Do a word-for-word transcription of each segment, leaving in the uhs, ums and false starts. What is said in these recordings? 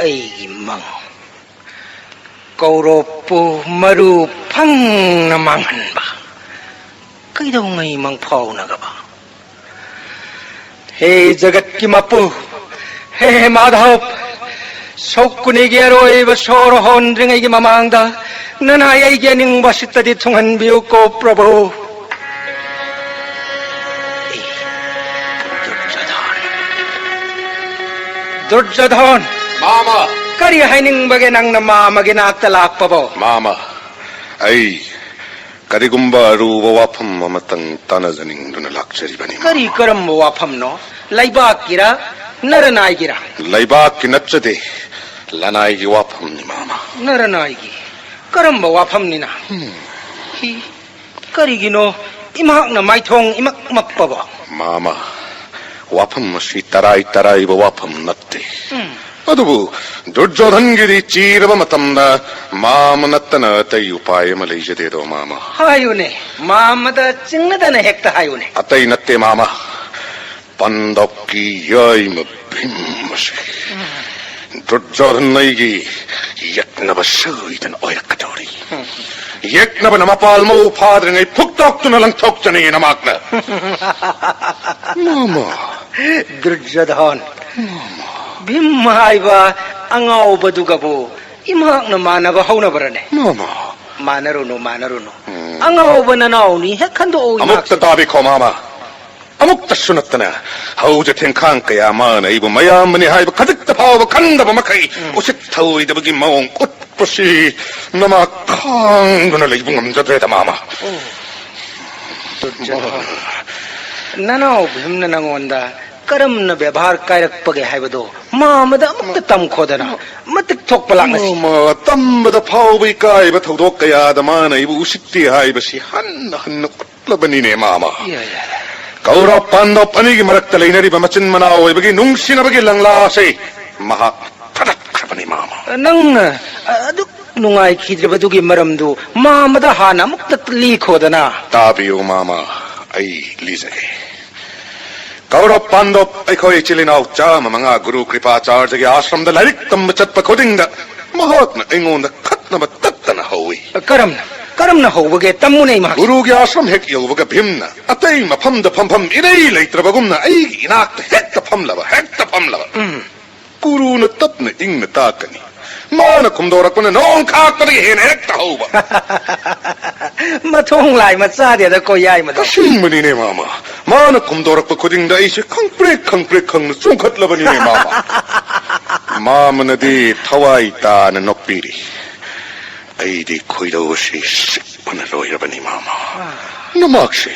ꯑꯩꯒꯤ ꯃꯪ꯫ ꯀꯧꯔꯣꯞꯄꯨ ꯃꯔꯨ ꯐꯪꯅ ꯃꯥꯡꯍꯟꯕ꯫ ꯀꯩꯗꯧꯉꯩ ꯃꯪꯐꯥꯎꯅꯒꯕ? ꯍꯦ ꯖꯒꯠꯀꯤ ꯃꯄꯨ, ꯍꯦ ꯃꯥꯙꯕ, ꯁꯣꯛ ꯀꯨꯟꯅꯤꯒꯤ ꯑꯔꯣꯏꯕ ꯁꯣꯔ ꯍꯣꯟꯗ꯭ꯔꯤꯉꯩꯒꯤ ꯃꯃꯥꯡꯗ ꯅꯅꯥꯏ ꯑꯩꯒꯤ ꯑꯅꯤꯡꯕ ꯁꯤꯠꯇꯗꯤ ꯊꯨꯡꯍꯟꯕꯤꯌꯨꯀꯣ ꯄ꯭ꯔꯚꯨ꯫ ꯗꯨꯔꯖꯣꯙꯟ꯫ ꯗꯨꯔꯖꯣꯙꯟ! ꯃꯥꯃ! ꯀꯔꯤ ꯍꯥꯏꯅꯤꯡꯕꯒꯦ ꯅꯪꯅ ꯃꯥꯃꯒꯤ ꯅꯥꯛꯇ ꯂꯥꯛꯄꯕꯣ? ꯃꯥꯃ, ꯑꯩ ꯀꯔꯤꯒꯨꯝꯕ ꯑꯔꯨꯕ ꯋꯥꯐꯝ ꯑꯃꯇꯪ ꯇꯥꯟꯅꯖꯅꯤꯡꯗꯨꯅ ꯂꯥꯛꯆꯔꯤꯕꯅꯤ, ꯀꯔꯤ ꯃꯥꯃ꯫ ꯀꯔꯝꯕ ꯋꯥꯐꯝꯅꯣ? ꯂꯩꯕꯥꯛꯀꯤꯔ, ꯅꯔꯅꯥꯏꯒꯤꯔ? ꯂꯩꯕꯥꯛꯀꯤ ꯅꯠꯆꯗꯦ, ꯂꯅꯥꯏꯒꯤ ꯋꯥꯐꯝꯅꯤ, ꯃꯥꯃ꯫ ꯅꯔꯅꯥꯏꯒꯤ? ꯀꯔꯝꯕ ꯋꯥꯐꯝꯅꯤꯅ? ꯍꯝ꯫ ꯍꯤ, ꯀꯔꯤꯒꯤꯅꯣ ꯏꯃꯍꯥꯛꯅ ꯃꯥꯏꯊꯣꯡ ꯏꯃꯛ ꯃꯛꯄꯕꯣ? ꯃꯥꯃ, ꯋꯥꯐꯝ ꯑꯁꯤ ꯇꯔꯥꯏ ꯇꯔꯥꯏꯕ ꯋꯥꯐꯝ ꯅꯠꯇꯦ꯫ ꯎꯝ꯫ ꯑꯗꯨꯕꯨ ꯗꯨꯔꯖꯣꯙꯟꯒꯤꯗꯤ ꯆꯤꯔꯕ ꯃꯇꯝꯗ ꯃꯥꯃ ꯅꯠꯇꯅ ꯑꯇꯩ ꯎꯄꯥꯏ ꯑꯃ ꯂꯩꯖꯗꯦꯗꯣ, ꯃꯥꯃ꯫ ꯍꯥꯏꯌꯨꯅꯦ, ꯃꯥꯃꯗ ꯆꯤꯡꯅꯗꯅ ꯍꯦꯛꯇ ꯍꯥꯏꯌꯨꯅꯦ꯫ ꯑꯇꯩ ꯅꯠꯇꯦ, ꯃꯥꯃ꯫ ꯄꯥꯟꯗꯕꯀꯤ ꯌꯥꯏꯃ ꯚꯤꯝ ꯑꯁꯤ ꯗꯨꯔꯖꯣꯙꯟ ꯑꯩꯒꯤ ꯌꯦꯛꯅꯕ ꯁꯣꯏꯗꯅ ꯑꯣꯏꯔꯛꯀꯗꯧꯔꯤ꯫ ꯌꯦꯛꯅꯕꯅ ꯃꯄꯥꯜ ꯃꯄꯨꯡ ꯐꯥꯗ꯭ꯔꯤꯉꯩ ꯐꯨꯛꯇꯣꯛꯇꯨꯅ ꯂꯪꯊꯣꯛꯆꯅꯤ ꯅꯃꯥꯛꯅ꯫ ꯃꯥꯃ꯫ ꯗꯨꯔꯖꯣꯙꯟ, ꯃꯥꯃ꯫ ꯚꯤꯝ ꯍꯥꯏꯕ ꯑꯉꯥꯎꯕꯗꯨꯒꯕꯨ ꯏꯃꯍꯥꯛꯅ ꯃꯥꯟꯅꯕ ꯍꯧꯅꯕ꯭ꯔꯅꯦ? ꯃꯥꯃ꯫ ꯃꯥꯟꯅꯔꯨꯅꯨ, ꯃꯥꯟꯅꯔꯨꯅꯨ꯫ ꯎꯝ꯫ ꯑꯉꯥꯎꯕ ꯅꯅꯥꯎꯅꯤ, ꯍꯦꯛ ꯈꯟꯗꯣꯛꯎ ꯑꯃꯨꯛꯇ ꯏꯃꯍꯥꯛꯁꯨ꯫ ꯇꯥꯕꯤꯈꯣ, ꯃꯥꯃ꯫ ꯑꯃꯨꯛꯇꯁꯨ ꯅꯠꯇꯅ ꯍꯧꯖ ꯊꯦꯡꯈꯥꯡ ꯀꯌꯥ ꯃꯥꯅ ꯑꯩꯕꯨ ꯃꯌꯥꯝꯕꯅꯤ ꯍꯥꯏꯕ ꯈꯖꯤꯛꯇ ꯐꯥꯎꯕ ꯈꯟꯗꯕ ꯃꯈꯩ ꯎꯝ꯫ ꯎꯁꯤꯠ ꯊꯑꯣꯏꯗꯕꯒꯤ ꯃꯑꯣꯡ ꯎꯠꯄꯁꯤ ꯅꯃꯥ ꯈꯥꯡꯗꯨꯅ ꯂꯩꯕ ꯉꯝꯖꯗ꯭ꯔꯦꯗ, ꯃꯥꯃ꯫ ꯑꯣ꯫ ꯗꯨꯔꯖꯣꯙꯟ, ꯅꯅꯥꯎ ꯚꯤꯝꯅ ꯅꯉꯣꯟꯗ ꯀꯔꯝꯅ ꯕꯦꯕꯥꯔ ꯀꯥꯏꯔꯛꯄꯒꯦ ꯍꯥꯏꯕꯗꯣ ꯃꯥꯃꯗ ꯑꯃꯨꯛꯇ ꯇꯝꯈꯣꯗꯅ ꯃꯇꯤꯛ ꯊꯣꯛꯄ ꯂꯥꯛꯅꯁꯤ꯫ ꯃꯥꯃ, ꯇꯝꯕꯗ ꯐꯥꯎꯕ ꯏꯀꯥꯏꯕ ꯊꯧꯗꯣꯛ ꯀꯌꯥꯗ ꯃꯥꯅ ꯑꯩꯕꯨ ꯎꯁꯤꯠꯇꯦ ꯍꯥꯏꯕꯁꯤ ꯍꯟꯅ ꯍꯟꯅ ꯂꯕꯅꯤꯅꯦ, ꯃꯥꯃ꯫ ꯌꯥꯏ, ꯌꯥꯏ, ꯌꯥꯏ꯫ ꯀꯧꯔꯕ ꯄꯥꯟꯗꯕ ꯑꯅꯤꯒꯤ ꯃꯔꯛꯇ ꯂꯩꯅꯔꯤꯕ ꯃꯆꯤꯟ ꯃꯅꯥꯎ ꯑꯣꯏꯕꯒꯤ ꯅꯨꯡꯁꯤꯅꯕꯒꯤ ꯂꯪꯂꯥ ꯑꯁꯤ ꯃꯍꯥꯛ ꯊꯗꯠꯈ꯭ꯔꯕꯅꯤ, ꯃꯥꯃ꯫ ꯅꯪꯅ ꯑꯗꯨꯛ ꯅꯨꯡꯉꯥꯏꯈꯤꯗ꯭ꯔꯕꯗꯨꯒꯤ ꯃꯔꯝꯗꯨ ꯃꯥꯃꯗ ꯍꯥꯟꯅ ꯑꯃꯨꯛꯇ ꯂꯤꯈꯣꯗꯅ꯫ ꯇꯥꯕꯤꯌꯨ, ꯃꯥꯃ, ꯑꯩ ꯂꯤꯖꯒꯦ꯫ ꯀꯧꯔꯕ ꯄꯥꯟꯗꯕ ꯑꯩꯈꯣꯏ ꯏꯆꯤꯜ ꯏꯅꯥꯎ ꯆꯥꯝꯃ ꯃꯉꯥ ꯒꯨꯔꯨ ꯀ꯭ꯔꯤꯄꯥꯆꯥꯔꯖꯒꯤ ꯑꯥꯁ꯭ꯔꯝꯗ ꯂꯥꯏꯔꯤꯛ ꯇꯝꯕ ꯆꯠꯄ ꯈꯨꯗꯤꯡꯗ ꯃꯍꯥꯛꯅ ꯑꯩꯉꯣꯟꯗ ꯈꯠꯅꯕ ꯇꯠꯇꯅ ꯍꯧꯏ꯫ ꯀꯔꯝꯅ? ꯀꯔꯝꯅ ꯍꯧꯕꯒꯦ? ꯇꯝꯃꯨꯅꯦ ꯏꯃꯥ꯫ ꯒꯨꯔꯨꯒꯤ ꯑꯥꯁ꯭ꯔꯝ ꯍꯦꯛ ꯌꯧꯕꯒ ꯚꯤꯝꯅ ꯑꯇꯩ ꯃꯐꯝꯗ ꯐꯝꯐꯝ ꯏꯔꯩ ꯂꯩꯇ꯭ꯔꯕꯒꯨꯝꯅ ꯑꯩꯒꯤ ꯏꯅꯥꯛꯇ ꯍꯦꯛꯇ ꯐꯝꯂꯕ, ꯍꯦꯛꯇ ꯐꯝꯂꯕ꯫ ꯎꯝ꯫ ꯒꯨꯔꯨꯅ ꯇꯞꯅ ꯏꯪꯅ ꯇꯥꯛꯀꯅꯤ꯫ ꯃꯥꯅ ꯈꯨꯝꯗꯣꯔꯛꯄꯅ ꯅꯣꯡ ꯈꯥꯛꯄꯗꯒꯤ ꯍꯦꯟꯅ ꯍꯦꯛꯇ ꯍꯧꯕ꯫ ꯃꯊꯣꯡ ꯂꯥꯏ ꯃꯆꯥꯗꯦꯗ ꯀꯣ ꯌꯥꯏꯃꯗꯣ꯫ ꯑꯁꯦꯡꯕꯅꯤꯅꯦ ꯃꯥꯃ꯫ ꯃꯥꯅ ꯈꯨꯝꯗꯣꯔꯛꯄ ꯈꯨꯗꯤꯡꯗ ꯑꯩꯁꯦ ꯈꯪꯄ꯭ꯔꯦꯛ ꯈꯪꯄ꯭ꯔꯦꯛ ꯈꯪꯅ ꯆꯣꯡꯈꯠꯂꯕꯅꯤꯅꯦ ꯃꯥꯃ꯫ ꯃꯥꯃꯅꯗꯤ ꯊꯋꯥꯏ ꯇꯥꯅ ꯅꯣꯛꯄꯤꯔꯤ꯫ ꯑꯩꯗꯤ ꯈꯣꯏꯗꯧ ꯑꯁꯤ ꯁꯤꯛꯄꯅ ꯂꯣꯏꯔꯕꯅꯤ ꯃꯥꯃ꯫ ꯅꯃꯥꯛꯁꯦ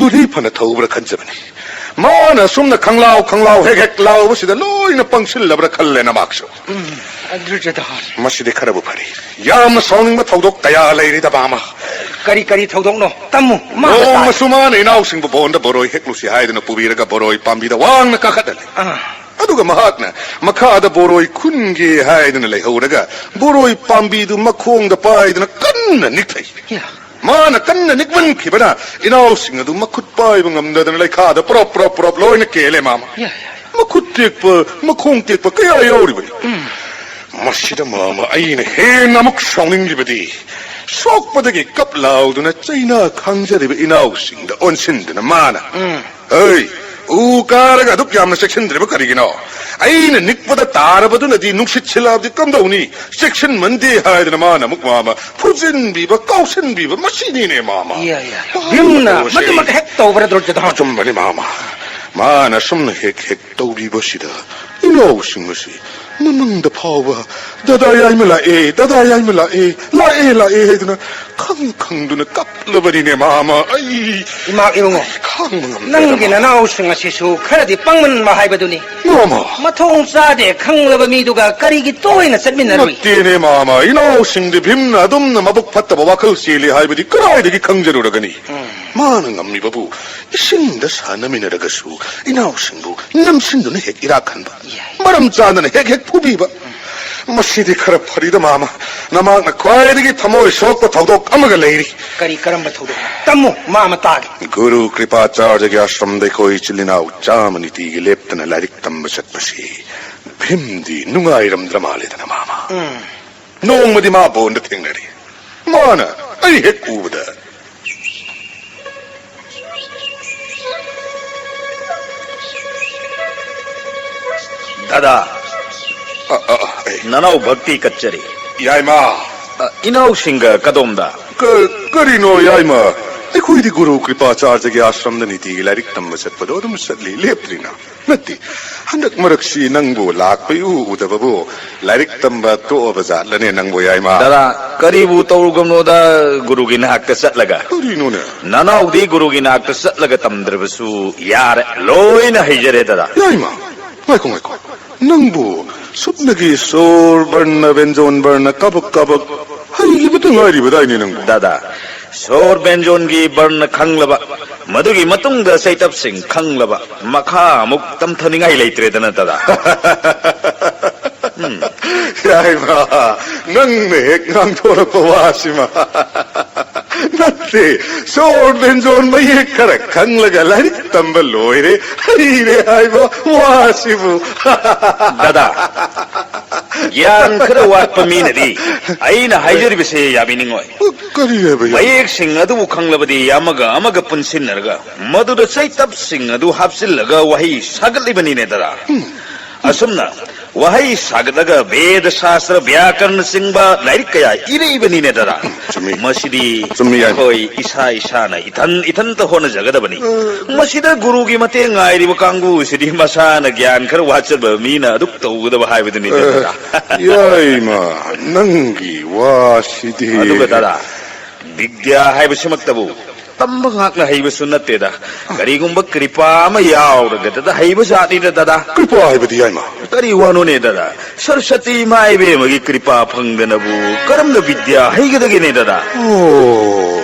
ꯕꯨꯙꯤ ꯐꯅ ꯊꯧꯕ꯭ꯔꯥ ꯈꯟꯖꯕꯅꯤ꯫ ꯃꯥꯅ ꯑꯁꯨꯝꯅ ꯈꯪꯂꯥꯎ ꯈꯪꯂꯥꯎ ꯍꯦꯛ ꯍꯦꯛ ꯂꯥꯎꯕꯁꯤꯗ ꯂꯣꯏꯅ ꯄꯪꯁꯤꯜꯂꯕ꯭ꯔꯥ ꯈꯜꯂꯦ ꯅꯃꯥꯛꯁꯨ꯫ ꯎꯝ, ꯑꯗꯨ ꯖꯗꯥ꯫ ꯃꯁꯤꯗꯤ ꯈꯔꯕꯨ ꯐꯔꯤ꯫ ꯌꯥꯝꯅ ꯁꯥꯎꯅꯤꯡꯕ ꯊꯧꯗꯣꯛ ꯀꯌꯥ ꯂꯩꯔꯤꯗ ꯃꯥꯃ꯫ ꯀꯔꯤ ꯀꯔꯤ ꯊꯧꯗꯣꯛꯅꯣ? ꯇꯝꯃꯨ, ꯃꯥ ꯅꯣꯡꯃꯁꯨ ꯃꯥꯅ ꯏꯅꯥꯎꯁꯤꯡꯕꯨ ꯕꯣꯟꯗ ꯕꯣꯔꯣꯏ ꯍꯦꯛꯂꯨꯁꯤ ꯍꯥꯏꯗꯨꯅ ꯄꯨꯕꯤꯔꯒ ꯕꯣꯔꯣꯏ ꯄꯥꯝꯕꯤꯗ ꯋꯥꯡꯅ ꯀꯥꯈꯠꯍꯜꯂꯦ꯫ ꯑꯥ꯫ ꯑꯗꯨꯒ ꯃꯍꯥꯛꯅ ꯃꯈꯥꯗ ꯕꯣꯔꯣꯏ ꯈꯨꯟꯒꯦ ꯍꯥꯏꯗꯨꯅ ꯂꯩꯍꯧꯔꯒ ꯕꯣꯔꯣꯏ ꯄꯥꯝꯕꯤꯗꯨ ꯃꯈꯣꯡꯗ ꯄꯥꯏꯗꯨꯅ ꯀꯟꯅ ꯅꯤꯛꯊꯩ꯫ ꯌꯥ꯫ ꯃꯥꯅ ꯀꯟꯅ ꯅꯤꯛꯃꯟꯈꯤꯕꯅ ꯏꯅꯥꯎꯁꯤꯡ ꯑꯗꯨ ꯃꯈꯨꯠ ꯄꯥꯏꯕ ꯉꯝꯗꯗꯅ ꯂꯩꯈꯥꯗ ꯄ꯭ꯔꯣꯞ ꯄ꯭ꯔꯣꯞ ꯄ꯭ꯔꯣꯞ ꯂꯣꯏꯅ ꯀꯦꯜꯂꯦ ꯃꯥꯃ꯫ ꯌꯥ, ꯌꯥ, ꯌꯥ꯫ ꯃꯈꯨꯠ ꯇꯦꯛꯄ, ꯃꯈꯣꯡ ꯇꯦꯛꯄ ꯀꯌꯥ ꯌꯥꯎꯔꯤꯕꯅꯤ꯫ ꯎꯝ꯫ ꯃꯁꯤꯗ ꯃꯥꯃ ꯑꯩꯅ ꯍꯦꯟꯅ ꯑꯃꯨꯛ ꯁꯥꯎꯅꯤꯡꯂꯤꯕꯗꯤ ꯁꯣꯛꯄꯗꯒꯤ ꯀꯞ ꯂꯥꯎꯗꯨꯅ ꯆꯩꯅꯥ ꯈꯥꯡꯖꯔꯤꯕ ꯏꯅꯥꯎꯁꯤꯡꯗ ꯑꯣꯟꯁꯤꯟꯗꯨꯅ ꯃꯥꯅ, ꯎꯝ꯫ "ꯍꯩ, ꯎ ꯀꯥꯔꯒ ꯑꯗꯨꯛ ꯌꯥꯝꯅ ꯆꯦꯛꯁꯤꯟꯗ꯭ꯔꯤꯕ ꯀꯔꯤꯒꯤꯅꯣ? ꯑꯩꯅ ꯅꯤꯛꯄꯗ ꯇꯥꯔꯕꯗꯨꯅꯗꯤ ꯅꯨꯡꯁꯤꯠ ꯁꯤꯜꯂꯛꯑꯕꯗꯤ ꯀꯝꯗꯧꯅꯤ?" ꯆꯦꯛꯁꯤꯟꯃꯟꯗꯦ ꯍꯥꯏꯗꯅ ꯃꯥꯅ ꯑꯃꯨꯛ ꯃꯥꯃ ꯐꯨꯖꯤꯟꯕꯤꯕ, ꯀꯥꯎꯁꯤꯟꯕꯤꯕ, ꯃꯁꯤꯅꯤꯅꯦ ꯃꯥꯃ꯫ ꯏꯌꯥ, ꯏꯌꯥ꯫ ꯃꯥꯃ ꯚꯤꯝꯅ ꯇꯧꯕꯁꯦ꯫ ꯃꯗꯨꯃꯛ ꯍꯦꯛ ꯇꯧꯕ꯭ꯔꯥ ꯗꯨꯔꯖꯣꯙꯟ? ꯑꯆꯨꯝꯕꯅꯤ ꯃꯥꯃ꯫ ꯃꯥꯅ ꯑꯁꯨꯝꯅ ꯍꯦꯛ ꯍꯦꯛ ꯇꯧꯕꯤꯕꯁꯤꯗ ꯏꯅꯥꯎꯁꯤꯡ ꯑꯁꯤ ꯃꯃꯪꯗ ꯐꯥꯎꯕ "ꯗꯗꯥ ꯌꯥꯏꯃ ꯂꯥꯛꯑꯦ, ꯗꯗꯥ ꯌꯥꯏꯃ ꯂꯥꯛꯑꯦ, ꯂꯥꯛꯑꯦ, ꯂꯥꯛꯑꯦ" ꯍꯥꯏꯗꯨꯅ ꯈꯪ ꯈꯪꯗꯨꯅ ꯀꯞꯂꯕꯅꯤꯅꯦ ꯃꯥꯃ꯫ ꯑꯩ ꯏꯃꯥ ꯏꯕꯨꯡꯉꯣ, ꯑꯩ ꯈꯥꯡꯕ ꯉꯝꯗ꯭ꯔꯦꯗ ꯅꯪꯒꯤ ꯃꯥꯃ꯫ ꯅꯅꯥꯎꯁꯤꯡ ꯑꯁꯤꯁꯨ ꯈꯔꯗꯤ ꯄꯪꯃꯟꯕ ꯍꯥꯏꯕꯗꯨꯅꯤ꯫ ꯃꯥꯃ꯫ ꯃꯊꯣꯡ ꯆꯥꯗꯦ ꯈꯪꯂꯕ ꯃꯤꯗꯨꯒ ꯀꯔꯤꯒꯤ ꯇꯣꯏꯅ ꯆꯠꯃꯤꯟꯅꯔꯨꯏ? ꯅꯠꯇꯦꯅꯦ ꯃꯥꯃ, ꯏꯅꯥꯎꯁꯤꯡꯗꯤ ꯚꯤꯝꯅ ꯑꯗꯨꯝꯅ ꯃꯕꯨꯛ ꯐꯠꯇꯕ ꯋꯥꯈꯜ ꯆꯦꯜꯂꯤ ꯍꯥꯏꯕꯗꯤ ꯀꯗꯥꯏꯗꯒꯤ ꯈꯪꯖꯔꯨꯔꯒꯅꯤ? ꯎꯝ꯫ ꯃꯥꯅ ꯉꯝꯃꯤꯕꯕꯨ ꯏꯁꯤꯡꯗ ꯁꯥꯟꯅꯃꯤꯟꯅꯔꯒꯁꯨ ꯏꯅꯥꯎꯁꯤꯡꯕꯨ ꯅꯝꯁꯤꯟꯗꯨꯅ ꯍꯦꯛ ꯏꯔꯥꯛ ꯈꯟꯕ, ꯌꯥꯏ꯫ ꯃꯔꯝ ꯆꯥꯗꯅ ꯍꯦꯛ ꯍꯦꯛ ꯐꯨꯕꯤꯕ꯫ ꯎꯝ꯫ ꯃꯁꯤꯗꯤ ꯈꯔ ꯐꯔꯤꯗ, ꯃꯥꯃ꯫ ꯅꯃꯥꯛꯅ ꯈ꯭ꯋꯥꯏꯗꯒꯤ ꯊꯃꯣꯏ ꯁꯣꯛꯄ ꯊꯧꯗꯣꯛ ꯑꯃꯒ ꯂꯩꯔꯤ꯫ ꯀꯔꯤ, ꯀꯔꯝꯕ ꯊꯧꯗꯣꯛ? ꯇꯝꯃꯨ, ꯃꯥꯃ ꯇꯥꯒꯦ꯫ ꯒꯨꯔꯨ ꯀ꯭ꯔꯤꯄꯥꯆꯥꯔꯌꯒꯤ ꯑꯥꯁ꯭ꯔꯝꯗ ꯑꯩꯈꯣꯏ ꯏꯆꯤꯜ ꯏꯅꯥꯎ ꯆꯥꯝꯃ ꯅꯤꯇꯤꯒꯤ ꯂꯦꯞꯇꯅ ꯂꯥꯏꯔꯤꯛ ꯇꯝꯕ ꯆꯠꯄꯁꯤ ꯚꯤꯝꯗꯤ ꯅꯨꯡꯉꯥꯏꯔꯝꯗ꯭ꯔ ꯃꯥꯜꯂꯦꯗꯅ, ꯃꯥꯃ꯫ ꯎꯝ꯫ ꯅꯣꯡꯃꯗꯤ ꯃꯥ ꯕꯣꯟꯗ ꯊꯦꯡꯅꯔꯤ꯫ ꯃꯥꯅ ꯑꯩ ꯍꯦꯛ ꯎꯕꯗ, ꯗꯥꯗꯥ, ꯑ, ꯑ, ꯑ, ꯑꯩ ꯅꯅꯥꯎ ꯚꯛꯇꯤ ꯀꯠꯆꯔꯤ꯫ ꯌꯥꯏꯃ꯫ ꯑ, ꯏꯅꯥꯎꯁꯤꯡꯒ ꯀꯗꯣꯝꯗ? ꯀ-, ꯀꯔꯤꯅꯣ ꯌꯥꯏꯃ? ꯑꯩꯈꯣꯏꯗꯤ ꯒꯨꯔꯨ ꯀ꯭ꯔꯤꯄꯥꯆꯥꯔꯌꯒꯤ ꯑꯥꯁ꯭ꯔꯝꯗ ꯅꯤꯇꯤꯒꯤ ꯂꯥꯏꯔꯤꯛ ꯇꯝꯕ ꯆꯠꯄꯗꯣ ꯑꯗꯨꯝ ꯆꯠꯂꯤ, ꯂꯦꯞꯇ꯭ꯔꯤꯅ꯫ ꯅꯠꯇꯦ, ꯍꯟꯗꯛ ꯃꯔꯛꯁꯤ ꯅꯪꯕꯨ ꯂꯥꯛꯄ ꯏꯎ ꯎꯗꯕꯕꯨ ꯂꯥꯏꯔꯤꯛ ꯇꯝꯕ ꯇꯣꯛꯑꯕ ꯖꯥꯠꯂꯅꯦ ꯅꯪꯕꯨ, ꯌꯥꯏꯃ? ꯗꯥꯗꯥ, ꯀꯔꯤꯕꯨ ꯇꯧꯔꯨꯒꯝꯅꯣꯗ, ꯒꯨꯔꯨꯒꯤ ꯅꯥꯛꯇ ꯆꯠꯂꯒ? ꯀꯔꯤꯅꯣꯅꯦ? ꯅꯅꯥꯎꯗꯤ ꯒꯨꯔꯨꯒꯤ ꯅꯥꯛꯇ ꯆꯠꯂꯒ ꯇꯝꯗ꯭ꯔꯕꯁꯨ ꯌꯥꯔꯦ, ꯂꯣꯏꯅ ꯍꯩꯖꯔꯦ, ꯗꯥꯗꯥ꯫ ꯌꯥꯏꯃ, ꯉꯥꯏꯈꯣ, ꯉꯥꯏꯈꯣ꯫ ꯅꯪꯕꯨ ꯁꯨꯞꯅꯒꯤ ꯁꯣꯔ, ꯕꯔꯅ, ꯕꯦꯟꯖꯣꯟ, ꯕꯔꯅ, ꯀꯕꯛ ꯀꯕꯛ ꯍꯩꯈꯤꯕꯇ ꯉꯥꯏꯔꯤꯕꯗꯥꯏꯅꯦ ꯅꯪꯕꯨ? ꯗꯥꯗꯥ, ꯁꯣꯔ ꯕꯦꯟꯖꯣꯟꯒꯤ ꯕꯔꯅ ꯈꯪꯂꯕ, ꯃꯗꯨꯒꯤ ꯃꯇꯨꯡꯗ ꯆꯩꯇꯞꯁꯤꯡ ꯈꯪꯂꯕ, ꯃꯈꯥ ꯑꯃꯨꯛ ꯇꯝꯊꯅꯤꯡꯉꯥꯏ ꯂꯩꯇ꯭ꯔꯦꯗꯅ, ꯗꯥꯗꯥ꯫ ꯎꯝ꯫ ꯌꯥꯏꯃ, ꯅꯪꯅ ꯍꯦꯛ ꯉꯥꯡꯊꯣꯔꯛꯄ ꯋꯥꯁꯤꯃ꯫ ꯅꯠꯇꯦ, ꯁꯣꯔ ꯕꯦꯟꯖꯣꯟ ꯃꯌꯦꯛ ꯈꯔ ꯈꯪꯂꯒ ꯂꯥꯏꯔꯤꯛ ꯇꯝꯕ ꯂꯣꯏꯔꯦ, ꯍꯩꯔꯦ ꯍꯥꯏꯕ ꯋꯥꯁꯤꯕꯨ꯫ ꯗꯥꯗꯥ, ꯒ꯭ꯌꯥꯟ ꯈꯔ ꯋꯥꯠꯄ ꯃꯤꯅꯗꯤ ꯑꯩꯅ ꯍꯥꯏꯖꯔꯤꯕꯁꯦ ꯌꯥꯕꯤꯅꯤꯡꯉꯣꯏ꯫ ꯀꯔꯤ ꯍꯥꯏꯕ ꯌꯥꯏꯃ? ꯃꯌꯦꯛꯁꯤꯡ ꯑꯗꯨꯕꯨ ꯈꯪꯂꯕꯗꯤ ꯑꯃꯒ ꯑꯃꯒ ꯄꯨꯟꯁꯤꯟꯅꯔꯒ ꯃꯗꯨꯗ ꯆꯩꯇꯞꯁꯤꯡ ꯑꯗꯨ ꯍꯥꯞꯆꯤꯜꯂꯒ ꯋꯥꯍꯩ ꯁꯥꯒꯠꯂꯤꯕꯅꯤꯅꯦ, ꯗꯥꯗꯥ꯫ ꯎꯝ꯫ ꯑꯁꯨꯝꯅ ꯋꯥꯍꯩ ꯁꯥꯒꯠꯂꯒ ꯚꯦꯗ ꯁꯥꯁ꯭ꯇꯔ, ꯕ꯭ꯌꯥꯀꯔꯅꯆꯤꯡꯕ ꯂꯥꯏꯔꯤꯛ ꯀꯌꯥ ꯏꯔꯛꯏꯕꯅꯤꯅꯦ, ꯗꯥꯗꯥ꯫ ꯆꯨꯝꯃꯤ꯫ ꯃꯁꯤꯗꯤ ꯆꯨꯝꯃꯤ, ꯌꯥꯏꯃ꯫ ꯑꯩꯈꯣꯏ ꯏꯁꯥ ꯏꯁꯥꯅ ꯏꯊꯟ ꯏꯊꯟꯇ ꯍꯣꯠꯅꯖꯒꯗꯕꯅꯤ꯫ ꯎꯝ꯫ ꯃꯁꯤꯗ ꯒꯨꯔꯨꯒꯤ ꯃꯇꯦꯡ ꯉꯥꯏꯔꯤꯕ ꯀꯥꯡꯕꯨꯁꯤꯗꯤ ꯃꯁꯥꯅ ꯒ꯭ꯌꯥꯟ ꯈꯔ ꯋꯥꯠꯆꯕ ꯃꯤꯅ ꯑꯗꯨꯛ ꯇꯧꯒꯗꯕ ꯍꯥꯏꯕꯗꯨꯅꯤꯗ, ꯑꯦ, ꯗꯥꯗꯥ꯫ ꯌꯥꯏꯃ, ꯅꯪꯒꯤ ꯋꯥꯁꯤꯗꯤ꯫ ꯑꯗꯨꯒ, ꯗꯥꯗꯥ, ꯕꯤꯗ꯭ꯌꯥ ꯍꯥꯏꯕꯁꯤꯃꯛꯇꯕꯨ ꯇꯝꯕ ꯉꯥꯛꯅ ꯍꯩꯕꯁꯨ ꯅꯠꯇꯦꯗ꯫ ꯀꯔꯤꯒꯨꯝꯕ ꯀ꯭ꯔꯤꯄꯥ ꯑꯃ ꯌꯥꯎꯔꯒꯗꯗ ꯍꯩꯕ ꯖꯥꯠꯅꯤꯗ, ꯗꯥꯗꯥ꯫ ꯀ꯭ꯔꯤꯄꯥ ꯍꯥꯏꯕꯗꯤ, ꯌꯥꯏꯃ? ꯀꯔꯤ ꯋꯥꯅꯣꯅꯦ, ꯗꯥꯗꯥ? ꯁꯔꯁꯇꯤ ꯏꯃꯥ ꯏꯕꯦꯝꯃꯒꯤ ꯀ꯭ꯔꯤꯄꯥ ꯐꯪꯗꯅꯕꯨ ꯀꯔꯝꯅ ꯕꯤꯗ꯭ꯌꯥ ꯍꯩꯒꯗꯒꯦꯅꯦ, ꯗꯥꯗꯥ? ꯑꯣ,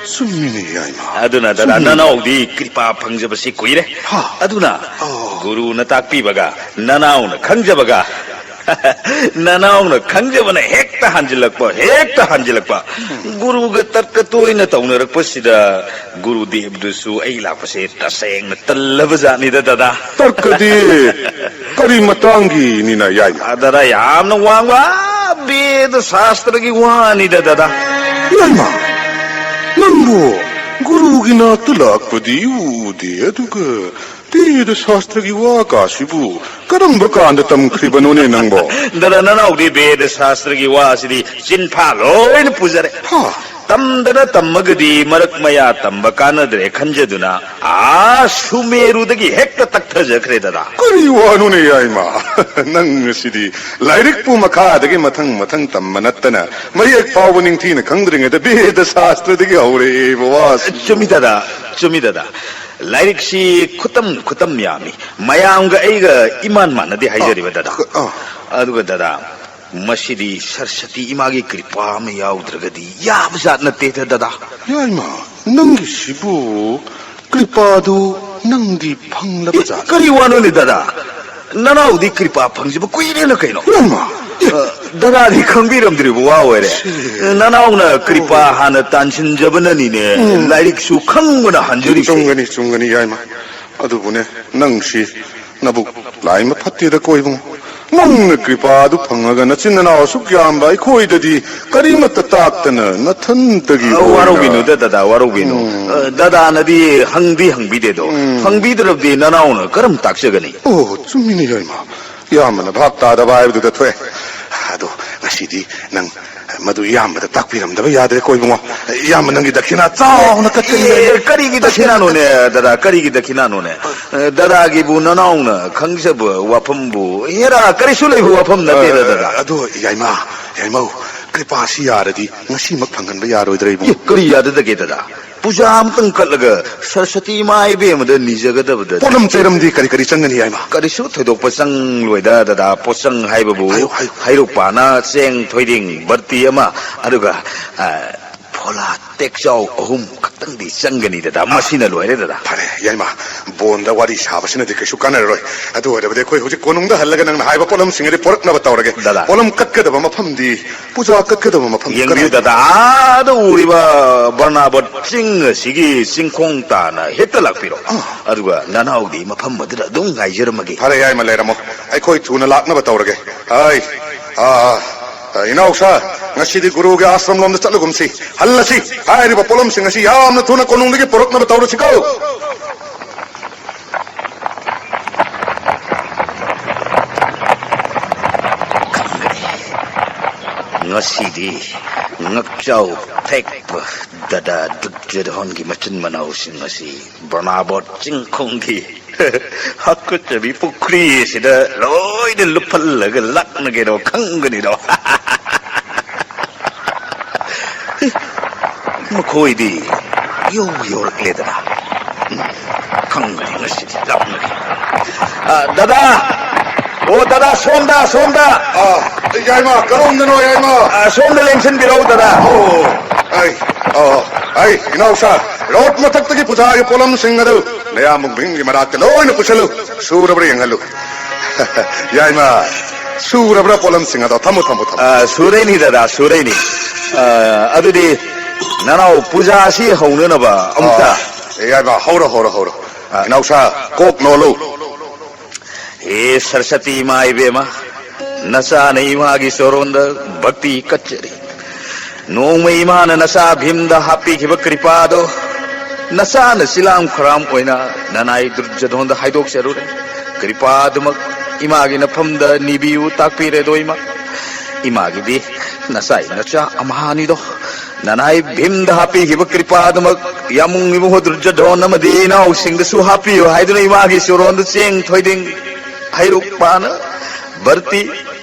ꯆꯨꯝꯃꯤꯅꯦ, ꯌꯥꯏꯃ꯫ ꯑꯗꯨꯅ, ꯗꯥꯗꯥ, ꯆꯨꯝꯃꯤꯅꯦ꯫ ꯅꯅꯥꯎꯗꯤ ꯀ꯭ꯔꯤꯄꯥ ꯐꯪꯖꯕꯁꯤ ꯀꯨꯏꯔꯦ꯫ ꯍꯥ? ꯑꯗꯨꯅ ꯑꯣ꯫ ꯒꯨꯔꯨꯅ ꯇꯥꯛꯄꯤꯕꯒ, ꯅꯅꯥꯎꯅ ꯈꯪꯖꯕꯒ, ꯅꯅꯥꯎꯅ ꯈꯪꯖꯕꯅ ꯍꯦꯛꯇ ꯍꯟꯖꯤꯜꯂꯛꯄ, ꯍꯦꯛꯇ ꯍꯟꯖꯤꯜꯂꯛꯄ꯫ ꯒꯨꯔꯨꯒ ꯇꯔꯀ ꯇꯣꯏꯅ ꯇꯧꯅꯔꯛꯄꯁꯤꯗ ꯒꯨꯔꯨꯗꯦꯕꯗꯨꯁꯨ ꯑꯩ ꯂꯥꯛꯄꯁꯦ ꯇꯁꯦꯡꯅ ꯇꯜꯂꯕ ꯖꯥꯠꯅꯤꯗ, ꯗꯗꯥ꯫ ꯇꯔꯀꯗꯤ ꯀꯔꯤ ꯃꯇꯥꯡꯒꯤꯅꯤꯅ, ꯌꯥꯏꯃ? ꯑ, ꯗꯗꯥ, ꯌꯥꯝꯅ ꯋꯥꯡꯕ ꯕꯦꯗ ꯁꯥꯁꯇ꯭ꯔꯒꯤ ꯋꯥꯅꯤꯗ, ꯗꯗꯥ꯫ ꯌꯥꯏꯃ, ꯅꯪꯕꯨ ꯒꯨꯔꯨꯒꯤ ꯅꯥꯛꯇ ꯂꯥꯛꯄꯗꯤ ꯎꯗꯦ, ꯑꯗꯨꯒ ꯕꯦꯗ ꯁꯥꯁꯇ꯭ꯔꯒꯤ ꯋꯥ ꯀꯥꯁꯤꯕꯨ ꯀꯔꯝꯕ ꯀꯥꯟꯗ ꯇꯝꯈ꯭ꯔꯤꯕꯅꯣꯅꯦ ꯅꯪꯕꯣ? ꯗꯗꯥ, ꯅꯅꯥꯎꯗꯤ ꯕꯦꯗ ꯁꯥꯁꯇ꯭ꯔꯒꯤ ꯋꯥꯁꯤꯗꯤ ꯆꯤꯟꯐꯥ ꯂꯣꯏꯅ ꯄꯨꯖꯔꯦ꯫ ꯍꯥ? ꯇꯝꯗꯅ ꯇꯝꯃꯒꯗꯤ ꯃꯔꯛ ꯃꯌꯥ ꯇꯝꯕ ꯀꯥꯟꯅꯗ꯭ꯔꯦ ꯈꯟꯖꯗꯨꯅ ꯑꯥ ꯁꯨꯃꯦꯔꯨꯗꯒꯤ ꯍꯦꯛꯇ ꯇꯛꯊꯖꯈ꯭ꯔꯦ, ꯗꯗꯥ꯫ ꯀꯔꯤ ꯋꯥꯅꯣꯅꯦ, ꯌꯥꯏꯃ? ꯅꯪ ꯑꯁꯤꯗꯤ ꯂꯥꯏꯔꯤꯛꯄꯨ ꯃꯈꯥꯗꯒꯤ ꯃꯊꯪ ꯃꯊꯪ ꯇꯝꯕ ꯅꯠꯇꯅ ꯃꯌꯦꯛ ꯐꯥꯎꯕ ꯅꯤꯡꯊꯤꯅ ꯈꯪꯗ꯭ꯔꯤꯉꯩꯗ ꯕꯦꯗ ꯁꯥꯁꯇ꯭ꯔꯗꯒꯤ ꯍꯧꯔꯛꯑꯦꯕ ꯋꯥꯁꯤ꯫ ꯆꯨꯝꯃꯤ, ꯗꯗꯥ, ꯆꯨꯝꯃꯤ, ꯗꯗꯥ꯫ ꯂꯥꯏꯔꯤꯛꯁꯤ ꯈꯨꯇꯝ ꯈꯨꯇꯝ ꯌꯥꯝꯃꯤ꯫ ꯃꯌꯥꯝꯒ ꯑꯩꯒ ꯏꯃꯥꯟ ꯃꯥꯟꯅꯗꯦ ꯍꯥꯏꯖꯔꯤꯕ, ꯗꯗꯥ꯫ ꯑ, ꯑ꯫ ꯑꯗꯨꯒ, ꯗꯗꯥ, ꯃꯁꯤꯗꯤ ꯁꯔꯁꯇꯤ ꯏꯃꯥꯒꯤ ꯀ꯭ꯔꯤꯄꯥ ꯑꯃ ꯌꯥꯎꯗ꯭ꯔꯒꯗꯤ ꯌꯥꯕ ꯖꯥꯠ ꯅꯠꯇꯦꯗ, ꯗꯗꯥ꯫ ꯌꯥꯏꯃ, ꯅꯪꯒꯤꯁꯤꯕꯨ ꯀ꯭ꯔꯤꯄꯥꯗꯨ ꯅꯪꯗꯤ ꯐꯪꯂꯕ ꯖꯥꯠ? ꯀꯔꯤ ꯋꯥꯅꯣꯅꯦ, ꯗꯗꯥ? ꯅꯅꯥꯎꯗꯤ ꯀ꯭ꯔꯤꯄꯥ ꯐꯪꯖꯕ ꯀꯨꯏꯔꯦꯅ ꯀꯩꯅꯣ꯫ ꯌꯥꯏꯃ! ꯑ, ꯗꯗꯥꯗꯤ ꯈꯪꯕꯤꯔꯝꯗ꯭ꯔꯤꯕ ꯋꯥ ꯑꯣꯏꯔꯦ꯫ ꯁꯤ꯫ ꯅꯅꯥꯎꯅ ꯀ꯭ꯔꯤꯄꯥ ꯍꯥꯟꯅ ꯇꯥꯟꯁꯤꯟꯖꯕꯅꯅꯤꯅꯦ, ꯎꯝ꯫ ꯂꯥꯏꯔꯤꯛꯁꯨ ꯈꯪꯕꯅ ꯍꯟꯖꯔꯤꯁꯦ꯫ ꯆꯨꯝꯒꯅꯤ, ꯆꯨꯝꯒꯅꯤ, ꯌꯥꯏꯃ꯫ ꯑꯗꯨꯕꯨꯅꯦ, ꯅꯪꯁꯤ ꯅꯕꯨꯛ ꯂꯥꯏ ꯑꯃ ꯐꯠꯇꯦꯗ ꯀꯣ ꯏꯕꯨꯡꯉꯣ꯫ ꯅꯪꯅ ꯀ꯭ꯔꯤꯄꯥ ꯑꯗꯨ ꯐꯪꯉꯒ ꯅꯆꯤꯟ ꯅꯅꯥꯎ ꯑꯁꯨꯛ ꯌꯥꯝꯕ ꯑꯩꯈꯣꯏꯗꯗꯤ ꯀꯔꯤꯃꯠꯇ ꯇꯥꯛꯇꯅ ꯅꯊꯟꯇꯒꯤ ꯑ, ꯑꯣꯏꯅ ꯋꯥꯔꯧꯕꯤꯅꯨꯗ, ꯗꯗꯥ, ꯋꯥꯔꯧꯕꯤꯅꯨ꯫ ꯎꯝ꯫ ꯑ, ꯗꯗꯥꯅꯗꯤ ꯍꯪꯗꯤ ꯍꯪꯕꯤꯗꯦꯗꯣ꯫ ꯎꯝ꯫ ꯍꯪꯕꯤꯗ꯭ꯔꯕꯗꯤ ꯅꯅꯥꯎꯅ ꯀꯔꯝ ꯇꯥꯛꯆꯒꯅꯤ? ꯑꯣ, ꯆꯨꯝꯃꯤꯅꯦ, ꯏꯃꯥ꯫ ꯏꯌꯥꯝꯕꯅ ꯚꯥꯞ ꯇꯥꯗꯕ ꯍꯥꯏꯕꯗꯨꯗ ꯊꯣꯛꯑꯦ꯫ ꯑꯗꯣ ꯉꯁꯤꯗꯤ ꯅꯪ ꯃꯗꯨ ꯏꯌꯥꯝꯕꯗ ꯇꯥꯛꯄꯤꯔꯝꯗꯕ ꯌꯥꯗ꯭ꯔꯦꯀꯣ, ꯏꯕꯨꯡꯉꯣ꯫ ꯏꯌꯥꯝꯕ, ꯅꯪꯒꯤ ꯗꯈꯤꯅꯥ ꯆꯥꯎꯅ ꯀꯠꯀꯅꯤ꯫ ꯑꯦ, ꯀꯔꯤꯒꯤ ꯗꯈꯤꯅꯥꯅꯣꯅꯦ, ꯗꯗꯥ? ꯀꯔꯤꯒꯤ ꯗꯈꯤꯅꯥꯅꯣꯅꯦ? ꯑ, ꯗꯗꯥꯒꯤꯕꯨ ꯅꯅꯥꯎꯅ ꯈꯪꯖꯕ ꯋꯥꯐꯝꯕꯨ ꯍꯦꯔꯥ ꯀꯔꯤꯁꯨ ꯂꯩꯕ ꯋꯥꯐꯝ ꯅꯠꯇꯦꯗ, ꯑ, ꯗꯗꯥ꯫ ꯑꯗꯣ, ꯌꯥꯏꯃ, ꯌꯥꯏꯃꯧ, ꯀ꯭ꯔꯤꯄꯥꯁꯤ ꯌꯥꯔꯗꯤ ꯉꯁꯤꯃꯛ ꯐꯪꯍꯟꯕ ꯌꯥꯔꯣꯏꯗ꯭ꯔꯥ, ꯏꯕꯨꯡꯉꯣ? ꯑꯦ, ꯀꯔꯤ ꯌꯥꯗꯗꯒꯦ, ꯗꯗꯥ? ꯄꯨꯖꯥ ꯑꯃꯇꯪ ꯀꯠꯂꯒ ꯁꯔꯁꯇꯤ ꯏꯃꯥ ꯏꯕꯦꯝꯃꯗ ꯅꯤꯖꯒꯗꯕꯗ ꯄꯣꯠꯂꯝ ꯆꯩꯔꯝꯗꯤ ꯀꯔꯤ ꯀꯔꯤ ꯆꯪꯒꯅꯤ, ꯌꯥꯏꯃ? ꯀꯔꯤꯁꯨ ꯊꯣꯏꯗꯣꯛꯄ ꯆꯪꯂꯣꯏꯗ, ꯗꯗꯥ꯫ ꯄꯣꯠꯆꯪ ꯍꯥꯏꯕꯕꯨ ꯍꯥꯏꯌꯨ, ꯍꯥꯏꯌꯨ꯫ ꯍꯩꯔꯨꯛ ꯄꯥꯅ ꯆꯦꯡ ꯊꯣꯏꯗꯤꯡ ꯕꯔꯇꯤ ꯑꯃ, ꯑꯗꯨꯒ, ꯑ, ꯐꯣꯂꯥ ꯇꯦꯛꯆꯥꯎ ꯑꯍꯨꯝ ꯈꯛꯇꯪꯗꯤ ꯆꯪꯒꯅꯤ, ꯗꯗꯥ꯫ ꯃꯁꯤꯅ ꯂꯣꯏꯔꯦ, ꯗꯗꯥ꯫ ꯐꯔꯦ, ꯌꯥꯏꯃ, ꯕꯣꯟꯗ ꯋꯥꯔꯤ ꯁꯥꯕꯁꯤꯅꯗꯤ ꯀꯩꯁꯨ ꯀꯥꯟꯅꯔꯔꯣꯏ꯫ ꯑꯗꯨ ꯑꯣꯏꯔꯕꯗꯤ ꯑꯩꯈꯣꯏ ꯍꯧꯖꯤꯛ ꯀꯣꯅꯨꯡꯗ ꯍꯜꯂꯒ ꯅꯪꯅ ꯍꯥꯏꯕ ꯄꯣꯠꯂꯝꯁꯤꯡ ꯑꯗꯨ ꯄꯨꯔꯛꯅꯕ ꯇꯧꯔꯒꯦ꯫ ꯗꯗꯥ꯫ ꯄꯣꯠꯂꯝ ꯀꯠꯀꯗꯕ ꯃꯐꯝꯗꯤ, ꯄꯨꯖꯥ ꯀꯠꯀꯗꯕ ꯃꯐꯝꯗꯤ ꯌꯦꯡꯕꯤꯌꯨ, ꯀꯗꯥꯏꯗ? ꯗꯗꯥ, ꯑꯥꯗ ꯎꯔꯤꯕ ꯕꯔꯅꯥꯕꯠ ꯆꯤꯡ ꯑꯁꯤꯒꯤ ꯆꯤꯡꯈꯣꯡ ꯇꯥꯅ ꯍꯦꯛꯇ ꯂꯥꯛꯄꯤꯔꯣ꯫ ꯑꯥ꯫ ꯑꯗꯨꯒ ꯅꯅꯥꯎꯗꯤ ꯃꯐꯝ ꯑꯗꯨꯗ ꯑꯗꯨꯝ ꯉꯥꯏꯖꯔꯝꯃꯒꯦ꯫ ꯐꯔꯦ, ꯌꯥꯏꯃ, ꯂꯩꯔꯝꯃꯣ꯫ ꯑꯩꯈꯣꯏ ꯊꯨꯅ ꯂꯥꯛꯅꯕ ꯇꯧꯔꯒꯦ꯫ ꯍꯥꯏ, ꯑꯥ, ꯑꯥ, ꯏꯅꯥꯎꯁꯥ, ꯉꯁꯤꯗꯤ ꯒꯨꯔꯨꯒꯤ ꯑꯥꯁ꯭ꯔꯝ ꯂꯣꯝꯗ ꯆꯠꯂꯒꯨꯝꯁꯤ꯫ ꯍꯜꯂꯁꯤ꯫ ꯍꯥꯏꯔꯤꯕ ꯄꯣꯠꯂꯝꯁꯤꯡ ꯑꯁꯤ ꯌꯥꯝꯅ ꯊꯨꯅ ꯀꯣꯅꯨꯡꯗꯒꯤ ꯄꯨꯔꯛꯅꯕ ꯇꯧꯔꯁꯤꯀꯣ꯫ ꯈꯪꯒꯅꯤ꯫ ꯉꯁꯤꯗꯤ ꯉꯛꯆꯥꯎ ꯊꯦꯛꯄ ꯗꯗꯥ ꯗꯨꯔꯖꯣꯙꯟꯒꯤ ꯃꯆꯤꯟ ꯃꯅꯥꯎꯁꯤꯡ ꯑꯁꯤ ꯕꯔꯅꯥꯕꯣꯠ ꯆꯤꯡꯈꯣꯡꯒꯤ ꯍꯥꯀꯠꯆꯕꯤ ꯄꯨꯈ꯭ꯔꯤ ꯑꯁꯤꯗ ꯂꯣꯏꯅ ꯂꯨꯞꯍꯜꯂꯒ ꯂꯥꯛꯅꯒꯦꯔꯣ ꯈꯪꯒꯅꯤꯗꯣ꯫ ꯃꯈꯣꯏꯗꯤ ꯌꯧ ꯌꯧꯔꯛꯂꯦꯗꯅ꯫ ꯎꯝ, ꯈꯪꯒꯅꯤ ꯉꯁꯤꯗꯤ ꯂꯥꯛꯅꯒꯦ꯫ ꯑ, ꯗꯗꯥ! ꯑꯣ, ꯗꯗꯥ, ꯁꯣꯝꯗ, ꯁꯣꯝꯗ! ꯑ, ꯌꯥꯏꯃ, ꯀꯔꯣꯝꯗꯅꯣ, ꯌꯥꯏꯃ? ꯑ, ꯁꯣꯝꯗ ꯂꯦꯡꯁꯤꯟꯕꯤꯔꯛꯎ, ꯗꯗꯥ꯫ ꯑꯣ, ꯑꯩ, ꯑꯣ, ꯑꯩ, ꯏꯅꯥꯎꯁꯥ, ꯔꯣꯠ ꯃꯊꯛꯇꯒꯤ ꯄꯨꯖꯥꯒꯤ ꯄꯣꯠꯂꯝꯁꯤꯡ ꯑꯗꯨ ꯅꯌꯥꯝꯕ ꯚꯤꯝꯒꯤ ꯃꯅꯥꯛꯇ ꯂꯣꯏꯅ ꯄꯨꯁꯜꯂꯨ꯫ ꯁꯨꯔꯕ꯭ꯔꯥ ꯌꯦꯡꯍꯜꯂꯨ꯫ ꯌꯥꯏꯃ, ꯁꯨꯔꯕ꯭ꯔꯥ ꯄꯣꯠꯂꯝꯁꯤꯡ ꯑꯗꯣ? ꯊꯝꯃꯨ, ꯊꯝꯃꯨ, ꯊꯝꯃꯨ꯫ ꯑ, ꯁꯨꯔꯩꯅꯤ ꯗꯗꯥ, ꯁꯨꯔꯩꯅꯤ꯫ ꯑ, ꯑꯗꯨꯗꯤ ꯅꯅꯥꯎ ꯄꯨꯖꯥ ꯑꯁꯤ ꯍꯧꯅꯅꯕ ꯑꯃꯨꯛꯇ꯫ ꯑ, ꯌꯥꯏꯃ, ꯍꯧꯔꯣ, ꯍꯧꯔꯣ, ꯍꯧꯔꯣ꯫ ꯑ꯫ ꯏꯅꯥꯎꯁꯥ, ꯀꯣꯛ ꯅꯣꯜꯂꯨ꯫ ꯍꯦ ꯁꯔꯁꯇꯤ ꯏꯃꯥ ꯏꯕꯦꯝꯃ, ꯅꯆꯥꯅ ꯏꯃꯥꯒꯤ ꯆꯣꯔꯣꯟꯗ ꯚꯛꯇꯤ ꯀꯠꯆꯔꯤ꯫ ꯅꯣꯡꯃ ꯏꯃꯥꯅ ꯅꯆꯥ ꯚꯤꯝꯗ ꯍꯥꯞꯄꯤꯈꯤꯕ ꯀ꯭ꯔꯤꯄꯥꯗꯣ ꯅꯆꯥꯅ ꯁꯤꯂꯥꯝ ꯈꯨꯔꯥꯝ ꯑꯣꯏꯅ ꯅꯅꯥꯏ ꯗꯨꯔꯖꯣꯙꯣꯟꯗ ꯍꯥꯏꯗꯣꯛꯆꯔꯨꯔꯦ꯫ ꯀ꯭ꯔꯤꯄꯥꯗꯨꯃꯛ ꯏꯃꯥꯒꯤ ꯅꯐꯝꯗ ꯅꯤꯕꯤꯌꯨ, ꯇꯥꯛꯄꯤꯔꯦꯗꯣ ꯏꯃꯥ꯫ ꯏꯃꯥꯒꯤꯗꯤ ꯅꯆꯥ ꯅꯆꯥ ꯑꯃꯍꯥꯅꯤꯗꯣ꯫ ꯅꯅꯥꯏ ꯚꯤꯝꯗ ꯍꯥꯞꯄꯤꯈꯤꯕ ꯀ꯭ꯔꯤꯄꯥꯗꯨꯃꯛ ꯌꯥꯝꯃꯨꯡ ꯏꯕꯨꯡꯉꯣ ꯗꯨꯔꯖꯣꯙꯣꯟ ꯑꯃꯗꯤ ꯏꯅꯥꯎꯁꯤꯡꯗꯁꯨ ꯍꯥꯞꯄꯤꯌꯨ ꯍꯥꯏꯗꯨꯅ ꯏꯃꯥꯒꯤ ꯆꯣꯔꯣꯟꯗ ꯆꯦꯡ, ꯊꯣꯏꯗꯤꯡ, ꯍꯩꯔꯨꯛ, ꯄꯥꯅ, ꯕꯔꯇꯤ,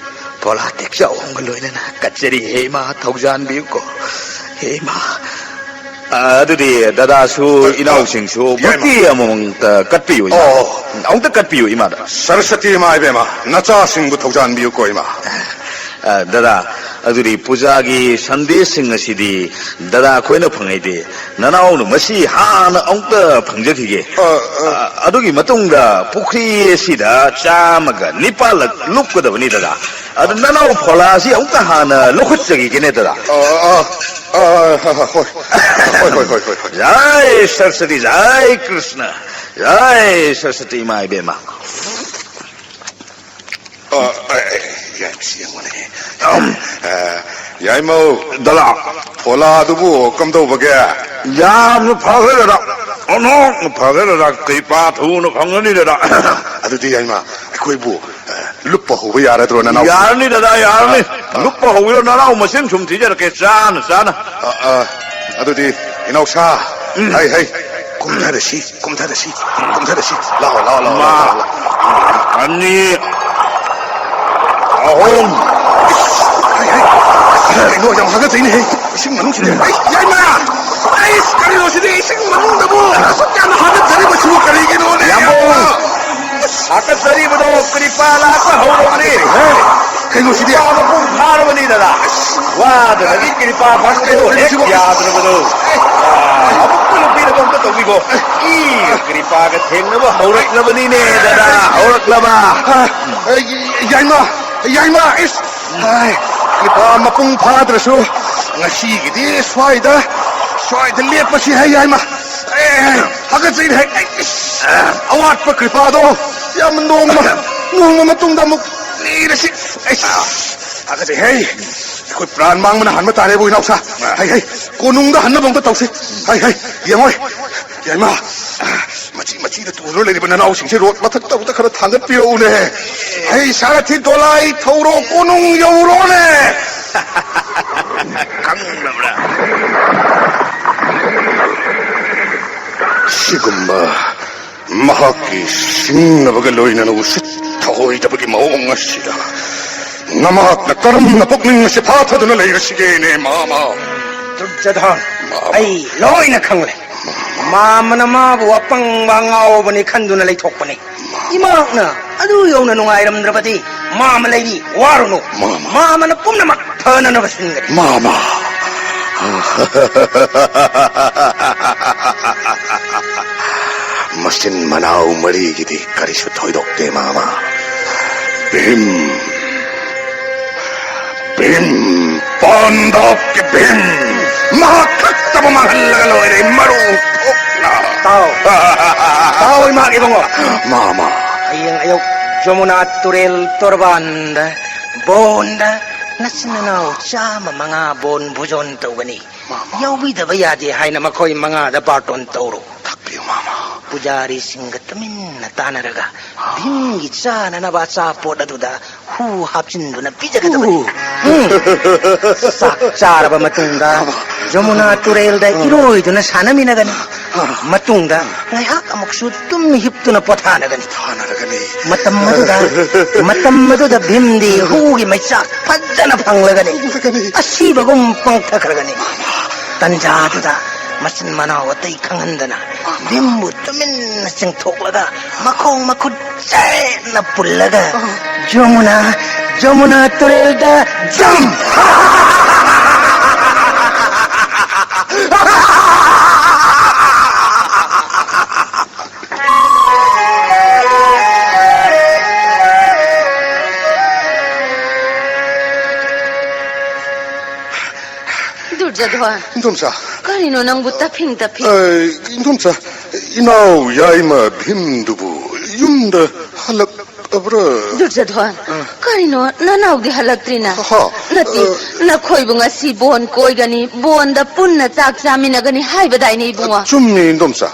ꯐꯣꯂꯥ ꯇꯦꯛꯆꯥꯎ ꯑꯃꯒ ꯂꯣꯏꯅꯅ ꯀꯠꯆꯔꯤ꯫ ꯍꯦ ꯏꯃꯥ, ꯊꯧꯖꯥꯟꯕꯤꯌꯨꯀꯣ꯫ ꯍꯦ ꯏꯃꯥ꯫ ꯑ, ꯑꯗꯨꯗꯤ ꯗꯗꯥꯁꯨ, ꯑ, ꯏꯅꯥꯎꯁꯤꯡꯁꯨ ꯌꯥꯏꯃ꯫ ꯕꯔꯇꯤ ꯑꯃꯃꯝꯇ ꯀꯠꯄꯤꯌꯨ, ꯏꯃꯥ꯫ ꯑꯣ꯫ ꯑꯃꯨꯛꯇ ꯀꯠꯄꯤꯌꯨ, ꯏꯃꯥꯗ꯫ ꯁꯔꯁꯇꯤ ꯏꯃꯥ ꯏꯕꯦꯝꯃ, ꯅꯆꯥꯁꯤꯡꯕꯨ ꯊꯧꯖꯥꯟꯕꯤꯌꯨꯀꯣ, ꯏꯃꯥ꯫ ꯑ, ꯗꯗꯥ, ꯑꯗꯨꯗꯤ ꯄꯨꯖꯥꯒꯤ ꯁꯟꯗꯦꯁꯁꯤꯡ ꯑꯁꯤꯗꯤ ꯗꯗꯥ ꯑꯩꯈꯣꯏꯅ ꯐꯪꯉꯩꯗꯤ, ꯅꯅꯥꯎꯅ ꯃꯁꯤ ꯍꯥꯟꯅ ꯑꯃꯨꯛꯇ ꯐꯪꯖꯈꯤꯒꯦ꯫ ꯑ, ꯑ꯫ ꯑ, ꯑꯗꯨꯒꯤ ꯃꯇꯨꯡꯗ ꯄꯨꯈ꯭ꯔꯤ ꯑꯁꯤꯗ ꯆꯥꯝꯃꯒ ꯅꯤꯄꯥꯜꯂꯛ ꯂꯨꯞꯀꯗꯕꯅꯤ ꯗꯗꯥ꯫ ꯑꯗꯨ ꯅꯅꯥꯎ ꯐꯣꯂꯥꯁꯤ ꯑꯃꯨꯛꯇ ꯍꯥꯟꯅ ꯂꯧꯈꯠꯆꯈꯤꯒꯦꯅꯦ ꯗꯗꯥ꯫ ꯑ, ꯑ, ꯑ, ꯑ, ꯍꯣꯏ꯫ ꯍꯣꯏ, ꯍꯣꯏ, ꯍꯣꯏ, ꯍꯣꯏ, ꯍꯣꯏ꯫ ꯖꯥꯏ ꯁꯔꯁꯇꯤ, ꯖꯥꯏ ꯀ꯭ꯔꯤꯁꯅ, ꯖꯥꯏ ꯁꯔꯁꯇꯤ ꯏꯃꯥ ꯏꯕꯦꯝꯃ꯫ ꯑ, ꯑ, ꯑ, ꯌꯥꯏ, ꯁꯤ ꯌꯦꯡꯉꯨꯅꯦ꯫ ꯑ, ꯌꯥꯏꯃꯧ꯫ ꯗꯗꯥ꯫ ꯐꯣꯂꯥ ꯑꯗꯨꯕꯨ ꯀꯝꯗꯧꯕꯒꯦ? ꯌꯥꯝꯅ ꯐꯈ꯭ꯔꯦ ꯗꯗꯥ꯫ ꯑꯣꯟꯊꯣꯛꯅ ꯐꯈ꯭ꯔꯦ ꯗꯗꯥ꯫ ꯀ꯭ꯔꯤꯄꯥ ꯊꯨꯅ ꯐꯪꯒꯅꯤ ꯗꯗꯥ꯫ ꯑꯗꯨꯗꯤ ꯌꯥꯏꯃ, ꯑꯩꯈꯣꯏꯕꯨ, ꯑ, ꯂꯨꯞꯄ ꯍꯧꯕ ꯌꯥꯔꯗ꯭ꯔꯣ, ꯅꯅꯥꯎ? ꯌꯥꯔꯅꯤ ꯗꯗꯥ, ꯌꯥꯔꯅꯤ꯫ ꯑ, ꯑ꯫ ꯂꯨꯞꯄ ꯍꯧꯕꯤꯔꯣ, ꯅꯅꯥꯎ ꯃꯁꯤꯡ ꯁꯨꯝ ꯊꯤꯖꯔꯛꯀꯦ, ꯆꯥꯅ ꯆꯥꯅ꯫ ꯑ, ꯑ, ꯑꯗꯨꯗꯤ ꯏꯅꯥꯎꯁꯥ, ꯎꯝ꯫ ꯍꯩ, ꯍꯩ, ꯀꯨꯝꯊꯔꯁꯤ, ꯀꯨꯝꯊꯔꯁꯤ, ꯀꯨꯝꯊꯔꯁꯤ꯫ ꯂꯥꯛꯑꯣ, ꯂꯥꯛꯑꯣ, ꯂꯥꯛꯑꯣ, ꯑꯃ, ꯂꯥꯛꯑꯣ, ꯂꯥꯛꯑꯣ꯫ ꯑꯅꯤ, ꯑꯍꯨꯝ꯫ ꯍꯩ, ꯍꯩ, ꯀꯩꯅꯣ, ꯌꯥꯝ ꯍꯥꯒꯠꯆꯩꯅꯦꯍꯦ, ꯏꯁꯤꯡ ꯃꯅꯨꯡꯁꯤꯗ꯫ ꯑꯩ, ꯌꯥꯏꯃ! ꯑꯩꯁ, ꯀꯔꯤꯅꯣ ꯁꯤꯗꯤ, ꯏꯁꯤꯡ ꯃꯅꯨꯡꯗꯕꯨ ꯑꯁꯨꯛ ꯌꯥꯝꯅ ꯍꯥꯒꯠꯆꯔꯤꯕꯁꯤꯕꯨ ꯀꯔꯤꯒꯤꯅꯣꯅꯦ? ꯌꯥꯝꯕꯨꯡ! ꯍꯥꯒꯠꯆꯔꯤꯕꯗꯣ ꯀ꯭ꯔꯤꯄꯥ ꯂꯥꯛꯄ ꯍꯧꯔꯕꯅꯤ꯫ ꯀꯩꯅꯣ ꯁꯤꯗꯤ? ꯀ꯭ꯔꯤꯄꯥ ꯃꯄꯨꯡ ꯐꯥꯔꯕꯅꯤꯗꯅ꯫ ꯋꯥꯗꯕꯒꯤ ꯀ꯭ꯔꯤꯄꯥ ꯐꯪꯕꯗꯣ ꯍꯦꯛ ꯌꯥꯗ꯭ꯔꯕꯗꯣ꯫ ꯑꯥ, ꯑꯃꯨꯛꯇ ꯅꯨꯄꯤꯅ ꯑꯃꯨꯛꯇ ꯇꯧꯕꯤꯈꯣ꯫ ꯏ, ꯀ꯭ꯔꯤꯄꯥꯒ ꯊꯦꯡꯅꯕ ꯍꯧꯔꯛꯂꯕꯅꯤꯅꯦ, ꯗꯗꯥ, ꯍꯧꯔꯛꯂꯕ꯫ ꯑ, ꯑ, ꯌꯥꯏꯃ, ꯌꯥꯏꯃ, ꯏꯁ! ꯍꯥꯏ, ꯀ꯭ꯔꯤꯄꯥ ꯃꯄꯨꯡ ꯐꯥꯗ꯭ꯔꯁꯨ ꯉꯁꯤꯒꯤꯗꯤ ꯁ꯭ꯋꯥꯏꯗ, ꯁ꯭ꯋꯥꯏꯗ ꯂꯦꯞꯄꯁꯤ ꯍꯥꯏ, ꯌꯥꯏꯃ꯫ ꯑꯦ, ꯍꯥꯒꯠꯆꯩꯅꯦ ꯍꯦ꯫ ꯑꯩ, ꯏꯁ! ꯑꯋꯥꯠꯄ ꯀ꯭ꯔꯤꯄꯥꯗꯣ ꯌꯥꯝ ꯅꯣꯡꯃ, ꯅꯣꯡꯃ ꯃꯇꯨꯡꯗ ꯑꯃꯨꯛ ꯂꯤꯔꯁꯤ꯫ ꯑꯩ, ꯍꯥꯒꯠꯆꯩ ꯍꯦ꯫ ꯑꯩꯈꯣꯏ ꯄ꯭ꯔꯥꯟ ꯃꯥꯡꯕꯅ ꯍꯥꯟꯕ ꯇꯥꯔꯦꯕꯨ, ꯏꯅꯥꯎꯁꯥ꯫ ꯍꯩ, ꯍꯩ, ꯀꯣꯅꯨꯡꯗ ꯍꯟꯅꯕ ꯑꯝꯇ ꯇꯧꯁꯤ꯫ ꯍꯩ, ꯍꯩ, ꯌꯦꯡꯉꯣ꯫ ꯌꯥꯏꯃ, ꯃꯆꯤ ꯃꯆꯤꯗ ꯇꯨꯗꯨꯅ ꯂꯩꯔꯤꯕ ꯅꯅꯥꯎꯁꯤꯡꯁꯦ ꯔꯣꯗ ꯃꯊꯛꯇ ꯑꯃꯨꯛꯇ ꯈꯔ ꯊꯥꯡꯒꯠꯄꯤꯔꯛꯎꯅꯦ꯫ ꯍꯩ, ꯁꯥꯔꯊꯤ ꯗꯣꯂꯥꯏ ꯊꯧꯔꯣ, ꯀꯣꯅꯨꯡ ꯌꯧꯔꯣꯅꯦ꯫ ꯈꯪꯗꯕ꯭ꯔꯥ? ꯁꯤꯒꯨꯝꯕ ꯃꯍꯥꯛꯀꯤ ꯁꯤꯡꯅꯕꯒ ꯂꯣꯏꯅꯅ ꯎꯁꯤꯠ ꯊꯑꯣꯏꯗꯕꯒꯤ ꯃꯑꯣꯡ ꯑꯁꯤꯗ ꯅꯃꯥꯛꯅ ꯀꯔꯝꯅ ꯄꯨꯛꯅꯤꯡ ꯑꯁꯤ ꯐꯥꯊꯗꯨꯅ ꯂꯩꯔꯁꯤꯒꯦꯅꯦ, ꯃꯥꯃ? ꯗꯨꯔꯖꯣꯙꯟ, ꯃꯥꯃ꯫ ꯑꯩ ꯂꯣꯏꯅ ꯈꯪꯂꯦ꯫ ꯃꯥꯃꯅ ꯃꯥꯕꯨ ꯑꯄꯪꯕ ꯑꯉꯥꯎꯕꯅꯤ ꯈꯟꯗꯨꯅ ꯂꯩꯊꯣꯛꯄꯅꯤ꯫ ꯏꯃꯥꯛꯅ ꯑꯗꯨ ꯌꯧꯅ ꯅꯨꯡꯉꯥꯏꯔꯝꯗ꯭ꯔꯕꯗꯤ ꯃꯥꯃ ꯂꯩꯔꯤ, ꯋꯥꯔꯨꯅꯨ꯫ ꯃꯥꯃ꯫ ꯃꯥꯃꯅ ꯄꯨꯝꯅꯃꯛ ꯐꯅꯅꯕ ꯁꯤꯟꯒꯅꯤ꯫ ꯃꯥꯃ! ꯃꯆꯤꯟ ꯃꯅꯥꯎ ꯃꯔꯤꯒꯤꯗꯤ ꯀꯔꯤꯁꯨ ꯊꯣꯏꯗꯣꯛꯇꯦ, ꯃꯥꯃ꯫ ꯚꯤꯝ! ꯚꯤꯝ! ꯄꯥꯟꯗꯕꯀꯤ ꯚꯤꯝ! ꯃꯍꯥꯛ ꯈꯛꯇꯕꯨ ꯃꯥꯡꯍꯜꯂꯒ ꯂꯣꯏꯔꯦ, ꯃꯔꯨ ꯊꯣꯛꯅ꯫ ꯇꯥꯎ꯫ ꯇꯥꯎ, ꯏꯃꯥꯒꯤ ꯏꯕꯨꯡꯉꯣ꯫ ꯃꯥꯃ꯫ ꯍꯌꯦꯡ ꯑꯌꯨꯛ ꯖꯃꯨꯅꯥ ꯇꯨꯔꯦꯜ ꯇꯣꯔꯕꯥꯟꯗ, ꯕꯣꯟꯗ, ꯅꯆꯤꯟ ꯅꯅꯥꯎ ꯆꯥꯝꯃ ꯃꯉꯥ ꯕꯣꯟ ꯚꯨꯖꯣꯟ ꯇꯧꯒꯅꯤ꯫ ꯃꯥꯃ꯫ ꯌꯥꯎꯕꯤꯗꯕ ꯌꯥꯗꯦ ꯍꯥꯏꯅ ꯃꯈꯣꯏ ꯃꯉꯥꯗ ꯕꯥꯔꯇꯣꯟ ꯇꯧꯔꯣ꯫ ꯇꯥꯛꯄꯤꯌꯨ, ꯃꯥꯃ꯫ ꯄꯨꯖꯥꯔꯤꯁꯤꯡꯒ ꯇꯨꯃꯤꯟꯅ ꯇꯥꯟꯅꯔꯒ ꯚꯤꯝꯒꯤ ꯆꯥꯅꯅꯕ ꯑꯆꯥꯄꯣꯠ ꯑꯗꯨꯗ ꯍꯨ ꯍꯥꯞꯆꯤꯟꯗꯨꯅ ꯄꯤꯖꯒꯗꯕꯅꯤ꯫ ꯎ꯫ ꯎꯝ꯫ ꯆꯥꯛ ꯆꯥꯔꯕ ꯃꯇꯨꯡꯗ ꯖꯃꯨꯅꯥ ꯇꯨꯔꯦꯜꯗ ꯏꯔꯣꯏꯗꯨꯅ ꯁꯥꯟꯅꯃꯤꯟꯅꯒꯅꯤ꯫ ꯃꯇꯨꯡꯗ ꯉꯥꯏꯍꯥꯛ ꯑꯃꯨꯛꯁꯨ ꯇꯨꯝ ꯍꯤꯞꯇꯨꯅ ꯄꯣꯊꯥꯅꯒꯅꯤ꯫ ꯊꯥꯅꯔꯒꯅꯤ꯫ ꯃꯇꯝ ꯑꯗꯨꯗ, ꯃꯇꯝ ꯑꯗꯨꯗ ꯚꯤꯝꯗꯤ ꯍꯨꯒꯤ ꯃꯩꯆꯥꯛ ꯐꯖꯅ ꯐꯪꯂꯒꯅꯤ꯫ ꯐꯪꯂꯒꯅꯤ꯫ ꯑꯁꯤꯕꯒꯨꯝ ꯄꯪꯊꯈ꯭ꯔꯒꯅꯤ꯫ ꯇꯟꯖꯥ ꯑꯗꯨꯗ ꯃꯆꯤꯟ ꯃꯅꯥꯎ ꯑꯇꯩ ꯈꯪꯍꯟꯗꯅ ꯚꯤꯝꯕꯨ ꯇꯨꯃꯤꯟꯅ ꯆꯤꯡꯊꯣꯛꯂꯒ ꯃꯈꯣꯡ ꯃꯈꯨꯠ ꯆꯦꯠꯅ ꯄꯨꯜꯂꯒ ꯖꯃꯨꯅꯥ, ꯖꯃꯨꯅꯥ ꯇꯨꯔꯦꯜꯗ ꯖꯝ! ꯗꯨꯔꯖꯣꯙꯟ꯫ ꯏꯟꯗꯣꯝꯆꯥ꯫ ꯀꯔꯤꯅꯣ ꯅꯪꯕꯨ ꯇꯞꯐꯤꯡ ꯇꯞꯐꯤꯡ? ꯑ, ꯏꯟꯗꯣꯝꯆꯥ, ꯏꯅꯥꯎ ꯌꯥꯏꯃ ꯚꯤꯝꯗꯨꯕꯨ ꯌꯨꯝꯗ ꯍꯜꯂꯛꯂꯕ꯭ꯔꯥ? ꯗꯨꯔꯖꯣꯙꯟ, ꯑ꯫ ꯀꯔꯤꯅꯣ ꯅꯅꯥꯎꯗꯤ ꯍꯜꯂꯛꯇ꯭ꯔꯤꯅ? ꯍꯥ? ꯅꯠꯇꯦ, ꯑ꯫ ꯅꯈꯣꯏꯕꯨ ꯉꯁꯤ ꯕꯣꯟ ꯀꯣꯏꯒꯅꯤ, ꯕꯣꯟꯗ ꯄꯨꯟꯅ ꯆꯥꯛ ꯆꯥꯃꯤꯟꯅꯒꯅꯤ ꯍꯥꯏꯕꯗꯥꯏꯅꯦ ꯏꯕꯨꯡꯉꯣ? ꯆꯨꯝꯃꯤ, ꯏꯟꯗꯣꯝꯆꯥ꯫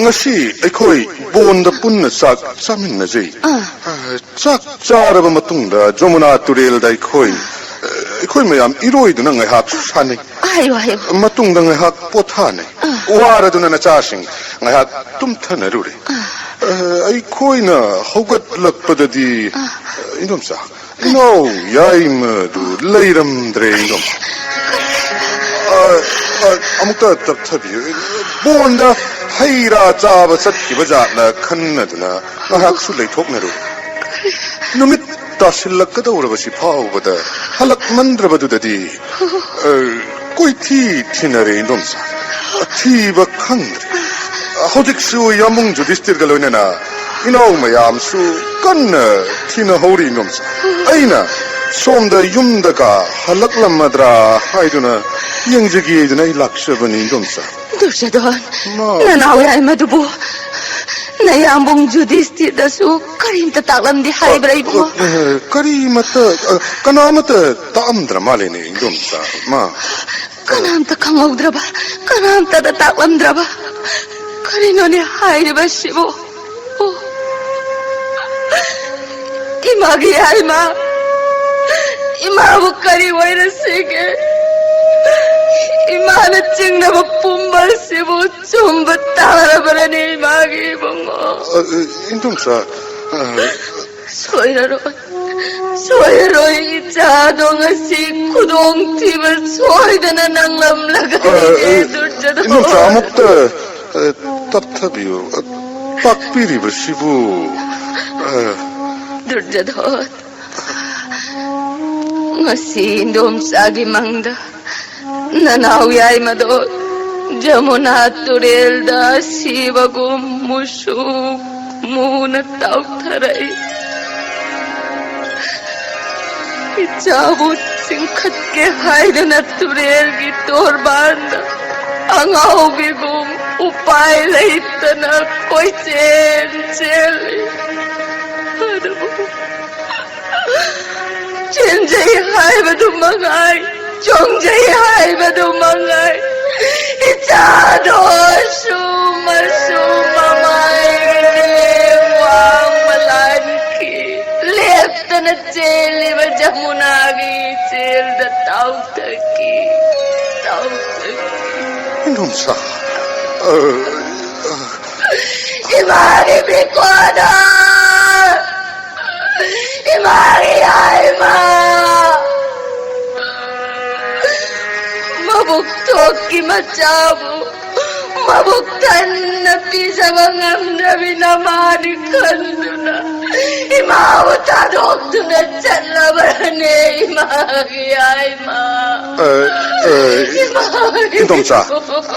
ꯉꯁꯤ ꯑꯩꯈꯣꯏ ꯕꯣꯟꯗ ꯄꯨꯟꯅ ꯆꯥꯛ ꯆꯥꯃꯤꯟꯅꯖꯩ꯫ ꯑ꯫ ꯑ, ꯆꯥꯛ ꯆꯥꯔꯕ ꯃꯇꯨꯡꯗ ꯖꯃꯨꯅꯥ ꯇꯨꯔꯦꯜꯗ ꯑꯩꯈꯣꯏ, ꯑ, ꯑꯩꯈꯣꯏ ꯃꯌꯥꯝ ꯏꯔꯣꯏꯗꯨꯅ ꯉꯥꯏꯍꯥꯛ ꯁꯥꯟꯅꯩ꯫ ꯍꯥꯏꯌꯨ, ꯍꯥꯏꯌꯨ꯫ ꯃꯇꯨꯡꯗ ꯉꯥꯏꯍꯥꯛ ꯄꯣꯊꯥꯅꯩ꯫ ꯑ꯫ ꯋꯥꯔꯗꯨꯅ ꯅꯆꯥꯁꯤꯡ ꯉꯥꯏꯍꯥꯛ ꯇꯨꯝꯊꯅꯔꯨꯔꯦ꯫ ꯑ꯫ ꯑ, ꯑꯩꯈꯣꯏꯅ ꯍꯧꯒꯠꯂꯛꯄꯗꯗꯤ, ꯑ꯫ ꯏꯟꯗꯣꯝꯆꯥ, ꯏꯅꯥꯎ ꯌꯥꯏꯃꯗꯨ ꯂꯩꯔꯝꯗ꯭ꯔꯦ, ꯏꯅꯥꯎ꯫ ꯑ, ꯑ, ꯑꯃꯨꯛꯇ ꯇꯞꯊꯕꯤꯌꯨ꯫ ꯕꯣꯟꯗ ꯍꯩ ꯔꯥ ꯆꯥꯕ ꯆꯠꯈꯤꯕ ꯖꯥꯠꯅ ꯈꯟꯅꯗꯨꯅ ꯉꯥꯏꯍꯥꯛꯁꯨ ꯂꯩꯊꯣꯛꯅꯔꯨ꯫ ꯅꯨꯃꯤꯠ ꯇꯥꯁꯤꯜꯂꯛꯀꯗꯧꯔꯕꯁꯤ ꯐꯥꯎꯕꯗ ꯍꯜꯂꯛꯃꯟꯗ꯭ꯔꯕꯗꯨꯗꯗꯤ, ꯑ, ꯀꯣꯏꯊꯤ ꯊꯤꯅꯔꯦ, ꯏꯟꯗꯣꯝꯆꯥ꯫ ꯊꯤꯕ ꯈꯪꯗ꯭ꯔꯦ꯫ ꯍꯧꯖꯤꯛꯁꯨ ꯌꯥꯝꯕꯨꯡ ꯖꯨꯗꯤꯁꯇꯤꯔꯒ ꯂꯣꯏꯅꯅ ꯏꯅꯥꯎ ꯃꯌꯥꯝꯁꯨ ꯀꯟꯅ ꯊꯤꯅꯍꯧꯔꯤ, ꯏꯟꯗꯣꯝꯆꯥ꯫ ꯑꯩꯅ ꯁꯣꯝꯗ ꯌꯨꯝꯗꯒ ꯍꯜꯂꯛꯂꯝꯃꯗ꯭ꯔꯥ ꯍꯥꯏꯗꯨꯅ ꯌꯦꯡꯖꯒꯦꯗꯅ ꯑꯩ ꯂꯥꯛꯆꯕꯅꯤ, ꯏꯟꯗꯣꯝꯆꯥ꯫ ꯗꯨꯔꯖꯣꯙꯣꯟ, ꯃꯥ- ꯅꯅꯥꯎ ꯌꯥꯏꯃꯗꯨꯕꯨ ꯅꯌꯥꯝꯕꯨꯡ ꯖꯨꯗꯤꯁꯇꯤꯔꯗꯁꯨ ꯀꯔꯤꯝꯇ ꯇꯥꯛꯂꯝꯗꯦ ꯍꯥꯏꯕ꯭ꯔꯥ, ꯏꯕꯨꯡꯉꯣ? ꯑ, ꯀꯔꯤꯃꯠꯇ, ꯑ, ꯀꯅꯥꯃꯠꯇ ꯇꯥꯛꯑꯝꯗ꯭ꯔ ꯃꯥꯜꯂꯦꯅꯦ, ꯏꯟꯗꯣꯝꯆꯥ꯫ ꯃꯥ- ꯀꯅꯥꯝꯇ ꯈꯪꯍꯧꯗ꯭ꯔꯕ, ꯀꯅꯥꯝꯇꯗ ꯇꯥꯛꯂꯝꯗ꯭ꯔꯕ, ꯀꯔꯤꯅꯣꯅꯦ ꯍꯥꯏꯔꯤꯕꯁꯤꯕꯨ? ꯑꯣ, ꯏꯃꯥꯒꯤ ꯌꯥꯏꯃ, ꯏꯃꯥꯕꯨ ꯀꯔꯤ ꯑꯣꯏꯔꯁꯤꯒꯦ? ꯏꯃꯥꯅ ꯆꯤꯡꯅꯕ ꯄꯨꯝꯕꯁꯤꯕꯨ ꯆꯨꯝꯕ ꯇꯥꯔꯕ꯭ꯔꯅꯦ, ꯏꯃꯥꯒꯤ ꯏꯕꯨꯡꯉꯣ? ꯑ, ꯑ, ꯏꯟꯗꯣꯝꯆꯥ, ꯑ, ꯁꯣꯏꯔꯔꯣꯏ, ꯁꯣꯏꯔꯔꯣꯏ, ꯏꯆꯥꯗꯣ ꯉꯁꯤ ꯈꯨꯗꯣꯡꯊꯤꯕ ꯁꯣꯏꯗꯅ ꯅꯪꯂꯝꯂꯒꯅꯤ, ꯑ, ꯑ, ꯗꯨꯔꯖꯣꯙꯣꯟ꯫ ꯏꯟꯗꯣꯝꯆꯥ, ꯑꯃꯨꯛꯇ, ꯑ, ꯇꯞꯊꯕꯤꯌꯨ꯫ ꯑ, ꯇꯥꯛꯄꯤꯔꯤꯕꯁꯤꯕꯨ, ꯑ, ꯗꯨꯔꯖꯣꯙꯣꯟ, ꯉꯁꯤ ꯏꯟꯗꯣꯝꯆꯥꯒꯤ ꯃꯪꯗ ꯅꯅꯥꯎ ꯌꯥꯏꯃꯗꯣ ꯖꯃꯨꯅꯥ ꯇꯨꯔꯦꯜꯗ ꯁꯤꯕꯒꯨꯝ ꯃꯨꯁꯨꯛ ꯃꯨꯅ ꯇꯥꯎꯊꯔꯛꯏ꯫ ꯏꯆꯥꯕꯨ ꯆꯤꯡꯈꯠꯀꯦ ꯍꯥꯏꯗꯨꯅ ꯇꯨꯔꯦꯜꯒꯤ ꯇꯣꯔꯕꯥꯟꯗ ꯑꯉꯥꯎꯕꯤꯒꯨꯝ ꯎꯄꯥꯏ ꯂꯩꯇꯅ ꯀꯣꯏꯆꯦꯟ ꯆꯦꯜꯂꯤ꯫ ꯑꯗꯨꯕꯨ ꯆꯦꯟꯖꯩ ꯍꯥꯏꯕꯗꯨ ꯃꯉꯥꯏ, ꯆꯣꯡꯖꯩ ꯍꯥꯏꯕꯗꯨ ꯃꯉꯥꯏ, ꯏꯆꯥꯗꯣꯁꯨ ꯃꯁꯨ ꯃꯃꯥꯏꯒꯤ ꯋꯥꯡꯃ ꯂꯥꯟꯈꯤ꯫ ꯂꯦꯞꯇꯅ ꯆꯦꯜꯂꯤꯕ ꯖꯃꯨꯅꯥꯒꯤ ꯏꯆꯦꯜꯗ ꯇꯥꯎꯊꯈꯤ, ꯇꯥꯎꯊꯈꯤ꯫ ꯏꯟꯗꯣꯝꯆꯥ, ꯑ, ꯑ, ꯏꯃꯥꯒꯤ ꯕꯤꯀꯣꯗ! ꯏꯃꯥꯒꯤ ꯌꯥꯏꯃ! ꯃꯕꯨꯛ ꯊꯣꯛꯀꯤ ꯃꯆꯥꯕꯨ ꯃꯕꯨꯛ ꯊꯟꯅ ꯄꯤꯖꯕ ꯉꯝꯗ꯭ꯔꯕꯤ ꯅꯃꯥꯅꯤ ꯈꯟꯗꯨꯅ ꯏꯃꯥꯕꯨ ꯊꯥꯗꯣꯛꯇꯨꯅ ꯆꯠꯂꯕ꯭ꯔꯅꯦ, ꯏꯃꯥꯒꯤ ꯌꯥꯏꯃ? ꯑ, ꯑ, ꯏꯃꯥꯒꯤ ꯏꯟꯗꯣꯝꯆꯥ,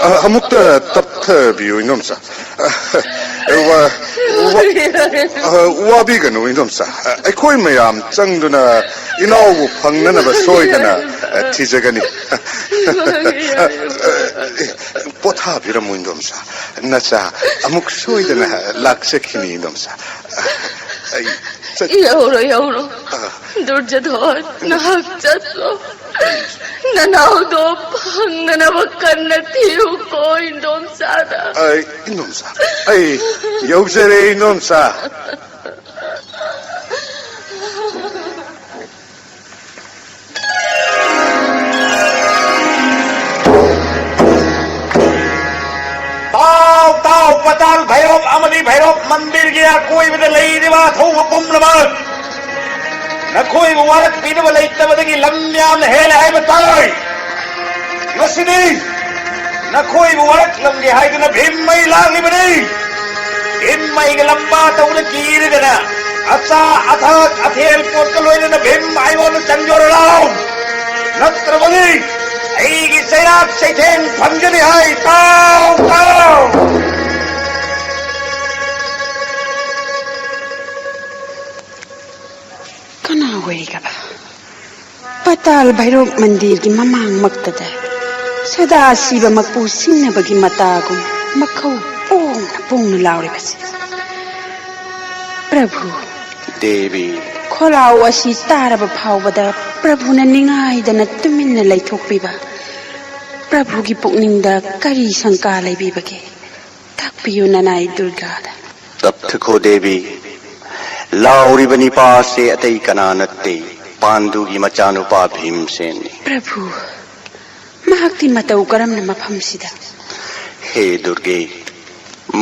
ꯑ, ꯑꯃꯨꯛꯇ ꯇꯞꯊꯕꯤꯌꯨ, ꯏꯟꯗꯣꯝꯆꯥ꯫ ꯑ, ꯋꯥ-, ꯋꯥ-, ꯑ, ꯋꯥꯕꯤꯒꯅꯨ, ꯏꯟꯗꯣꯝꯆꯥ꯫ ꯑ, ꯑꯩꯈꯣꯏ ꯃꯌꯥꯝ ꯆꯪꯗꯨꯅ ꯏꯅꯥꯎꯕꯨ ꯐꯪꯅꯅꯕ ꯁꯣꯏꯗꯅ, ꯑ, ꯊꯤꯖꯒꯅꯤ꯫ ꯄꯣꯊꯥꯕꯤꯔꯝꯃꯨ, ꯏꯟꯗꯣꯝꯆꯥ꯫ ꯅꯆꯥ ꯑꯃꯨꯛ ꯁꯣꯏꯗꯅ ꯂꯥꯛꯆꯈꯤꯅꯤ, ꯏꯟꯗꯣꯝꯆꯥ꯫ ꯑꯩ ꯆꯠ- ꯌꯧꯔꯣ, ꯌꯧꯔꯣ꯫ ꯑ꯫ ꯗꯨꯔꯖꯣꯙꯟ, ꯅꯍꯥꯛ ꯆꯠꯂꯣ꯫ ꯅꯅꯥꯎꯗꯣ ꯐꯪꯅꯅꯕ ꯀꯟꯅ ꯊꯤꯌꯨꯀꯣ, ꯏꯟꯗꯣꯝꯆꯥꯗ꯫ ꯑꯩ, ꯏꯟꯗꯣꯝꯆꯥ, ꯑꯩ ꯌꯧꯖꯔꯦ, ꯏꯟꯗꯣꯝꯆꯥ꯫ ꯇꯥꯎ, ꯇꯥꯎ, ꯄꯇꯥꯜ ꯚꯩꯔꯣꯞ ꯑꯃꯗꯤ ꯚꯩꯔꯣꯞ ꯃꯟꯗꯤꯔꯒꯤ ꯑꯀꯣꯏꯕꯗ ꯂꯩꯔꯤꯕ ꯑꯊꯧꯕ ꯄꯨꯝꯅꯃꯛ, ꯅꯈꯣꯏꯕꯨ ꯋꯥꯔꯛꯄꯤꯅꯕ ꯂꯩꯇꯕꯗꯒꯤ ꯂꯝ ꯌꯥꯝꯅ ꯍꯦꯜꯂꯦ ꯍꯥꯏꯕ ꯇꯥꯏ꯫ ꯉꯁꯤꯗꯤ ꯅꯈꯣꯏꯕꯨ ꯋꯥꯔꯛꯂꯝꯒꯦ ꯍꯥꯏꯗꯨꯅ ꯚꯤꯝ ꯃꯩ ꯂꯥꯛꯂꯤꯕꯅꯤ꯫ ꯚꯤꯝ ꯃꯩꯒ ꯂꯝꯕꯥ ꯇꯧꯅ ꯀꯤꯔꯗꯅ ꯑꯆꯥ ꯑꯊꯛ ꯑꯊꯦꯜ ꯄꯣꯠꯀ ꯂꯣꯏꯅꯅ ꯚꯤꯝ ꯑꯩꯉꯣꯟꯗ ꯆꯪꯖꯔꯣ ꯂꯥꯎ꯫ ꯅꯠꯇ꯭ꯔꯕꯗꯤ ꯑꯩꯒꯤ ꯆꯩꯔꯥꯛ ꯆꯩꯊꯦꯡ ꯐꯪꯒꯅꯤ ꯍꯥꯏ꯫ ꯇꯥꯎ, ꯇꯥꯎ꯫ ꯀꯅꯥ ꯑꯣꯏꯔꯤꯒꯕ? ꯄꯇꯥꯜ ꯚꯩꯔꯣꯞ ꯃꯟꯗꯤꯔꯒꯤ ꯃꯃꯥꯡꯃꯛꯇꯗ ꯁꯗꯥ ꯁꯤꯕꯃꯛꯄꯨ ꯁꯤꯡꯅꯕꯒꯤ ꯃꯇꯥꯒꯨꯝ ꯃꯈꯧ ꯄꯣꯡꯅ ꯄꯣꯡꯅ ꯂꯥꯎꯔꯤꯕꯁꯤ꯫ ꯄ꯭ꯔꯚꯨ꯫ ꯗꯦꯕꯤ꯫ ꯈꯣꯜꯂꯥꯎ ꯑꯁꯤ ꯇꯥꯔꯕ ꯐꯥꯎꯕꯗ ꯄ꯭ꯔꯚꯨꯅ ꯅꯤꯡꯉꯥꯏꯗꯅ ꯇꯨꯃꯤꯟꯅ ꯂꯩꯊꯣꯛꯄꯤꯕ꯫ ꯄ꯭ꯔꯚꯨꯒꯤ ꯄꯨꯛꯅꯤꯡꯗ ꯀꯔꯤ ꯁꯪꯀꯥ ꯂꯩꯕꯤꯕꯒꯦ? ꯇꯥꯛꯄꯤꯌꯨ ꯅꯅꯥꯏ ꯗꯨꯔꯒꯥꯗ꯫ ꯇꯞꯊꯈꯣ ꯗꯦꯕꯤ, ꯂꯥꯎꯔꯤꯕ ꯅꯤꯄꯥꯁꯦ ꯑꯇꯩ ꯀꯅꯥ ꯅꯠꯇꯦ, ꯄꯥꯟꯗꯨꯒꯤ ꯃꯆꯥꯅꯨꯄꯥ ꯚꯤꯝꯁꯦꯟꯅꯤ꯫ ꯄ꯭ꯔꯚꯨ, ꯃꯍꯥꯛꯇꯤ ꯃꯇꯧ ꯀꯔꯝꯅ ꯃꯐꯝꯁꯤꯗ? ꯍꯦ ꯗꯨꯔꯒꯦ,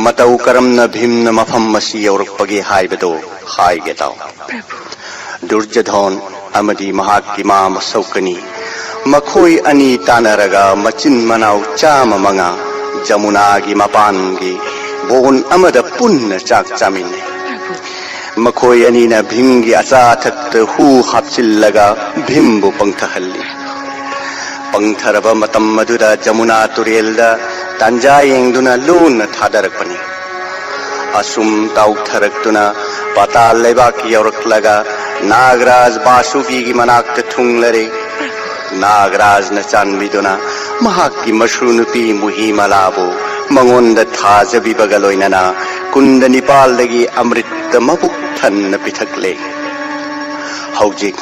ꯃꯇꯧ ꯀꯔꯝꯅ ꯚꯤꯝꯅ ꯃꯐꯝ ꯑꯁꯤ ꯌꯧꯔꯛꯄꯒꯦ ꯍꯥꯏꯕꯗꯣ ꯍꯥꯏꯒꯦ ꯇꯥꯎ꯫ ꯄ꯭ꯔꯚꯨ꯫ ꯗꯨꯔꯖꯣꯙꯟ ꯑꯃꯗꯤ ꯃꯍꯥꯛꯀꯤ ꯃꯥ ꯃꯁꯧꯀꯅꯤ, ꯃꯈꯣꯏ ꯑꯅꯤ ꯇꯥꯟꯅꯔꯒ ꯃꯆꯤꯟ ꯃꯅꯥꯎ ꯆꯥꯝꯃ ꯃꯉꯥ ꯖꯃꯨꯅꯥꯒꯤ ꯃꯄꯥꯟꯒꯤ ꯕꯣꯟ ꯑꯃꯗ ꯄꯨꯟꯅ ꯆꯥꯛ ꯆꯥꯃꯤꯟꯅꯩ꯫ ꯄ꯭ꯔꯚꯨ꯫ ꯃꯈꯣꯏ ꯑꯅꯤꯅ ꯚꯤꯝꯒꯤ ꯑꯆꯥ ꯑꯊꯛꯇ ꯍꯨ ꯍꯥꯞꯆꯤꯜꯂꯒ ꯚꯤꯝꯕꯨ ꯄꯪꯊꯍꯜꯂꯤ꯫ ꯄꯪꯊꯔꯕ ꯃꯇꯝ ꯑꯗꯨꯗ ꯖꯃꯨꯅꯥ ꯇꯨꯔꯦꯜꯗ ꯇꯥꯟꯖꯥ ꯌꯦꯡꯗꯨꯅ ꯂꯣꯟꯅ ꯊꯥꯗꯔꯛꯄꯅꯤ꯫ ꯑꯁꯨꯝ ꯇꯥꯎꯊꯔꯛꯇꯨꯅ ꯄꯥꯇꯥꯜ ꯂꯩꯕꯥꯛ ꯌꯧꯔꯛꯂꯒ ꯅꯥꯒꯔꯥꯖ ꯕꯥꯁꯨꯀꯤꯒꯤ ꯃꯅꯥꯛꯇ ꯊꯨꯡꯂꯔꯦ꯫ ꯅꯥꯒꯔꯥꯖꯅ ꯆꯥꯟꯕꯤꯗꯨꯅ ꯃꯍꯥꯛꯀꯤ ꯃꯁꯨ ꯅꯨꯄꯤ ꯃꯨꯍꯤꯃꯂꯥꯕꯨ ꯃꯉꯣꯟꯗ ꯊꯥꯖꯕꯤꯕꯒ ꯂꯣꯏꯅꯅ ꯀꯨꯟꯗ ꯅꯤꯄꯥꯜꯗꯒꯤ ꯑꯃ꯭ꯔꯤꯠꯇ ꯃꯕꯨꯛ ꯊꯟꯅ ꯄꯤꯊꯛꯂꯦ꯫ ꯍꯧꯖꯤꯛ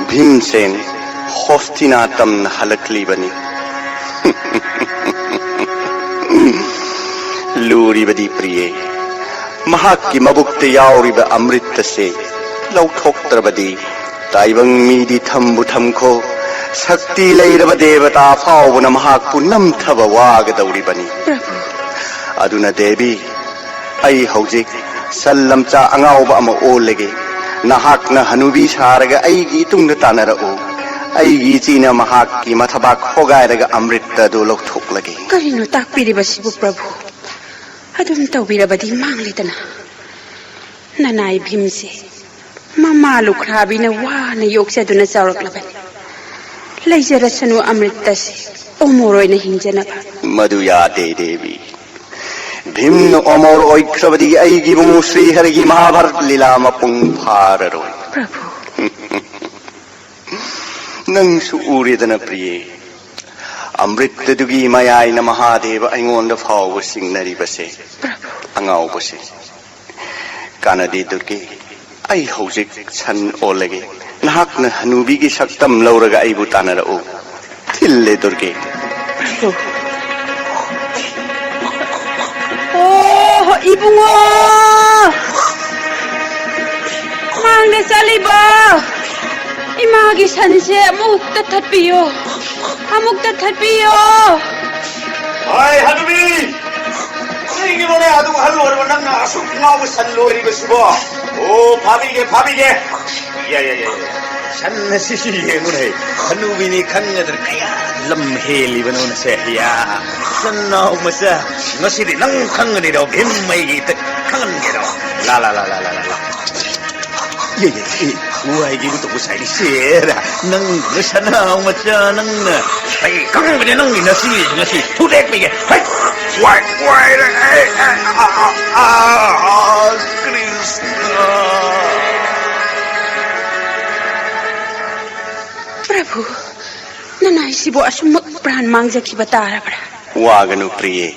ꯚꯤꯝꯁꯦꯟ ꯍꯣꯁꯇꯤꯅꯥꯇꯝꯅ ꯍꯜꯂꯛꯂꯤꯕꯅꯤ꯫ ꯂꯨꯔꯤꯕꯗꯤ ꯄ꯭ꯔꯤꯌꯦ, ꯃꯍꯥꯛꯀꯤ ꯃꯕꯨꯛꯇ ꯌꯥꯎꯔꯤꯕ ꯑꯃ꯭ꯔꯤꯠ ꯑꯁꯦ ꯂꯧꯊꯣꯛꯇ꯭ꯔꯕꯗꯤ ꯇꯥꯏꯕꯪ ꯃꯤꯗꯤ ꯊꯝꯕꯨ ꯊꯝꯈꯣ, ꯁꯛꯇꯤ ꯂꯩꯔꯕ ꯗꯦꯕꯇꯥ ꯐꯥꯎꯕꯅ ꯃꯍꯥꯛꯄꯨ ꯅꯝꯊꯕ ꯋꯥꯒꯗꯧꯔꯤꯕꯅꯤ꯫ ꯄ꯭ꯔꯚꯨ꯫ ꯑꯗꯨꯅ ꯗꯦꯕꯤ, ꯑꯩ ꯍꯧꯖꯤꯛ ꯁꯟ ꯂꯝꯆꯥ ꯑꯉꯥꯎꯕ ꯑꯃ ꯑꯣꯜꯂꯒꯦ꯫ ꯅꯍꯥꯛꯅ ꯍꯅꯨꯕꯤ ꯁꯥꯔꯒ ꯑꯩꯒꯤ ꯏꯇꯨꯡꯗ ꯇꯥꯟꯅꯔꯛꯎ꯫ ꯑꯩꯒꯤ ꯏꯆꯦꯅ ꯃꯍꯥꯛꯀꯤ ꯃꯊꯕꯥꯛ ꯍꯣꯒꯥꯏꯔꯒ ꯑꯃ꯭ꯔꯤꯠꯇ ꯑꯗꯨ ꯂꯧꯊꯣꯛꯂꯒꯦ꯫ ꯀꯔꯤꯅꯣ ꯇꯥꯛꯄꯤꯔꯤꯕꯁꯤꯕꯨ, ꯄ꯭ꯔꯚꯨ? ꯑꯗꯨꯝ ꯇꯧꯕꯤꯔꯕꯗꯤ ꯃꯥꯡꯂꯦꯗꯅ꯫ ꯅꯅꯥꯏ ꯚꯤꯝꯁꯦ ꯃꯃꯥ ꯂꯨꯈ꯭ꯔꯥꯕꯤꯅ ꯋꯥꯅ ꯌꯣꯛꯆꯗꯨꯅ ꯆꯥꯎꯔꯛꯂꯕꯅꯤ꯫ ꯂꯩꯖꯔꯁꯅꯨ ꯑꯃ꯭ꯔꯤꯠꯇꯁꯦ ꯑꯣꯃꯣꯔ ꯑꯣꯏꯅ ꯍꯤꯡꯖꯅꯕ꯫ ꯃꯗꯨ ꯌꯥꯗꯦ, ꯗꯦꯕꯤ꯫ ꯚꯤꯝꯅ ꯑꯣꯃꯣꯔ ꯑꯣꯏꯈ꯭ꯔꯕꯗꯤ ꯑꯩꯒꯤ ꯏꯕꯨꯡꯉꯣ ꯁ꯭ꯔꯤꯍꯔꯤꯒꯤ ꯃꯍꯥꯚꯥꯔꯠ ꯂꯤꯂꯥ ꯃꯄꯨꯡ ꯐꯥꯔꯔꯣꯏ꯫ ꯄ꯭ꯔꯚꯨ꯫ ꯅꯪꯁꯨ ꯎꯔꯦꯗꯅ, ꯄ꯭ꯔꯤꯌꯦ, ꯑꯃ꯭ꯔꯤꯠꯇꯗꯨꯒꯤ ꯃꯌꯥꯏꯅ ꯃꯍꯥꯗꯦꯕ ꯑꯩꯉꯣꯟꯗ ꯐꯥꯎꯕ ꯆꯤꯡꯅꯔꯤꯕꯁꯦ꯫ ꯄ꯭ꯔꯚꯨ꯫ ꯑꯉꯥꯎꯕꯁꯦ꯫ ꯀꯥꯟꯅꯗꯦ ꯗꯨꯔꯒꯦ, ꯑꯩ ꯍꯧꯖꯤꯛ ꯁꯟ ꯑꯣꯜꯂꯒꯦ꯫ ꯅꯍꯥꯛꯅ ꯍꯅꯨꯕꯤꯒꯤ ꯁꯛꯇꯝ ꯂꯧꯔꯒ ꯑꯩꯕꯨ ꯇꯥꯟꯅꯔꯛꯎ꯫ ꯊꯤꯜꯂꯦ ꯗꯨꯔꯒꯦ꯫ ꯑꯣ, ꯏꯕꯨꯡꯉꯣ! ꯃꯥꯡꯗ ꯆꯠꯂꯤꯕ ꯏꯃꯥꯒꯤ ꯁꯟꯁꯦ ꯑꯃꯨꯛꯇ ꯊꯠꯄꯤꯌꯣ, ꯑꯃꯨꯛꯇ ꯊꯠꯄꯤꯌꯣ꯫ ꯍꯣꯏ, ꯍꯅꯨꯕꯤ! ꯀꯔꯤꯒꯤꯅꯣꯅꯦ ꯑꯗꯨ ꯑꯍꯜ ꯑꯣꯏꯔꯕ ꯅꯪꯅ ꯑꯁꯨꯛ ꯉꯥꯎꯕ ꯁꯟ ꯂꯣꯏꯔꯤꯕꯁꯤꯕꯣ? ꯑꯣ, ꯐꯥꯕꯤꯒꯦ, ꯐꯥꯕꯤꯒꯦ꯫ ꯌꯥ, ꯌꯥ, ꯌꯥ, ꯌꯥ꯫ ꯁꯟ ꯑꯁꯤꯁꯤ ꯌꯦꯡꯉꯨꯅꯦ꯫ ꯍꯅꯨꯕꯤꯅꯤ ꯈꯪꯒꯗ꯭ꯔꯥ? ꯀꯌꯥ ꯂꯝ ꯍꯦꯜꯂꯤꯕꯅꯣꯅꯦ ꯁꯦ꯫ ꯌꯥ꯫ ꯁꯟꯅꯥꯎ ꯃꯆꯥ, ꯉꯁꯤꯗꯤ ꯅꯪ ꯈꯪꯒꯅꯤꯗꯣ, ꯚꯤꯝ ꯑꯩꯒꯤ ꯏꯇꯛ ꯈꯪꯍꯟꯒꯦꯗꯣ꯫ ꯂꯥ, ꯂꯥ, ꯂꯥ꯫ ꯑꯦ, ꯋꯥꯏꯒꯤꯕꯨ ꯇꯧꯕ ꯁꯥꯏꯅꯤ ꯁꯦꯔ꯫ ꯅꯪꯅ ꯁꯅꯥ ꯃꯆꯥ, ꯅꯪꯅ ꯁꯥꯏ ꯈꯪꯕꯅꯦ, ꯅꯪꯒꯤ ꯅꯁꯤ ꯉꯁꯤ ꯊꯨꯗꯦꯛꯄꯤꯒꯦ꯫ ꯍꯩ! ꯋꯥꯏ, ꯋꯥꯏꯔꯦ꯫ ꯑꯦ, ꯑꯦ, ꯑ, ꯑ, ꯑ, ꯑ, ꯀ꯭ꯔꯤꯁꯅ꯫ ꯄ꯭ꯔꯚꯨ, ꯅꯅꯥꯏꯁꯤꯕꯨ ꯑꯁꯨꯝꯃꯛ ꯄ꯭ꯔꯥꯟ ꯃꯥꯡꯖꯈꯤꯕ ꯇꯥꯔꯕ꯭ꯔꯥ? ꯋꯥꯒꯅꯨ ꯄ꯭ꯔꯤꯌꯦ,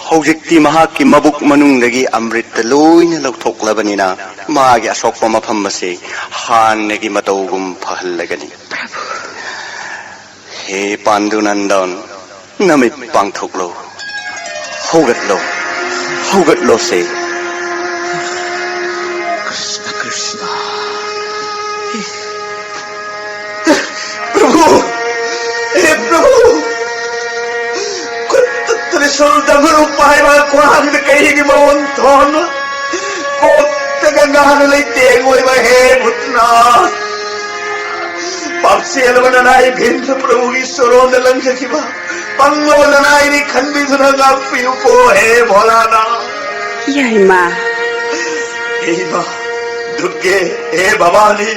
ꯍꯧꯖꯤꯛꯇꯤ ꯃꯍꯥꯛꯀꯤ ꯃꯕꯨꯛ ꯃꯅꯨꯡꯗꯒꯤ ꯑꯃ꯭ꯔꯤꯠꯇ ꯂꯣꯏꯅ ꯂꯧꯊꯣꯛꯂꯕꯅꯤꯅ ꯃꯥꯒꯤ ꯑꯁꯣꯛꯄ ꯃꯐꯝ ꯑꯁꯤ ꯍꯥꯟꯅꯒꯤ ꯃꯇꯧꯒꯨꯝ ꯐꯍꯜꯂꯒꯅꯤ꯫ ꯄ꯭ꯔꯚꯨ꯫ ꯍꯦ ꯄꯥꯟꯗꯨꯅꯟꯗꯟ, ꯅꯃꯤꯠ ꯄꯥꯡꯊꯣꯛꯂꯣ, ꯍꯧꯒꯠꯂꯣ, ꯍꯧꯒꯠꯂꯣꯁꯦ꯫ ꯀ꯭ꯔꯤꯁꯅ, ꯀ꯭ꯔꯤꯁꯅ꯫ ꯄ꯭ꯔꯚꯨ! ꯍꯦ ꯄ꯭ꯔꯚꯨ! ꯈꯨꯠꯇ ꯇ꯭ꯔꯤꯁꯨꯜ ꯗꯃꯔꯨ ꯄꯥꯏꯕ, ꯈ꯭ꯋꯥꯡꯗ ꯀꯩꯒꯤ ꯃꯑꯣꯡ ꯊꯣꯟꯕ, ꯀꯣꯛꯇ ꯒꯪꯒꯥꯅ ꯂꯩꯇꯦꯡ ꯑꯣꯏꯕ, ꯍꯦ ꯚꯨꯠꯅꯥꯊ! ꯄꯥꯞꯆꯦꯜꯂꯕ ꯅꯅꯥꯏ ꯚꯤꯝꯅ ꯄ꯭ꯔꯚꯨꯒꯤ ꯁꯣꯔꯣꯟꯗ ꯂꯪꯖꯈꯤꯕ ꯄꯪꯂꯕ ꯅꯅꯥꯏꯅꯤ ꯈꯟꯕꯤꯗꯨꯅ ꯉꯥꯛꯄꯤꯌꯨꯀꯣ, ꯍꯦ ꯚꯣꯂꯥꯅꯥꯊ! ꯌꯥꯏꯃ꯫ ꯍꯦ ꯏꯃꯥ ꯗꯨꯔꯒꯦ, ꯍꯦ ꯚꯕꯥꯅꯤ,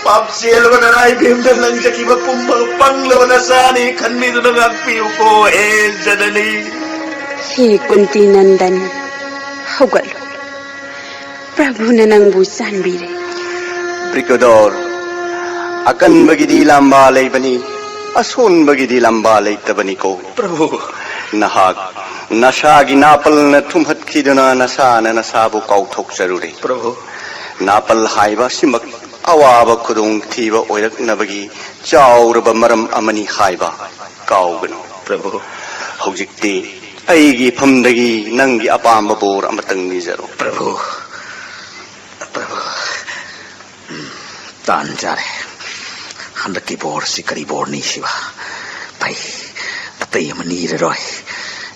ꯄꯥꯞ ꯆꯦꯜꯂꯕ ꯅꯅꯥꯏ ꯏꯕꯦꯝꯗ ꯂꯪꯖꯈꯤꯕ ꯄꯨꯝꯕ ꯄꯪꯂꯕ ꯅꯆꯥꯅꯤ ꯈꯟꯕꯤꯗꯨꯅ ꯉꯥꯛꯄꯤꯌꯨꯀꯣ, ꯍꯦ ꯖꯅꯅꯤ꯫ ꯍꯦ ꯀꯨꯟꯇꯤ ꯅꯟꯗꯟ, ꯍꯧꯒꯠꯂꯨ꯫ ꯄ꯭ꯔꯚꯨꯅ ꯅꯪꯕꯨ ꯆꯥꯟꯕꯤꯔꯦ꯫ ꯕ꯭ꯔꯤꯀꯗꯣꯔ, ꯑꯀꯟꯕꯒꯤꯗꯤ ꯂꯥꯝꯕꯥ ꯂꯩꯕꯅꯤ, ꯑꯁꯣꯟꯕꯒꯤꯗꯤ ꯂꯥꯝꯕꯥ ꯂꯩꯇꯕꯅꯤꯀꯣ꯫ ꯄ꯭ꯔꯚꯨ꯫ ꯅꯍꯥꯛ ꯅꯁꯥꯒꯤ ꯅꯥꯄꯜꯅ ꯊꯨꯝꯍꯠꯈꯤꯗꯨꯅ ꯅꯁꯥꯅ ꯅꯁꯥꯕꯨ ꯀꯥꯎꯊꯣꯛꯆꯔꯨꯔꯦ꯫ ꯄ꯭ꯔꯚꯨ꯫ ꯅꯥꯄꯜ ꯍꯥꯏꯕ ꯑꯁꯤꯃꯛ ꯑꯋꯥꯕ ꯈꯨꯗꯣꯡꯊꯤꯕ ꯑꯣꯏꯔꯛꯅꯕꯒꯤ ꯆꯥꯎꯔꯕ ꯃꯔꯝ ꯑꯃꯅꯤ ꯍꯥꯏꯕ ꯀꯥꯎꯒꯅꯨ꯫ ꯄ꯭ꯔꯚꯨ꯫ ꯍꯧꯖꯤꯛꯇꯤ ꯑꯩꯒꯤ ꯏꯐꯝꯗꯒꯤ ꯅꯪꯒꯤ ꯑꯄꯥꯝꯕ ꯕꯣꯔ ꯑꯃꯇꯪ ꯅꯤꯖꯔꯣ꯫ ꯄ꯭ꯔꯚꯨ, ꯄ꯭ꯔꯚꯨ, ꯎꯝ, ꯇꯥꯟ ꯆꯥꯔꯦ꯫ ꯍꯟꯗꯛꯀꯤ ꯕꯣꯔꯁꯤ ꯀꯔꯤ ꯕꯣꯔꯅꯤ ꯁꯤꯕ? ꯐꯩ, ꯑꯇꯩ ꯑꯃ ꯅꯤꯔꯔꯣꯏ꯫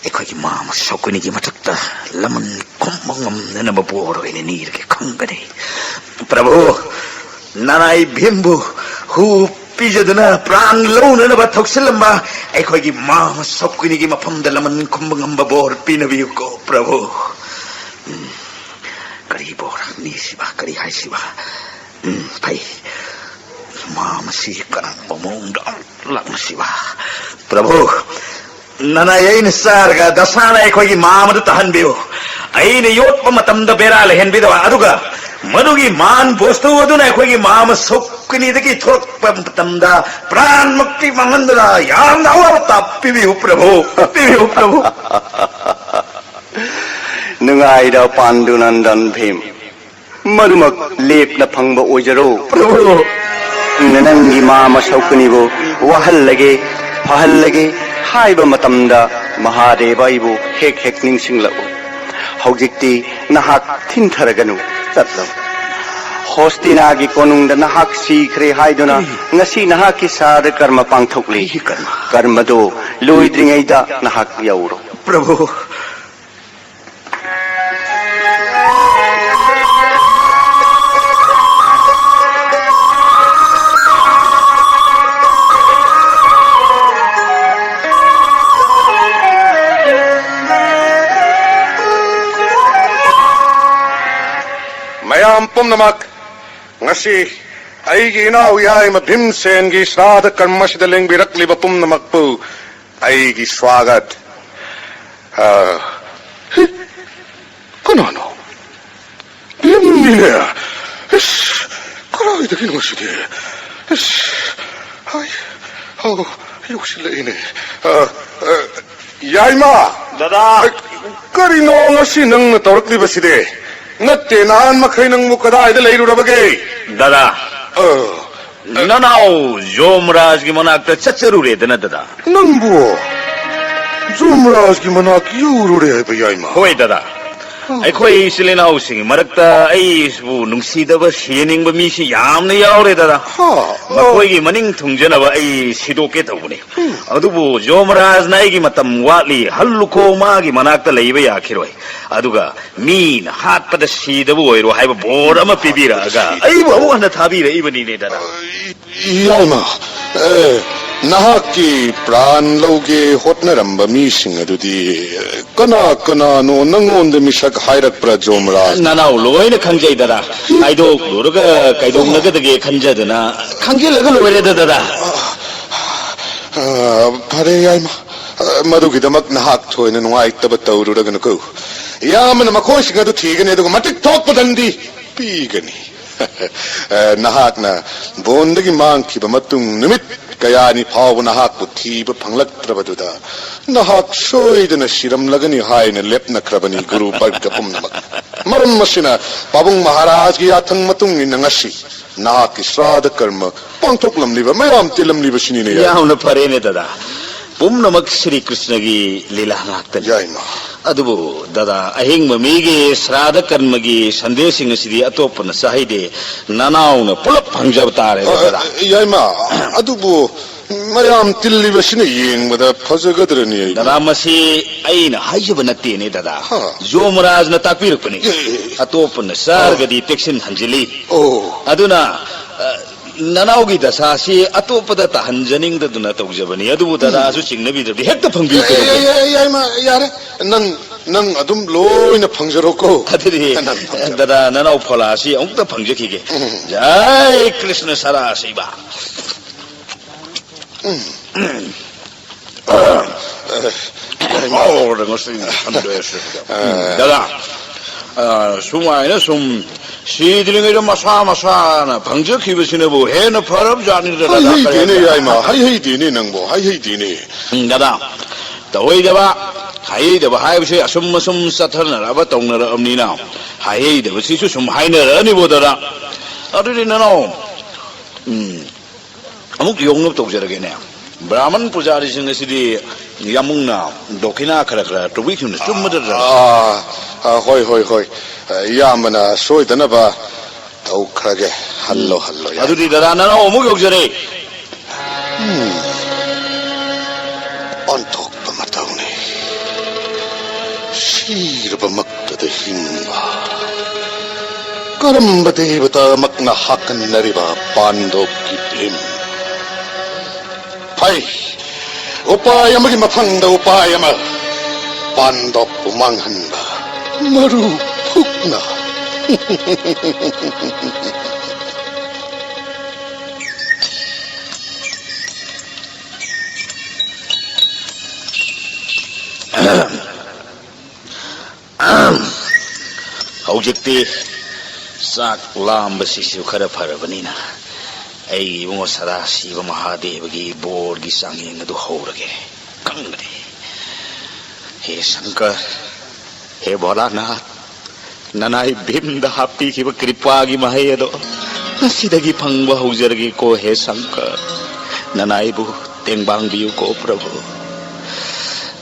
ꯑꯩꯈꯣꯏꯒꯤ ꯃꯥꯃ ꯁꯣꯛꯀꯨꯅꯤꯒꯤ ꯃꯊꯛꯇ ꯂꯃꯟ ꯈꯨꯝꯕ ꯉꯝꯅꯅꯕ ꯕꯣꯔ ꯑꯣꯏꯅ ꯅꯤꯔꯒꯦ ꯈꯪꯒꯅꯤ꯫ ꯄ꯭ꯔꯚꯨ, ꯅꯔꯥꯏ ꯚꯤꯝꯕꯨ ꯍꯨ ꯄꯤꯖꯗꯨꯅ ꯄ꯭ꯔꯥꯟ ꯂꯧꯅꯅꯕ ꯊꯧꯁꯤꯜꯂꯝꯕ ꯑꯩꯈꯣꯏꯒꯤ ꯃꯥꯃ ꯁꯣꯛꯀꯨꯅꯤꯒꯤ ꯃꯐꯝꯗ ꯂꯃꯟ ꯈꯨꯝꯕ ꯉꯝꯕ ꯕꯣꯔ ꯄꯤꯅꯕꯤꯌꯨꯀꯣ, ꯄ꯭ꯔꯚꯨ꯫ ꯎꯝ꯫ ꯀꯔꯤꯕꯨ ꯍꯥꯏꯅꯤ ꯁꯤꯕ? ꯀꯔꯤ ꯍꯥꯏꯁꯤꯕ? ꯎꯝ, ꯐꯩ꯫ ꯃꯥ ꯃꯁꯤ ꯀꯔꯝꯕ ꯃꯑꯣꯡꯗ ꯂꯥꯛꯅꯁꯤꯕ? ꯄ꯭ꯔꯚꯨ, ꯅꯅꯥꯏ ꯑꯩꯅ ꯆꯥꯔꯒ ꯗꯁꯥꯅ ꯑꯩꯈꯣꯏꯒꯤ ꯃꯥ ꯑꯃꯗꯨ ꯇꯥꯍꯟꯕꯤꯌꯨ꯫ ꯑꯩꯅ ꯌꯣꯠꯄ ꯃꯇꯝꯗ ꯕꯦꯔꯥ ꯂꯩꯍꯟꯕꯤꯗꯕ, ꯑꯗꯨꯒ ꯃꯗꯨꯒꯤ ꯃꯥꯟ ꯚꯣꯖꯇꯨ ꯑꯗꯨꯅ ꯑꯩꯈꯣꯏꯒꯤ ꯃꯥ ꯑꯃ ꯁꯨꯛꯀꯅꯤꯗꯒꯤ ꯊꯣꯛꯂꯛꯄ ꯃꯇꯝꯗ ꯄ꯭ꯔꯥꯟꯃꯛꯇꯤ ꯃꯥꯡꯍꯟꯗꯅ ꯌꯥꯝꯅ ꯑꯋꯥꯕ ꯇꯥꯛꯄꯤꯕꯤꯌꯨ ꯄ꯭ꯔꯚꯨ, ꯄꯤꯕꯤꯌꯨ ꯄ꯭ꯔꯚꯨ꯫ ꯅꯨꯡꯉꯥꯏꯔ ꯄꯥꯟꯗꯨ ꯅꯟꯗꯟ ꯚꯤꯝ꯫ ꯃꯗꯨꯃꯛ ꯂꯦꯞꯅ ꯐꯪꯕ ꯑꯣꯏꯖꯔꯣ꯫ ꯄ꯭ꯔꯚꯨ꯫ ꯅꯪꯒꯤ ꯃꯥ ꯃꯁꯧꯀꯅꯤꯕꯨ ꯋꯥꯍꯜꯂꯒꯦ, ꯐꯍꯜꯂꯒꯦ ꯍꯥꯏꯕ ꯃꯇꯝꯗ ꯃꯍꯥꯗꯦꯕ ꯑꯩꯕꯨ ꯍꯦꯛ ꯍꯦꯛ ꯅꯤꯡꯁꯤꯡꯂꯛꯎ꯫ ꯍꯧꯖꯤꯛꯇꯤ ꯅꯍꯥꯛ ꯊꯤꯟꯊꯔꯒꯅꯨ, ꯆꯠꯂꯣ꯫ ꯍꯣꯁꯇꯤꯅꯥꯒꯤ ꯀꯣꯅꯨꯡꯗ ꯅꯍꯥꯛ ꯁꯤꯈ꯭ꯔꯦ ꯍꯥꯏꯗꯨꯅ ꯉꯁꯤ ꯅꯍꯥꯛꯀꯤ ꯁ꯭ꯔꯥꯗ ꯀꯔꯃ ꯄꯥꯡꯊꯣꯛꯂꯤ꯫ ꯀꯔꯤ ꯀꯔꯃ? ꯀꯔꯃꯗꯨ ꯂꯣꯏꯗ꯭ꯔꯤꯉꯩꯗ ꯅꯍꯥꯛ ꯌꯧꯔꯣ꯫ ꯄ꯭ꯔꯚꯨ꯫ ꯃꯌꯥꯝ ꯄꯨꯝꯅꯃꯛ, ꯉꯁꯤ ꯑꯩꯒꯤ ꯏꯅꯥꯎ ꯌꯥꯏꯃ ꯚꯤꯝꯁꯦꯟꯒꯤ ꯁ꯭ꯔꯥꯗ ꯀꯔꯃ ꯑꯁꯤꯗ ꯂꯦꯡꯕꯤꯔꯛꯂꯤꯕ ꯄꯨꯝꯅꯃꯛꯄꯨ ꯑꯩꯒꯤ ꯁ꯭ꯋꯥꯒꯠ꯫ ꯑ, ꯍꯤ, ꯀꯅꯥꯅꯣ? ꯚꯤꯝꯅꯤꯅꯦ꯫ ꯏꯁ, ꯀꯗꯥꯏꯗꯒꯤꯅꯣ ꯁꯤꯗꯤ? ꯏꯁ, ꯍꯥꯏ, ꯑꯧ, ꯌꯧꯁꯤꯜꯂꯛꯏꯅꯦ꯫ ꯑ, ꯑ, ꯌꯥꯏꯃ! ꯗꯗꯥ! ꯑ, ꯀꯔꯤꯅꯣ ꯉꯁꯤ ꯅꯪꯅ ꯇꯧꯔꯛꯂꯤꯕꯁꯤꯗꯤ? ꯅꯠꯇꯦ, ꯅꯍꯥꯟ ꯃꯈꯩ ꯅꯪꯕꯨ ꯀꯗꯥꯏꯗ ꯂꯩꯔꯨꯔꯕꯒꯦ? ꯗꯗꯥ, ꯑ, ꯅꯅꯥꯎ ꯖꯣꯃꯔꯥꯖꯒꯤ ꯃꯅꯥꯛꯇ ꯆꯠꯆꯔꯨꯔꯦꯗꯅ, ꯗꯗꯥ꯫ ꯅꯪꯕꯨ ꯖꯣꯃꯔꯥꯖꯒꯤ ꯃꯅꯥꯛ ꯌꯧꯔꯨꯔꯦ ꯍꯥꯏꯕ, ꯌꯥꯏꯃ? ꯍꯣꯏ, ꯗꯗꯥ꯫ ꯑ꯫ ꯑꯩꯈꯣꯏ ꯏꯆꯤꯜ ꯏꯅꯥꯎꯁꯤꯡꯒꯤ ꯃꯔꯛꯇ ꯑꯩꯕꯨ ꯅꯨꯡꯁꯤꯗꯕ, ꯁꯤꯍꯟꯅꯤꯡꯕ ꯃꯤꯁꯤ ꯌꯥꯝꯅ ꯌꯥꯎꯔꯦ, ꯗꯗꯥ꯫ ꯍꯥ, ꯑ꯫ ꯃꯈꯣꯏꯒꯤ ꯃꯅꯤꯡ ꯊꯨꯡꯖꯅꯕ ꯑꯩ ꯁꯤꯗꯣꯛꯀꯦ ꯇꯧꯕꯅꯤ꯫ ꯎꯝ꯫ ꯑꯗꯨꯕꯨ ꯖꯣꯃꯔꯥꯖꯅ ꯑꯩꯒꯤ ꯃꯇꯝ ꯋꯥꯠꯂꯤ, ꯍꯜꯂꯨꯈꯣ, ꯃꯥꯒꯤ ꯃꯅꯥꯛꯇ ꯂꯩꯕ ꯌꯥꯈꯤꯔꯣꯏ꯫ ꯑꯗꯨꯒ ꯃꯤꯅ ꯍꯥꯠꯄꯗ ꯁꯤꯗꯕ ꯑꯣꯏꯔꯣ ꯍꯥꯏꯕ ꯕꯣꯔ ꯑꯃ ꯄꯤꯕꯤꯔꯛꯑꯒ ꯑꯩꯕꯨ ꯑꯃꯨꯛ ꯍꯟꯅ ꯊꯥꯕꯤꯔꯛꯏꯕꯅꯤꯅꯦ, ꯗꯗꯥ꯫ ꯏ-, ꯏꯌꯥꯏꯃ, ꯑꯦ, ꯅꯍꯥꯛꯀꯤ ꯄ꯭ꯔꯥꯟ ꯂꯧꯒꯦ ꯍꯣꯠꯅꯔꯝꯕ ꯃꯤꯁꯤꯡ ꯑꯗꯨꯗꯤ ꯀꯅꯥ ꯀꯅꯥꯅꯣ? ꯅꯪꯉꯣꯟꯗ ꯃꯤꯁꯛ ꯍꯥꯏꯔꯛꯄ꯭ꯔꯥ, ꯖꯣꯃꯔꯥꯖ? ꯅꯅꯥꯎ ꯂꯣꯏꯅ ꯈꯪꯖꯩ, ꯗꯗꯥ꯫ ꯍꯥꯏꯗꯣꯛꯂꯨꯔꯒ ꯀꯩꯗꯧꯅꯒꯗꯒꯦ ꯈꯟꯖꯗꯅ ꯈꯪꯖꯤꯜꯂꯒ ꯂꯣꯏꯔꯦꯗ, ꯗꯗꯥ꯫ ꯑ, ꯐꯔꯦ, ꯌꯥꯏꯃ꯫ ꯑ, ꯃꯗꯨꯒꯤꯗꯃꯛ ꯅꯍꯥꯛ ꯊꯣꯏꯅ ꯅꯨꯡꯉꯥꯏꯇꯕ ꯇꯧꯔꯨꯔꯒꯅꯨꯀꯣ꯫ ꯏꯌꯥꯝꯕꯅ ꯃꯈꯣꯏꯁꯤꯡ ꯑꯗꯨ ꯊꯤꯒꯅꯤ, ꯑꯗꯨꯒ ꯃꯇꯤꯛ ꯊꯣꯛꯄ ꯗꯟꯗꯤ ꯄꯤꯒꯅꯤ꯫ ꯑ, ꯅꯍꯥꯛꯅ ꯕꯣꯟꯗꯒꯤ ꯃꯥꯡꯈꯤꯕ ꯃꯇꯨꯡ ꯅꯨꯃꯤꯠ ꯀꯌꯥꯅꯤ ꯐꯥꯎꯕ ꯅꯍꯥꯛꯄꯨ ꯊꯤꯕ ꯐꯪꯂꯛꯇ꯭ꯔꯕꯗꯨꯗ, ꯅꯍꯥꯛ ꯁꯣꯏꯗꯅ ꯁꯤꯔꯝꯂꯒꯅꯤ ꯍꯥꯏꯅ ꯂꯦꯞꯅꯈ꯭ꯔꯕꯅꯤ, ꯒꯨꯔꯨ ꯕꯔꯒ ꯄꯨꯝꯅꯃꯛ꯫ ꯃꯔꯝ ꯑꯁꯤꯅ, ꯄꯥꯕꯨꯡ ꯃꯍꯥꯔꯥꯖꯒꯤ ꯌꯥꯊꯪ ꯃꯇꯨꯡ ꯏꯟꯅ, ꯉꯁꯤ ꯅꯍꯥꯛꯀꯤ ꯁ꯭ꯔꯥꯗ ꯀꯔꯃ ꯄꯥꯡꯊꯣꯛꯂꯝꯂꯤꯕ, ꯃꯌꯥꯝ ꯇꯤꯜꯂꯝꯂꯤꯕꯁꯤꯅꯤꯅꯦ꯫ ꯌꯥꯝꯅ ꯐꯔꯦꯅꯦ, ꯗꯗꯥ꯫ ꯄꯨꯝꯅꯃꯛ ꯁ꯭ꯔꯤ ꯀ꯭ꯔꯤꯁꯅꯒꯤ ꯂꯤꯂꯥ ꯉꯥꯛꯇꯅꯤ꯫ ꯌꯥꯏꯃ꯫ ꯑꯗꯨꯕꯨ, ꯗꯗꯥ, ꯑꯍꯤꯡꯕ ꯃꯤꯒꯤ ꯁ꯭ꯔꯥꯗ ꯀꯔꯃꯒꯤ ꯁꯟꯗꯦꯁꯤꯡ ꯑꯁꯤꯗꯤ ꯑꯇꯣꯞꯄꯅ ꯆꯥꯍꯩꯗꯦ꯫ ꯅꯅꯥꯎꯅ ꯄꯨꯂꯞ ꯐꯪꯖꯕ ꯇꯥꯔꯦ, ꯑ, ꯗꯗꯥ꯫ ꯌꯥꯏꯃ, ꯑꯗꯨꯕꯨ ꯃꯌꯥꯝ ꯇꯤꯜꯂꯤꯕꯁꯤꯅ ꯌꯦꯡꯕꯗ ꯐꯖꯒꯗ꯭ꯔꯅꯦ, ꯑꯩꯕꯨ? ꯗꯗꯥ, ꯃꯁꯤ ꯑꯩꯅ ꯍꯥꯏꯖꯕ ꯅꯠꯇꯦꯅꯦ, ꯗꯗꯥ꯫ ꯍꯥ꯫ ꯖꯣꯃꯔꯥꯖꯅ ꯇꯥꯛꯄꯤꯔꯛꯄꯅꯤ꯫ ꯑꯦ, ꯑꯦ, ꯑꯦ꯫ ꯑꯇꯣꯞꯄꯅ ꯆꯥꯔꯒꯗꯤ ꯇꯦꯛꯁꯤꯟ ꯍꯟꯖꯤꯜꯂꯤ꯫ ꯑꯣ꯫ ꯑꯗꯨꯅ, ꯑ, ꯅꯅꯥꯎꯒꯤ ꯗꯁꯥꯁꯤ ꯑꯇꯣꯞꯄꯗ ꯇꯥꯍꯟꯖꯅꯤꯡꯗꯗꯨꯅ ꯇꯧꯖꯕꯅꯤ꯫ ꯑꯗꯨꯕꯨ ꯗꯗꯥꯁꯨ ꯆꯤꯡꯅꯕꯤꯗ꯭ꯔꯗꯤ ꯍꯦꯛꯇ ꯐꯪꯕꯤꯌꯨ, ꯑꯦ, ꯑꯦ, ꯀꯩꯗꯧꯒꯦ? ꯑꯦ, ꯑꯦ, ꯌꯥꯏꯃ, ꯌꯥꯔꯦ꯫ ꯅꯪ, ꯅꯪ ꯑꯗꯨꯝ ꯂꯣꯏꯅ ꯐꯪꯖꯔꯣꯀꯣ꯫ ꯑꯗꯨꯗꯤ, ꯅꯪ ꯐꯪꯖꯔꯣ꯫ ꯗꯗꯥ, ꯅꯅꯥꯎ ꯐꯣꯂꯥꯁꯤ ꯑꯃꯨꯛꯇ ꯐꯪꯖꯈꯤꯒꯦ꯫ ꯎꯝ꯫ ꯖꯥꯏ ꯀ꯭ꯔꯤꯁꯅ ꯁꯔꯥ ꯁꯤꯕ꯫ ꯎꯝ꯫ ꯎꯝ꯫ ꯑꯣ, ꯉꯁꯤ ꯁꯟꯗꯦꯁꯤꯗ꯫ ꯎꯝ, ꯗꯗꯥ, ꯑ, ꯁꯨꯃꯥꯏꯅ ꯁꯨꯝ ꯁꯤꯗ꯭ꯔꯤꯉꯩꯗ ꯃꯁꯥ ꯃꯁꯥꯅ ꯐꯪꯖꯈꯤꯕꯁꯤꯅꯕꯨ ꯍꯦꯟꯅ ꯐꯔꯕ ꯖꯥꯠꯅꯤꯗ, ꯗꯗꯥ, ꯍꯩꯍꯩꯗꯦꯅꯦ, ꯀꯔꯤ ꯌꯥꯏꯃ, ꯍꯩꯍꯩꯗꯦꯅꯦ ꯅꯪꯕꯨ, ꯍꯩꯍꯩꯗꯦꯅꯦ꯫ ꯎꯝ, ꯗꯗꯥ, ꯇꯧꯍꯩꯗꯕ, ꯍꯩꯍꯩꯗꯕ ꯍꯥꯏꯕꯁꯦ ꯑꯁꯨꯝ ꯑꯁꯨꯝ ꯆꯠꯊꯅꯔꯛꯑꯕ, ꯇꯧꯅꯔꯛꯑꯕꯅꯤꯅ, ꯍꯩꯍꯩꯗꯕꯁꯤꯁꯨ ꯁꯨꯝ ꯍꯥꯏꯅꯔꯛꯑꯅꯤꯕꯣ, ꯗꯗꯥ꯫ ꯑꯗꯨꯗꯤ ꯅꯅꯥꯎ, ꯎꯝ, ꯑꯃꯨꯛ ꯌꯧꯅꯕ ꯇꯧꯖꯔꯒꯦꯅꯦ꯫ ꯕ꯭ꯔꯥꯍꯃꯟ ꯄꯨꯖꯥꯔꯤꯁꯤꯡ ꯑꯁꯤꯗꯤ ꯌꯥꯝꯃꯨꯡꯅ ꯗꯣꯈꯤꯅꯥ ꯈꯔ ꯈꯔ ꯇꯧꯕꯤꯈꯤꯕꯅ ꯆꯨꯝꯕꯗ? ꯑꯥ, ꯑꯥ, ꯍꯣꯏ, ꯍꯣꯏ, ꯍꯣꯏ꯫ ꯏꯌꯥꯝꯕꯅ ꯁꯣꯏꯗꯅꯕ ꯇꯧꯈ꯭ꯔꯒꯦ꯫ ꯍꯜꯂꯣ, ꯎꯝ꯫ ꯍꯜꯂꯣ, ꯌꯥꯏ꯫ ꯑꯗꯨꯗꯤ ꯗꯗꯥ, ꯅꯅꯥꯎ ꯑꯃꯨꯛ ꯌꯧꯖꯔꯦ꯫ ꯎꯝ꯫ ꯑꯣꯟꯊꯣꯛꯄ ꯃꯇꯧꯅꯤ꯫ ꯁꯤꯔꯕꯃꯛꯇꯗ ꯍꯤꯡꯕ꯫ ꯀꯔꯝꯕ ꯗꯦꯕꯇꯥꯃꯛꯅ ꯍꯥꯀꯟꯅꯔꯤꯕ ꯄꯥꯟꯗꯣꯞꯀꯤ ꯚꯤꯝ? ꯐꯩ꯫ ꯎꯄꯥꯏ ꯑꯃꯒꯤ ꯃꯊꯪꯗ ꯎꯄꯥꯏ ꯑꯃ꯫ ꯄꯥꯟꯗꯣꯞꯄꯨ ꯃꯥꯡꯍꯟꯕ꯫ ꯃꯔꯨ ꯍꯨꯛꯅ꯫ ꯍꯧꯖꯤꯛꯇꯤ ꯆꯥꯛ ꯂꯥꯝꯕꯁꯤꯁꯨ ꯈꯔ ꯐꯔꯕꯅꯤꯅ, ꯑꯩ ꯏꯕꯨꯡꯉꯣ ꯁꯗꯥꯁꯤꯕ ꯃꯍꯥꯗꯦꯕꯒꯤ ꯕꯣꯔꯒꯤ ꯆꯥꯡꯌꯦꯡ ꯑꯗꯨ ꯍꯧꯔꯒꯦ ꯈꯟꯕꯅꯤ꯫ ꯍꯦ ꯁꯪꯀꯔ, ꯍꯦ ꯚꯣꯂꯥꯅꯥꯊ, ꯅꯅꯥꯏ ꯚꯤꯝꯗ ꯍꯥꯞꯄꯤꯈꯤꯕ ꯀ꯭ꯔꯤꯄꯥꯒꯤ ꯃꯍꯩ ꯑꯗꯣ ꯉꯁꯤꯗꯒꯤ ꯐꯪꯕ ꯍꯧꯖꯔꯒꯦꯀꯣ, ꯍꯦ ꯁꯪꯀꯔ꯫ ꯅꯅꯥꯏꯕꯨ ꯇꯦꯡꯕꯥꯡꯕꯤꯌꯨꯀꯣ, ꯄ꯭ꯔꯚꯨ꯫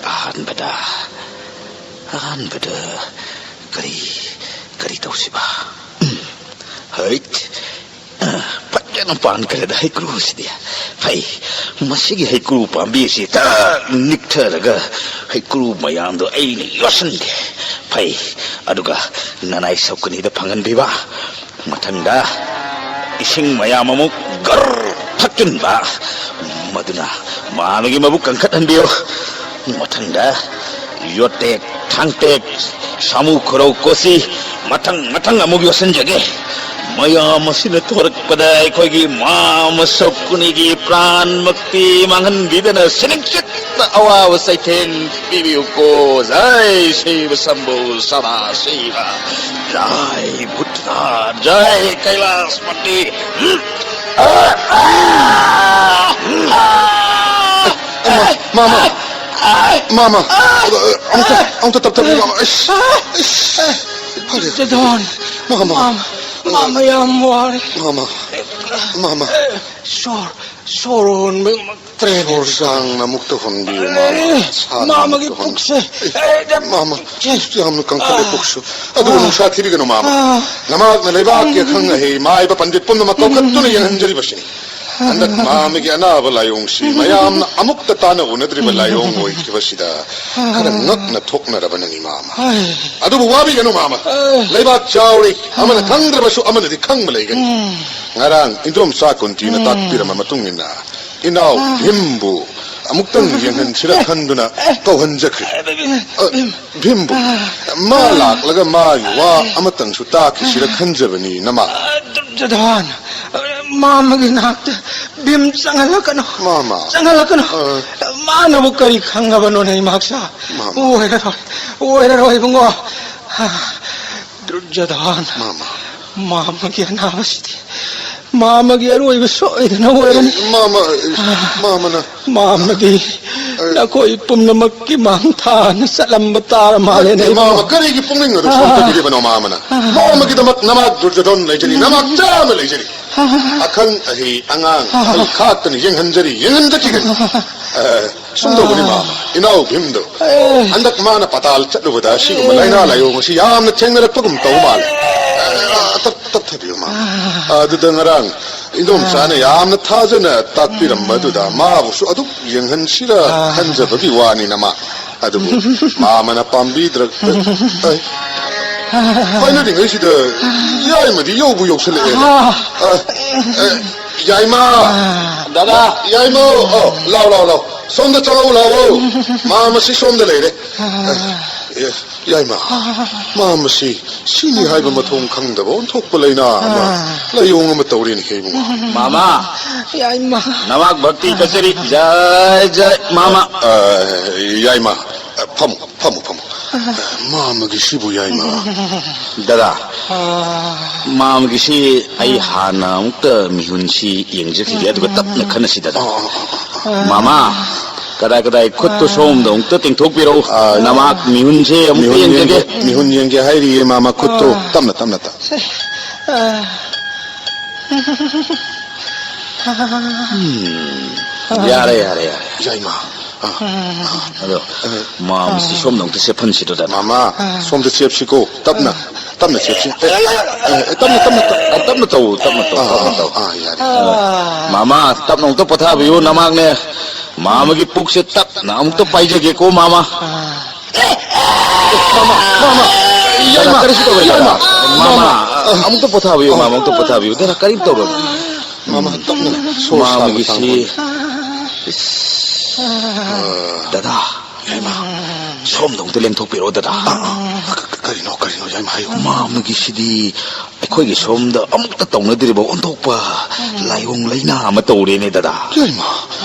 ꯑꯍꯥꯟꯕꯗ, ꯑꯍꯥꯟꯕꯗ ꯀꯔꯤ, ꯀꯔꯤ ꯇꯧꯁꯤꯕ? ꯎꯝ, ꯍꯩꯠ, ꯐꯖꯅ ꯄꯥꯟꯈ꯭ꯔꯦꯗ ꯍꯩꯀ꯭ꯔꯨꯁꯤꯗꯤ꯫ ꯐꯩ, ꯃꯁꯤꯒꯤ ꯍꯩꯀ꯭ꯔꯨ ꯄꯥꯝꯕꯤꯁꯤ ꯇꯛ ꯅꯤꯛꯊꯔꯒ ꯍꯩꯀ꯭ꯔꯨ ꯃꯌꯥꯝꯗꯣ ꯑꯩꯅ ꯌꯣꯠꯁꯤꯟꯒꯦ꯫ ꯐꯩ, ꯑꯗꯨꯒ ꯅꯅꯥꯏ ꯁꯧꯀꯅꯤꯗ ꯐꯪꯍꯟꯕꯤꯕ꯫ ꯃꯊꯪꯗ ꯏꯁꯤꯡ ꯃꯌꯥꯝ ꯑꯃꯨꯛ ꯒꯔ ꯊꯛꯆꯤꯟꯕ, ꯃꯗꯨꯅ ꯃꯥ ꯑꯃꯒꯤ ꯃꯕꯨꯛ ꯀꯟꯈꯠꯍꯟꯕꯤꯌꯨ꯫ ꯃꯊꯪꯗ ꯌꯣꯠꯇꯦꯛ, ꯊꯥꯡꯇꯦꯛ, ꯁꯥꯃꯨ, ꯈꯨꯔꯧ, ꯀꯣꯆꯤ, ꯃꯊꯪ ꯃꯊꯪ ꯑꯃꯨꯛ ꯌꯣꯠꯁꯤꯟꯖꯒꯦ꯫ ꯃꯌꯥꯝ ꯑꯁꯤꯅ ꯊꯣꯔꯛꯄꯗ ꯑꯩꯈꯣꯏꯒꯤ ꯃꯥ ꯃꯁꯛ ꯀꯨꯅꯤꯒꯤ ꯄ꯭ꯔꯥꯟꯃꯛꯇꯤ ꯃꯥꯡꯍꯟꯕꯤꯗꯅ ꯁꯤꯅꯤꯡꯆꯤꯠ ꯑꯋꯥꯕ ꯆꯩꯊꯦꯡ ꯄꯤꯕꯤꯌꯨꯀꯣ꯫ ꯖꯥꯏ ꯁꯤꯕ ꯁꯝꯕꯨ ꯁꯗꯥ ꯁꯤꯕ꯫ ꯖꯥꯏ ꯚꯨꯠꯅꯥꯊ, ꯖꯥꯏ ꯀꯩꯂꯥꯁꯄꯇꯤ꯫ ꯃꯥ, ꯃꯥ, ꯃꯥ, ꯃꯥ, ꯃꯥ꯫ ꯑꯃꯨꯛꯇ, ꯑꯃꯨꯛꯇ ꯇꯞ ꯇꯞꯅ ꯉꯥꯡꯉꯣ꯫ ꯏꯁ, ꯏꯁ꯫ ꯐꯔꯦ꯫ ꯖꯗꯣꯟ꯫ ꯃꯥ, ꯃꯥ꯫ ꯃꯥ, ꯃꯥ, ꯃꯌꯥꯝ ꯋꯥꯔꯦ꯫ ꯃꯥ, ꯃꯥ꯫ ꯃꯥ, ꯃꯥ꯫ ꯁꯣꯔ, ꯁꯣꯔ ꯍꯣꯟꯕ ꯇ꯭ꯔꯦꯟ꯫ ꯁꯣꯔ ꯁꯥꯡꯅ ꯑꯃꯨꯛꯇ ꯍꯣꯟꯕꯤꯌꯨ, ꯃꯥꯃ꯫ ꯑꯦ, ꯁꯥꯡꯅ ꯃꯥꯃꯒꯤ ꯑꯃꯨꯛꯇ ꯍꯣꯟ-, ꯄꯨꯛꯁꯦ꯫ ꯑꯦ, ꯑꯦ, ꯃꯥꯃ, ꯄꯨꯛꯁꯦ꯫ ꯌꯥꯝꯅ ꯀꯟꯈꯠꯂꯦ ꯑꯥ꯫ ꯄꯨꯛꯁꯨ꯫ ꯑꯗꯨꯕꯨ ꯑꯥ꯫ ꯅꯨꯡꯁꯥ ꯊꯤꯕꯤꯒꯅꯨ, ꯃꯥꯃ꯫ ꯑꯥ꯫ ꯅꯃꯥꯛꯅ ꯂꯩꯕꯥꯛꯀꯤ ꯎꯝ꯫ ꯑꯈꯪ ꯑꯍꯩ ꯃꯥꯏꯕ ꯄꯟꯗꯤꯠ ꯄꯨꯝꯅꯃꯛ ꯀꯧꯈꯠꯇꯨꯅ ꯎꯝ꯫ ꯌꯦꯡꯍꯟꯖꯔꯤꯕꯁꯤꯅꯤ꯫ ꯍꯟꯗꯛ ꯃꯥꯃꯒꯤ ꯑꯅꯥꯕ ꯂꯥꯏꯑꯣꯡꯁꯤ ꯎꯝ꯫ ꯃꯌꯥꯝꯅ ꯑꯃꯨꯛꯇ ꯇꯥꯅ ꯎꯅꯗ꯭ꯔꯤꯕ ꯎꯝ꯫ ꯂꯥꯏꯑꯣꯡ ꯑꯣꯏꯈꯤꯕꯁꯤꯗ ꯈꯔ ꯑꯥ꯫ ꯉꯛꯅ ꯊꯣꯛꯅꯔꯕꯅꯤ, ꯃꯥꯃ꯫ ꯑꯥ꯫ ꯑꯗꯨꯕꯨ ꯋꯥꯕꯤꯒꯅꯨ, ꯃꯥꯃ꯫ ꯑꯥ꯫ ꯂꯩꯕꯥꯛ ꯆꯥꯎꯔꯤ, ꯑꯃꯅ ꯑꯥ꯫ ꯈꯪꯗ꯭ꯔꯕꯁꯨ ꯑꯃꯅꯗꯤ ꯈꯪꯕ ꯂꯩꯒꯅꯤ꯫ ꯎꯝ꯫ ꯉꯔꯥꯡ ꯏꯟꯗ꯭ꯔꯣꯝꯆꯥ ꯀꯨꯟꯇꯤꯅ ꯎꯝ꯫ ꯇꯥꯛꯄꯤꯔꯝꯕ ꯃꯇꯨꯡ ꯏꯟꯅ ꯏꯅꯥꯎ ꯚꯤꯝꯕꯨ ꯑꯃꯨꯛꯇꯪ ꯌꯦꯡꯍꯟꯁꯤꯔ ꯈꯟꯗꯨꯅ ꯀꯧꯍꯟꯖꯈ꯭ꯔꯤ꯫ ꯑ, ꯚꯤꯝꯕꯨ ꯃꯥ ꯂꯥꯛꯂꯒ ꯃꯥꯒꯤ ꯋꯥ ꯑꯃꯇꯪꯁꯨ ꯇꯥꯈꯤꯁꯤꯔ ꯈꯟꯖꯕꯅꯤ, ꯅꯃꯥ꯫ ꯗꯨꯔꯖꯣꯙꯟ, ꯃꯥꯃꯒꯤ ꯅꯥꯛꯇ ꯚꯤꯝ ꯆꯪꯍꯜꯂꯛꯀꯅꯨ꯫ ꯃꯥꯃ꯫ ꯆꯪꯍꯜꯂꯛꯀꯅꯨ꯫ ꯑ꯫ ꯃꯥꯅꯕꯨ ꯀꯔꯤ ꯈꯪꯉꯕꯅꯣꯅꯦ, ꯏꯃꯥꯛꯁꯥ? ꯃꯥꯃ꯫ ꯑꯣꯏꯔꯔꯣꯏ, ꯑꯣꯏꯔꯔꯣꯏ, ꯏꯕꯨꯡꯉꯣ꯫ ꯗꯨꯔꯖꯣꯙꯟ, ꯃꯥꯃ꯫ ꯃꯥꯃꯒꯤ ꯑꯅꯥꯕꯁꯤꯗꯤ ꯃꯥꯃꯒꯤ ꯑꯔꯣꯏꯕ ꯁꯣꯏꯗꯅ ꯑꯣꯏꯔꯅꯤ꯫ ꯃꯥꯃ, ꯃꯥꯃꯅ꯫ ꯃꯥꯃꯗꯤ ꯑꯦ꯫ ꯅꯈꯣꯏ ꯄꯨꯝꯅꯃꯛꯀꯤ ꯃꯥꯡ ꯊꯥꯅ ꯆꯠꯂꯝꯕ ꯇꯥꯔ ꯃꯥꯜꯂꯦꯅꯦ, ꯅꯠꯇꯦ, ꯃꯥꯃ, ꯏꯕꯨꯡꯉꯣ꯫ ꯀꯔꯤꯒꯤ ꯄꯨꯛꯅꯤꯡ ꯑꯗꯨ ꯁꯣꯟꯊꯕꯤꯔꯤꯕꯅꯣ, ꯃꯥꯃꯅ? ꯃꯥꯃꯒꯤꯗꯃꯛ ꯅꯃꯥ ꯗꯨꯔꯖꯣꯙꯟ ꯂꯩꯖꯔꯤ, ꯅꯃꯥ ꯆꯥꯝꯃ ꯂꯩꯖꯔꯤ꯫ ꯑꯈꯪ ꯑꯍꯩ ꯑꯉꯥꯡ ꯑꯍꯜ ꯈꯥꯛꯇꯅ ꯌꯦꯡꯍꯟꯖꯔꯤ, ꯌꯦꯡꯍꯟꯖꯈꯤꯒꯅꯤ꯫ ꯑ, ꯁꯨꯝ ꯇꯧꯕꯅꯤ, ꯃꯥꯃ, ꯏꯅꯥꯎ ꯚꯤꯝꯗꯣ ꯍꯟꯗꯛ ꯃꯥꯅ ꯄꯇꯥꯜ ꯆꯠꯂꯨꯕꯗ ꯑꯁꯤꯒꯨꯝꯕ ꯂꯥꯏꯅꯥ ꯂꯥꯏꯑꯣꯡ ꯑꯁꯤ ꯌꯥꯝꯅ ꯊꯦꯡꯅꯔꯛꯄꯒꯨꯝ ꯇꯧ ꯃꯥꯜꯂꯦ꯫ ꯑ, ꯇꯞ-, ꯇꯞꯊꯕꯤꯌꯨ, ꯃꯥꯃ꯫ ꯑꯗꯨꯗ ꯉꯔꯥꯡ ꯏꯟꯗꯣꯝꯆꯥꯅ ꯌꯥꯝꯅ ꯊꯥꯖꯅ ꯇꯥꯛꯄꯤꯔꯝꯕꯗꯨꯗ ꯃꯥꯕꯨꯁꯨ ꯑꯗꯨꯛ ꯌꯦꯡꯍꯟꯁꯤꯔ ꯈꯟꯖꯕꯒꯤ ꯋꯥꯅꯤ, ꯅꯃꯥ꯫ ꯑꯗꯨꯕꯨ ꯃꯥꯃꯅ ꯄꯥꯝꯕꯤꯗ꯭ꯔ-, ꯑꯩ, ꯍꯥꯏꯅꯔꯤꯉꯩꯁꯤꯗ ꯌꯥꯏꯃꯗꯤ ꯌꯧꯕꯨ ꯌꯧꯁꯤꯜꯂꯛꯑꯦ꯫ ꯑ, ꯑ, ꯌꯥꯏꯃ! ꯗꯥꯗꯥ! ꯌꯥꯏꯃ! ꯑꯣ, ꯂꯥꯎ, ꯂꯥꯎ, ꯂꯥꯎ꯫ ꯁꯣꯝꯗ ꯆꯪꯉꯛꯎ, ꯂꯥꯎꯑꯣ꯫ ꯃꯥꯃꯁꯤ ꯁꯣꯝꯗ ꯂꯩꯔꯦ꯫ ꯑꯦ, ꯌꯥꯏꯃ, ꯃꯥꯃꯁꯤ ꯁꯤꯅꯤ ꯍꯥꯏꯕ ꯃꯊꯣꯡ ꯈꯪꯗꯕ ꯑꯣꯟꯊꯣꯛꯄ ꯂꯥꯏꯅꯥ ꯑꯃ, ꯂꯥꯏꯑꯣꯡ ꯑꯃ ꯇꯧꯔꯦꯅꯦ, ꯏꯕꯨꯡꯉꯣ꯫ ꯃꯥꯃ! ꯌꯥꯏꯃ! ꯅꯃꯥꯛ ꯚꯛꯇꯤ ꯀꯠꯆꯔꯤ꯫ ꯖꯥꯏ ꯖꯥꯏ, ꯃꯥꯃ꯫ ꯑ, ꯌꯥꯏꯃ, ꯐꯝꯃꯨ, ꯐꯝꯃꯨ, ꯐꯝꯃꯨ꯫ ꯃꯥꯃꯒꯤꯁꯤꯕꯨ, ꯌꯥꯏꯃ꯫ ꯗꯥꯗꯥ, ꯃꯥꯃꯒꯤꯁꯤ ꯑꯩ ꯍꯥꯟꯅ ꯑꯃꯨꯛꯇ ꯃꯤꯍꯨꯟꯁꯤ ꯌꯦꯡꯖꯈꯤꯒꯦ, ꯑꯗꯨꯒ ꯇꯞꯅ ꯈꯟꯅꯁꯤ, ꯗꯥꯗꯥ꯫ ꯑ, ꯑ, ꯑ, ꯑ꯫ ꯃꯥꯃ, ꯀꯗꯥꯏ ꯀꯗꯥꯏ ꯈꯨꯠꯇꯨ ꯁꯣꯝꯗ ꯑꯃꯨꯛꯇ ꯇꯤꯡꯊꯣꯛꯄꯤꯔꯛꯎ꯫ ꯑ, ꯅꯃꯥꯛ ꯃꯤꯍꯨꯟꯁꯦ ꯑꯃꯨꯛꯇ ꯃꯤꯍꯨꯟ ꯌꯦꯡꯖꯒꯦ꯫ ꯌꯦꯡꯒꯦ, ꯃꯤꯍꯨꯟ ꯌꯦꯡꯒꯦ ꯍꯥꯏꯔꯤꯌꯦ, ꯃꯥꯃ, ꯈꯨꯠꯇꯣ꯫ ꯑ꯫ ꯇꯞꯅ, ꯇꯞꯅ, ꯇꯞꯅ꯫ ꯑ꯫ ꯎꯝ꯫ ꯌꯥꯔꯦ, ꯌꯥꯔꯦ, ꯌꯥꯔꯦ꯫ ꯌꯥꯏꯃ꯫ ꯑ, ꯑ꯫ ꯑꯗꯣ, ꯑ꯫ ꯃꯥꯃꯁꯤ ꯁꯣꯝꯗ ꯑꯃꯨꯛꯇ ꯆꯦꯞꯍꯟꯁꯤꯗꯣ, ꯗꯥꯗꯥ꯫ ꯃꯥꯃ, ꯁꯣꯝꯗ ꯆꯦꯞꯁꯤꯀꯣ꯫ ꯇꯞꯅ, ꯇꯞꯅ ꯆꯦꯞꯁꯤ꯫ ꯑꯦ, ꯑꯦ, ꯇꯞꯅ, ꯇꯞꯅ, ꯇꯞ-, ꯑ, ꯇꯞꯅ ꯇꯧ, ꯇꯞꯅ ꯇꯧ, ꯑ, ꯇꯞꯅ ꯑ, ꯇꯧ꯫ ꯑ, ꯌꯥꯔꯦ꯫ ꯑ, ꯃꯥꯃ, ꯇꯞꯅ ꯑꯃꯨꯛꯇ ꯄꯣꯊꯥꯕꯤꯌꯨ, ꯅꯃꯥꯛꯅꯦ꯫ ꯃꯥꯃꯒꯤ ꯄꯨꯛꯁꯦ ꯇꯞꯅ ꯑꯃꯨꯛꯇ ꯄꯥꯏꯖꯒꯦꯀꯣ, ꯃꯥꯃ꯫ ꯑ꯫ ꯃꯥꯃ, ꯃꯥꯃ, ꯗꯥꯗꯥ, ꯌꯥꯏꯃ, ꯀꯔꯤꯁꯨ ꯇꯧꯔꯣꯏ, ꯗꯥꯗꯥ꯫ ꯌꯥꯏꯃ, ꯃꯥꯃ, ꯃꯥꯃ꯫ ꯑ, ꯑꯃꯨꯛꯇ ꯄꯣꯊꯥꯕꯤꯌꯨ, ꯃꯥꯃ, ꯑꯃꯨꯛꯇ ꯄꯣꯊꯥꯕꯤꯌꯨ꯫ ꯗꯥꯗꯥ, ꯀꯔꯤꯝ ꯇꯧꯔꯣꯏ꯫ ꯃꯥꯃ, ꯇꯞꯅ ꯁꯣꯔ ꯁꯥꯕ ꯃꯥꯃꯒꯤꯁꯤ ꯁꯥꯡꯕ꯫ ꯏꯁ, ꯗꯗꯥ, ꯌꯥꯏꯃ꯫ ꯁꯣꯝꯗ ꯑꯃꯨꯛꯇ ꯂꯦꯡꯊꯣꯛꯄꯤꯔꯛꯑꯣ, ꯗꯗꯥ꯫ ꯑ, ꯑ, ꯀ-, ꯀ-, ꯀꯔꯤꯅꯣ, ꯀꯔꯤꯅꯣ, ꯌꯥꯏꯃ, ꯍꯥꯏꯌꯨ꯫ ꯃꯥꯃꯒꯤꯁꯤꯗꯤ ꯑꯩꯈꯣꯏꯒꯤ ꯁꯣꯝꯗ ꯑꯃꯨꯛꯇ ꯇꯧꯅꯗ꯭ꯔꯤꯕ ꯑꯣꯟꯊꯣꯛꯄ ꯂꯥꯏꯑꯣꯡ ꯂꯩꯅꯥ ꯑꯃ ꯇꯧꯔꯦꯅꯦ, ꯗꯗꯥ꯫ ꯌꯥꯏꯃ,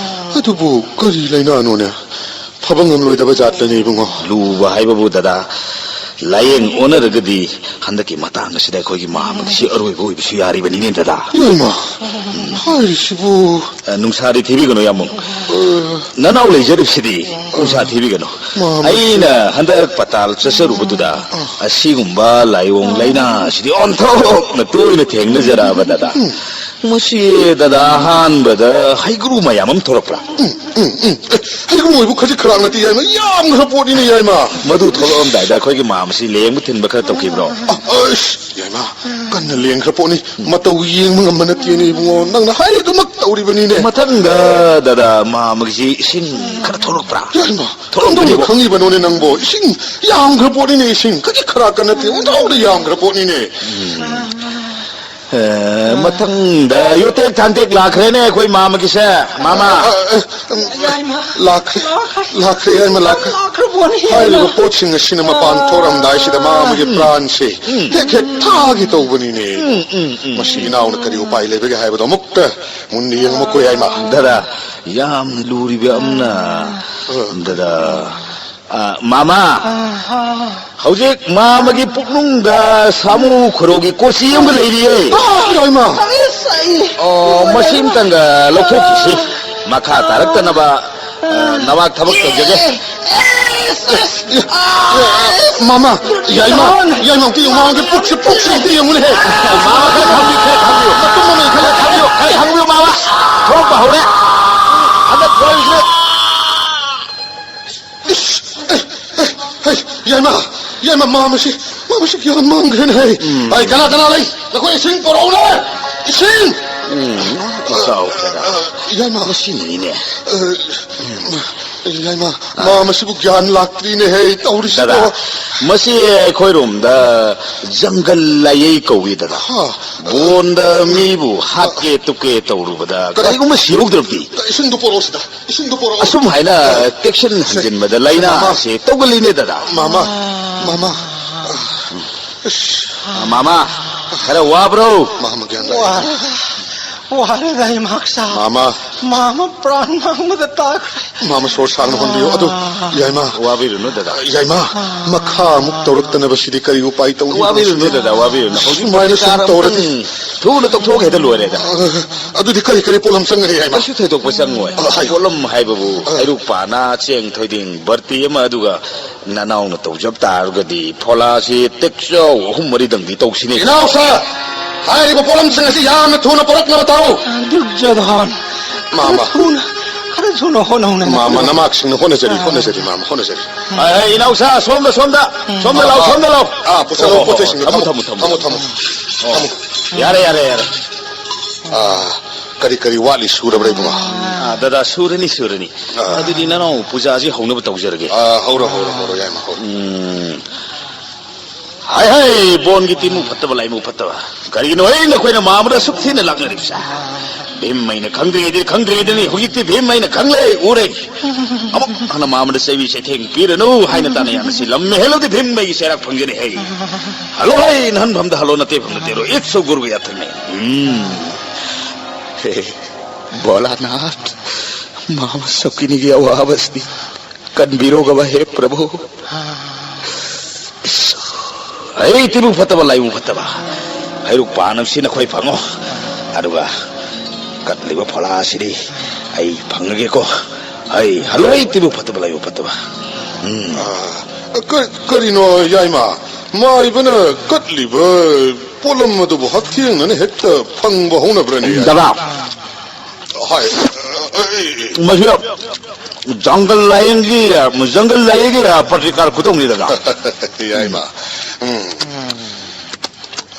ꯑꯗꯨꯕꯨ ꯀꯔꯤ ꯂꯩꯅꯥꯅꯣꯅꯦ? ꯐꯕ ꯉꯝꯂꯣꯏꯗꯕ ꯖꯥꯠꯇꯅꯤ, ꯏꯕꯨꯡꯉꯣ꯫ ꯂꯨꯕ ꯍꯥꯏꯕꯕꯨ, ꯗꯗꯥ, ꯂꯥꯏꯌꯦꯡ ꯑꯣꯟꯅꯔꯒꯗꯤ ꯍꯟꯗꯛꯀꯤ ꯃꯇꯥꯡ ꯑꯁꯤꯗ ꯑꯩꯈꯣꯏꯒꯤ ꯃꯥꯃꯒꯤꯁꯤ ꯑꯔꯣꯏꯕ ꯑꯣꯏꯕꯁꯨ ꯌꯥꯔꯤꯕꯅꯤꯅꯦ, ꯗꯗꯥ꯫ ꯏꯃꯥ, ꯍꯥꯏꯔꯤꯁꯤꯕꯨ? ꯑ, ꯅꯨꯡꯁꯥꯗꯤ ꯊꯤꯕꯤꯒꯅꯨ, ꯌꯥꯝꯕꯨꯡ꯫ ꯑ, ꯅꯅꯥꯎ ꯂꯩꯖꯔꯤꯕꯁꯤꯗꯤ ꯅꯨꯡꯁꯥ ꯊꯤꯕꯤꯒꯅꯨ꯫ ꯃꯥꯃ꯫ ꯑꯩꯅ ꯍꯟꯗꯛ ꯄꯇꯥꯜ ꯆꯠꯆꯔꯨꯕꯗꯨꯗ ꯑ, ꯑꯁꯤꯒꯨꯝꯕ ꯂꯥꯏꯑꯣꯡ ꯂꯩꯅꯥ ꯑꯁꯤꯗꯤ ꯑꯣꯟꯊꯣꯛꯅ ꯇꯣꯏꯅ ꯊꯦꯡꯅꯖꯔꯛꯑꯕ, ꯗꯗꯥ꯫ ꯎꯝ꯫ ꯃꯁꯤ, ꯗꯗꯥ, ꯑꯍꯥꯟꯕꯗ ꯍꯩꯒ꯭ꯔꯨ ꯃꯌꯥꯝ ꯑꯃ ꯊꯣꯛꯂꯛꯄ꯭ꯔꯥ? ꯎꯝ, ꯎꯝ, ꯎꯝ꯫ ꯑꯦ, ꯍꯩꯒ꯭ꯔꯨ ꯑꯣꯏꯕꯨ ꯈꯖꯤꯛ ꯈꯔꯥꯛ ꯅꯠꯇꯦ, ꯌꯥꯏꯃ, ꯌꯥꯝꯈ꯭ꯔ ꯄꯣꯠꯅꯤꯅꯦ, ꯌꯥꯏꯃ꯫ ꯃꯗꯨ ꯊꯣꯛꯂꯛꯑꯝꯗꯥꯏꯗ ꯑꯩꯈꯣꯏꯒꯤ ꯃꯥꯃꯁꯤ ꯂꯦꯡꯕ ꯊꯤꯟꯕ ꯈꯔ ꯇꯧꯈꯤꯕ꯭ꯔꯣ? ꯑ, ꯑꯁ, ꯌꯥꯏꯃ, ꯀꯟꯅ ꯂꯦꯡꯈ꯭ꯔ ꯄꯣꯠꯅꯤ꯫ ꯃꯇꯧ ꯌꯦꯡꯕ ꯉꯝꯕ ꯅꯠꯇꯦꯅꯦ, ꯏꯕꯨꯡꯉꯣ꯫ ꯅꯪꯅ ꯍꯥꯏꯔꯤꯗꯨꯃꯛ ꯇꯧꯔꯤꯕꯅꯤꯅꯦ꯫ ꯃꯊꯪꯗ, ꯗꯗꯥ, ꯃꯥꯃꯒꯤꯁꯤ ꯏꯁꯤꯡ ꯈꯔ ꯊꯣꯛꯂꯛꯄ꯭ꯔꯥ? ꯌꯥꯏꯃ, ꯊꯣꯛꯂꯛꯄꯅꯤꯕꯣ꯫ ꯀꯝꯗꯧꯅ ꯈꯪꯉꯤꯕꯅꯣꯅꯦ ꯅꯪꯕꯣ? ꯏꯁꯤꯡ ꯌꯥꯝꯈ꯭ꯔ ꯄꯣꯠꯅꯤꯅꯦ, ꯏꯁꯤꯡ꯫ ꯈꯖꯤꯛ ꯈꯔꯥꯛꯀ ꯅꯠꯇꯦ, ꯑꯣꯟꯊꯣꯛꯅ ꯌꯥꯝꯈ꯭ꯔ ꯄꯣꯠꯅꯤꯅꯦ꯫ ꯎꯝ꯫ ꯑꯦ, ꯃꯊꯪꯗ ꯌꯣꯠꯇꯦꯛ ꯊꯥꯡꯇꯦꯛ ꯂꯥꯛꯈ꯭ꯔꯦꯅꯦ ꯑꯩꯈꯣꯏ ꯃꯥꯃꯒꯤꯁꯦ, ꯃꯥꯃ꯫ ꯑ, ꯑ, ꯎꯝ, ꯌꯥꯏꯃ꯫ ꯂꯥꯛꯈ꯭ꯔꯦ, ꯂꯥꯛꯈ꯭ꯔꯦ꯫ ꯂꯥꯛꯈ꯭ꯔꯦ, ꯌꯥꯏꯃ, ꯂꯥꯛꯈ꯭ꯔꯦ꯫ ꯂꯥꯛꯈ꯭ꯔꯕꯣꯅꯦ, ꯍꯥꯏꯔꯤꯕ ꯌꯥꯏꯃ꯫ ꯄꯣꯠꯁꯤꯡ ꯑꯁꯤꯅ ꯃꯄꯥꯟ ꯊꯣꯛꯔꯝꯗꯥꯏꯁꯤꯗ ꯃꯥꯃꯒꯤ ꯎꯝ꯫ ꯄ꯭ꯔꯥꯟꯁꯦ ꯎꯝ꯫ ꯍꯦꯛ ꯍꯦꯛ ꯊꯥꯒꯦ ꯇꯧꯕꯅꯤꯅꯦ꯫ ꯎꯝ, ꯎꯝ, ꯎꯝ, ꯃꯁꯤ ꯎꯝ꯫ ꯏꯅꯥꯎꯅ ꯀꯔꯤ ꯎꯄꯥꯏ ꯂꯩꯕꯒꯦ ꯍꯥꯏꯕꯗꯣ ꯑꯃꯨꯛꯇ ꯃꯨꯟꯅ ꯌꯦꯡꯉꯝꯃꯨꯀꯣ, ꯌꯥꯏꯃ꯫ ꯗꯗꯥ, ꯌꯥꯝꯅ ꯂꯨꯔꯤꯕ ꯑꯃꯅ, ꯑ꯫ ꯗꯗꯥ, ꯑ, ꯃꯥꯃ, ꯍꯧꯖꯤꯛ ꯃꯥꯃꯒꯤ ꯄꯨꯛꯅꯨꯡꯗ ꯁꯥꯃꯨ ꯈꯣꯔꯧꯒꯤ ꯀꯣꯆꯤ ꯑꯃꯒ ꯂꯩꯔꯤꯌꯦ꯫ ꯑ, ꯏꯃꯥ! ꯑꯁ, ꯑꯩ ꯑꯣ, ꯃꯁꯤ ꯑꯃꯇꯪꯒ ꯂꯧꯊꯣꯛꯈꯤꯁꯤ꯫ ꯃꯈꯥ ꯇꯥꯔꯛꯇꯅꯕ, ꯑ, ꯅꯋꯥ ꯊꯕꯛ ꯇꯧꯖꯒꯦ꯫ ꯃꯥꯃ, ꯌꯥꯏꯃ, ꯌꯥꯏꯃ, ꯑꯝꯇ ꯌꯦꯡꯉꯨ, ꯃꯥꯃꯒꯤ ꯄꯨꯛꯁꯤ, ꯄꯨꯛꯁꯤ ꯑꯝꯇ ꯌꯦꯡꯉꯨꯅꯦꯍꯦ꯫ ꯃꯥꯃ, ꯈꯔ ꯈꯥꯡꯕꯤꯌꯨ, ꯈꯔ ꯈꯥꯡꯕꯤꯌꯨ꯫ ꯃꯇꯨꯝ ꯑꯃ ꯈꯔ ꯈꯥꯡꯕꯤꯌꯨ, ꯈꯔ ꯈꯥꯡꯕꯤꯌꯨ, ꯃꯥꯃ꯫ ꯊꯣꯛꯂꯛꯄ ꯍꯧꯔꯦ꯫ ꯍꯟꯗꯛ ꯊꯣꯛꯂꯛꯏꯁꯤꯅ ꯏꯁ! ꯑꯦ, ꯑꯦ, ꯑꯦ, ꯌꯥꯏꯃ! ꯌꯥꯏꯃ, ꯃꯥꯃꯁꯤ, ꯃꯥꯃꯁꯤ ꯒ꯭ꯌꯥꯟ ꯃꯥꯡꯈ꯭ꯔꯦꯅꯦ ꯍꯦ! ꯎꯝ꯫ ꯑꯩ, ꯀꯅꯥ, ꯀꯅꯥ ꯂꯩ? ꯅꯈꯣꯏ ꯏꯁꯤꯡ ꯄꯨꯔꯛꯎꯅꯦ! ꯏꯁꯤꯡ! ꯎꯝ, ꯆꯥꯎꯈ꯭ꯔꯦꯗ꯫ ꯑ, ꯌꯥꯏꯃ! ꯃꯁꯤꯅꯤꯅꯦ꯫ ꯑ, ꯌꯥꯏꯃ, ꯑ꯫ ꯃꯥꯃꯁꯤꯕꯨ ꯒ꯭ꯌꯥꯟ ꯂꯥꯛꯇ꯭ꯔꯤꯅꯦ ꯍꯦ, ꯇꯧꯔꯤꯁꯤꯕꯣ! ꯗꯗꯥ, ꯃꯁꯤ ꯑꯩꯈꯣꯏꯔꯣꯝꯗ ꯖꯪꯒꯜ ꯂꯥꯏꯌꯩ ꯀꯧꯏ, ꯗꯗꯥ꯫ ꯍꯥ꯫ ꯕꯣꯟꯗ ꯃꯤꯕꯨ ꯍꯥꯠꯀꯦ ꯇꯨꯞꯀꯦ ꯇꯧꯔꯨꯕꯗ ꯀꯗꯥꯏ? ꯀꯔꯤꯒꯨꯝꯕ ꯁꯤꯍꯧꯗ꯭ꯔꯕꯗꯤ? ꯏꯁꯤꯡꯗꯨ ꯄꯣꯔꯛꯑꯣ ꯁꯤꯗ꯫ ꯏꯁꯤꯡꯗꯨ ꯄꯣꯔꯛꯑꯣ꯫ ꯑꯁꯨꯝ ꯍꯥꯏꯅ ꯇꯦꯛꯁꯤꯟ ꯍꯟꯖꯤꯟꯕꯗ ꯂꯥꯏꯅꯥ ꯃꯥꯃꯥ꯫ ꯑꯁꯤ ꯇꯧꯒꯜꯂꯤꯅꯦ, ꯗꯗꯥ꯫ ꯃꯥꯃꯥ, ꯃꯥꯃꯥ꯫ ꯑ, ꯃꯥꯃꯥ, ꯈꯔ ꯋꯥꯕ꯭ꯔꯣ? ꯃꯥꯃꯥ ꯒ꯭ꯌꯥꯟ ꯂꯥꯛꯑꯦ꯫ ꯋꯥꯔꯦ, ꯋꯥꯔꯦ ꯗꯥꯏꯃꯥꯛꯁꯥ꯫ ꯃꯥꯃꯥ꯫ ꯃꯥꯃꯥ ꯄ꯭ꯔꯥꯟ ꯃꯥꯡꯕꯗ ꯇꯥꯈ꯭ꯔꯦ꯫ ꯃꯥꯃꯥ ꯁꯣꯔ ꯁꯥꯡꯅ ꯍꯣꯟꯕꯤꯌꯨ꯫ ꯑꯗꯨ, ꯑꯥ꯫ ꯌꯥꯏꯃ꯫ ꯋꯥꯕꯤꯔꯨꯅꯨ, ꯗꯗꯥ꯫ ꯌꯥꯏꯃ, ꯑꯥ꯫ ꯃꯈꯥ ꯑꯃꯨꯛ ꯇꯧꯔꯛꯇꯅꯕꯁꯤꯗꯤ ꯀꯔꯤ ꯎꯄꯥꯏ ꯇꯧꯅꯤ? ꯋꯥꯕꯤꯔꯨꯅꯨ, ꯗꯗꯥ, ꯋꯥꯕꯤꯔꯨꯅꯨ꯫ ꯍꯧꯖꯤꯛ ꯁꯨꯃꯥꯏꯅ ꯁꯨꯝ ꯄ꯭ꯔꯇꯤꯀꯥꯔ ꯇꯧꯔꯗꯤ꯫ ꯑꯃꯇꯪ ꯊꯨꯅ ꯇꯧꯊꯣꯛꯑꯒ ꯍꯦꯛꯇ ꯂꯣꯏꯔꯦꯗ꯫ ꯑ, ꯑꯗꯨꯗꯤ ꯀꯔꯤ ꯀꯔꯤ ꯄꯣꯠꯂꯝ ꯆꯪꯒꯅꯤ, ꯌꯥꯏꯃ? ꯀꯩꯁꯨ ꯊꯣꯏꯗꯣꯛꯄ ꯆꯪꯉꯣꯏ꯫ ꯑ, ꯍꯥꯏꯌꯨ꯫ ꯄꯣꯠꯂꯝ ꯍꯥꯏꯕꯕꯨ ꯑ꯫ ꯍꯩꯔꯨꯛ ꯄꯥꯅ, ꯆꯦꯡ ꯊꯣꯏꯗꯤꯡ, ꯕꯔꯇꯤ ꯑꯃ, ꯑꯗꯨꯒ ꯅꯅꯥꯎꯅ ꯇꯧꯖꯕ ꯇꯥꯔꯒꯗꯤ ꯐꯣꯂꯥꯁꯤ ꯇꯦꯛꯆꯧ ꯑꯍꯨꯝ ꯃꯔꯤꯗꯪꯗꯤ ꯇꯧꯁꯤꯅꯦ꯫ ꯏꯅꯥꯎꯁꯥ, ꯍꯥꯏꯔꯤꯕ ꯄꯣꯠꯂꯝꯁꯤꯡ ꯑꯁꯤ ꯌꯥꯝꯅ ꯊꯨꯅ ꯄꯨꯔꯛꯅꯕ ꯇꯧ꯫ ꯗꯨꯔꯖꯣꯙꯟ, ꯃꯥꯃ꯫ ꯈꯔ ꯊꯨꯅ, ꯈꯔ ꯊꯨꯅ ꯍꯣꯠꯅꯧꯅꯦ, ꯃꯥꯃ, ꯅꯈꯣꯏ꯫ ꯅꯃꯥꯛꯁꯤꯡꯅ ꯍꯣꯠꯅꯖꯔꯤ, ꯑꯥ꯫ ꯍꯣꯠꯅꯖꯔꯤ, ꯃꯥꯃ, ꯍꯣꯠꯅꯖꯔꯤ꯫ ꯑꯦ, ꯏꯅꯥꯎꯁꯥ, ꯁꯣꯝꯗ, ꯁꯣꯝꯗ, ꯎꯝ꯫ ꯁꯣꯝꯗ ꯂꯥꯎ, ꯑꯥ, ꯁꯣꯝꯗ ꯂꯥꯎ꯫ ꯑꯥ, ꯄꯨꯁꯜꯂꯣ, ꯑꯣ, ꯄꯣꯠ ꯆꯩꯁꯤꯡꯗꯣ ꯊꯝꯃꯣ, ꯊꯝꯃꯣ, ꯊꯝꯃꯣ, ꯊꯝꯃꯣ, ꯊꯝꯃꯣ꯫ ꯊꯝꯃꯣ꯫ ꯌꯥꯔꯦ, ꯌꯥꯔꯦ, ꯌꯥꯔꯦ꯫ ꯑꯥ, ꯀꯔꯤ ꯀꯔꯤ ꯋꯥꯠꯂꯤ, ꯁꯨꯔꯕ꯭ꯔꯥ, ꯏꯕꯨꯡꯉꯣ? ꯑꯥ, ꯗꯗꯥ, ꯁꯨꯔꯅꯤ, ꯁꯨꯔꯅꯤ꯫ ꯑꯥ꯫ ꯑꯗꯨꯗꯤ ꯅꯅꯥꯎ ꯄꯨꯖꯥꯁꯤ ꯍꯧꯅꯕ ꯇꯧꯖꯔꯒꯦ꯫ ꯑꯥ, ꯍꯧꯔꯣ, ꯍꯧꯔꯣ, ꯍꯧꯔꯣ, ꯌꯥꯏꯃ, ꯍꯧꯔꯣ꯫ ꯎꯝ꯫ ꯍꯥꯏ, ꯍꯥꯏ, ꯕꯣꯟꯒꯤ ꯇꯤꯃꯨ ꯐꯠꯇꯕ, ꯂꯥꯏꯃꯨ ꯐꯠꯇꯕ꯫ ꯀꯔꯤꯒꯤꯅꯣ, ꯍꯦ, ꯅꯈꯣꯏꯅ ꯃꯥꯃꯗ ꯑꯁꯨꯛ ꯊꯤꯅ ꯂꯥꯛꯅꯔꯤꯕꯁꯦ? ꯚꯤꯝ ꯑꯩꯅ ꯈꯪꯗ꯭ꯔꯤꯉꯩꯗꯤ, ꯈꯪꯗ꯭ꯔꯤꯉꯩꯗꯅꯤ, ꯍꯧꯖꯤꯛꯇꯤ ꯚꯤꯝ ꯑꯩꯅ ꯈꯪꯂꯦ, ꯎꯔꯦ꯫ ꯑꯃꯨꯛ ꯍꯟꯅ ꯃꯥꯃꯗ ꯆꯩꯕꯤ ꯆꯩꯊꯦꯡ ꯄꯤꯔꯅꯨ ꯍꯥꯏꯅ ꯇꯥꯅ ꯌꯥꯅꯁꯤ꯫ ꯂꯝ ꯍꯦꯜꯂꯕꯗꯤ ꯚꯤꯝ ꯑꯩꯒꯤ ꯆꯩꯔꯥꯛ ꯐꯪꯒꯅꯤ, ꯍꯦ꯫ ꯍꯜꯂꯣ, ꯍꯦ, ꯅꯍꯟꯐꯝꯗ ꯍꯜꯂꯣ, ꯅꯠꯇꯦꯐꯝꯗ ꯇꯦꯔꯣ꯫ It's so ꯒꯨꯔꯨ ꯌꯥꯊꯪꯅꯦ꯫ ꯎꯝ꯫ ꯍꯦ, ꯍꯦ꯫ ꯚꯣꯂꯥꯅꯥꯊ, ꯃꯥꯃ ꯁꯣꯀꯤꯅꯤꯒꯤ ꯑꯋꯥꯕꯁꯤꯗꯤ ꯀꯟꯕꯤꯔꯣꯒꯕ, ꯍꯦ ꯄ꯭ꯔꯚꯨ꯫ ꯑꯩ ꯇꯤꯕꯨ ꯐꯠꯇꯕ, ꯂꯥꯏꯕꯨ ꯐꯠꯇꯕ꯫ ꯍꯩꯔꯨꯛ ꯄꯥꯅꯕꯁꯤ ꯅꯈꯣꯏ ꯐꯪꯉꯣ꯫ ꯑꯗꯨꯒ ꯀꯠꯂꯤꯕ ꯐꯣꯂꯥ ꯑꯁꯤꯗꯤ ꯑꯩ ꯐꯪꯉꯒꯦꯀꯣ꯫ ꯑꯩ ꯍꯜꯂꯣꯏ ꯇꯤꯕꯨ ꯐꯠꯇꯕ, ꯂꯥꯏꯕꯨ ꯐꯠꯇꯕ꯫ ꯎꯝ꯫ ꯑꯥ, ꯀ-, ꯀꯔꯤꯅꯣ ꯌꯥꯏꯃ? ꯃꯥꯏꯕꯅ ꯀꯠꯂꯤꯕ ꯄꯣꯠꯂꯝ ꯑꯗꯨꯕꯨ ꯍꯛꯊꯦꯡꯅꯅ ꯍꯦꯛꯇ ꯐꯪꯕ ꯍꯧꯅꯕ꯭ꯔꯅꯦ, ꯌꯥꯏꯃ? ꯗꯗꯥ꯫ ꯍꯣꯏ꯫ ꯑ, ꯑ, ꯑ, ꯃꯁꯤ ꯖꯪꯒꯜ ꯂꯥꯏꯌꯦꯡꯒꯤ, ꯖꯪꯒꯜ ꯂꯥꯏꯌꯦꯡꯒꯤ, ꯑ, ꯄ꯭ꯔꯇꯤꯀꯥꯔ ꯈꯨꯗꯣꯡꯅꯤꯗꯅ꯫ ꯌꯥꯏꯃ꯫ ꯎꯝ꯫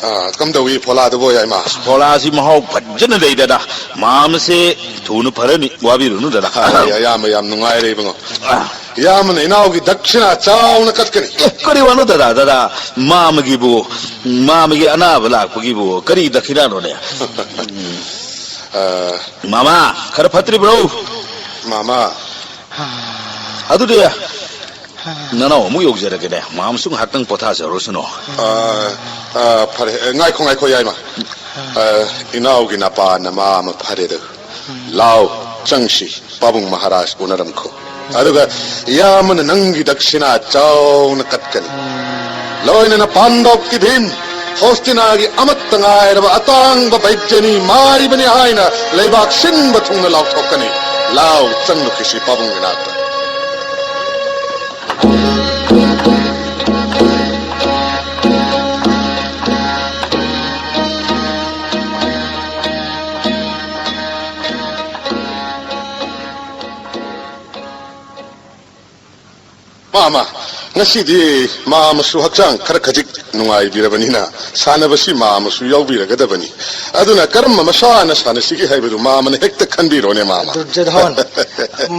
ꯑ, ꯀꯝꯗꯧꯏ ꯐꯣꯂꯥꯗꯨꯕꯨ, ꯌꯥꯏꯃ? ꯐꯣꯂꯥꯁꯤ ꯃꯍꯥꯎ ꯐꯖꯅ ꯂꯩꯗꯅ꯫ ꯃꯥꯃꯁꯦ ꯊꯨꯅ ꯐꯔꯅꯤ, ꯋꯥꯕꯤꯔꯨꯅꯨꯗꯅ꯫ ꯑ, ꯌꯥ-, ꯌꯥꯝ, ꯌꯥꯝ ꯅꯨꯡꯉꯥꯏꯔꯦ, ꯏꯕꯨꯡꯉꯣ꯫ ꯑ꯫ ꯏꯌꯥꯝꯕꯅ ꯏꯅꯥꯎꯒꯤ ꯗꯛꯁꯤꯅꯥ ꯆꯥꯎꯅ ꯀꯠꯀꯅꯤ꯫ ꯑꯦ, ꯀꯔꯤ ꯋꯥꯅꯣ ꯗꯗꯥ? ꯗꯗꯥ, ꯃꯥꯃꯒꯤꯕꯨ, ꯃꯥꯃꯒꯤ ꯑꯅꯥꯕ ꯂꯥꯛꯄꯒꯤꯕꯨ ꯀꯔꯤ ꯗꯛꯈꯤꯅꯥꯅꯣꯅꯦ? ꯑ, ꯃꯥꯃ, ꯈꯔ ꯐꯠꯇ꯭ꯔꯤꯕ꯭ꯔꯣ? ꯃꯥꯃ꯫ ꯑꯗꯨꯗꯤ ꯅꯅꯥꯎ ꯑꯃꯨꯛ ꯌꯧꯖꯔꯒꯦꯅꯦ꯫ ꯃꯥꯃꯁꯨ ꯉꯥꯏꯍꯥꯛꯇꯪ ꯄꯣꯊꯥꯖꯔꯨꯁꯅꯨ꯫ ꯑ, ꯑ, ꯐꯔꯦ꯫ ꯑ, ꯉꯥꯏꯈꯣ, ꯉꯥꯏꯈꯣ, ꯌꯥꯏꯃ꯫ ꯑ, ꯏꯅꯥꯎꯒꯤ ꯅꯄꯥ ꯅꯃꯥ ꯑꯃ ꯐꯔꯦꯗ꯫ ꯂꯥꯎ, ꯆꯪꯁꯤ, ꯄꯥꯕꯨꯡ ꯃꯍꯥꯔꯥꯖ ꯎꯅꯔꯝꯈꯣ꯫ ꯑꯗꯨꯒ ꯏꯌꯥꯝꯕꯅ ꯅꯪꯒꯤ ꯗꯛꯁꯤꯅꯥ ꯆꯥꯎꯅ ꯀꯠꯀꯅꯤ꯫ ꯂꯣꯏꯅꯅ ꯄꯥꯟꯗꯣꯞꯀꯤ ꯚꯤꯝ, ꯍꯣꯁꯇꯤꯅꯥꯒꯤ ꯑꯃꯠꯇ ꯉꯥꯏꯔꯕ ꯑꯇꯥꯡꯕ ꯕꯩꯖꯅꯤ ꯃꯥꯏꯕꯅꯤ ꯍꯥꯏꯅ ꯂꯩꯕꯥꯛ ꯁꯤꯟꯕ ꯊꯨꯡꯅ ꯂꯥꯎꯊꯣꯛꯀꯅꯤ꯫ ꯂꯥꯎ, ꯆꯪꯂꯨꯈꯤꯁꯤ ꯄꯥꯕꯨꯡꯒꯤ ꯅꯥꯛꯇ꯫ ꯃꯥꯃ, ꯉꯁꯤꯗꯤ ꯃꯥꯃꯁꯨ ꯍꯛꯆꯥꯡ ꯈꯔ ꯈꯖꯤꯛ ꯅꯨꯡꯉꯥꯏꯕꯤꯔꯕꯅꯤꯅ ꯁꯥꯟꯅꯕꯁꯤ ꯃꯥꯃꯁꯨ ꯌꯥꯎꯕꯤꯔꯒꯗꯕꯅꯤ꯫ ꯑꯗꯨꯅ ꯀꯔꯝꯕ ꯃꯁꯥꯟꯅ ꯁꯥꯟꯅꯁꯤꯒꯦ ꯍꯥꯏꯕꯗꯨ ꯃꯥꯃꯅ ꯍꯦꯛꯇ ꯈꯟꯕꯤꯔꯣꯅꯦ, ꯃꯥꯃ꯫ ꯗꯨꯔꯖꯣꯙꯟ,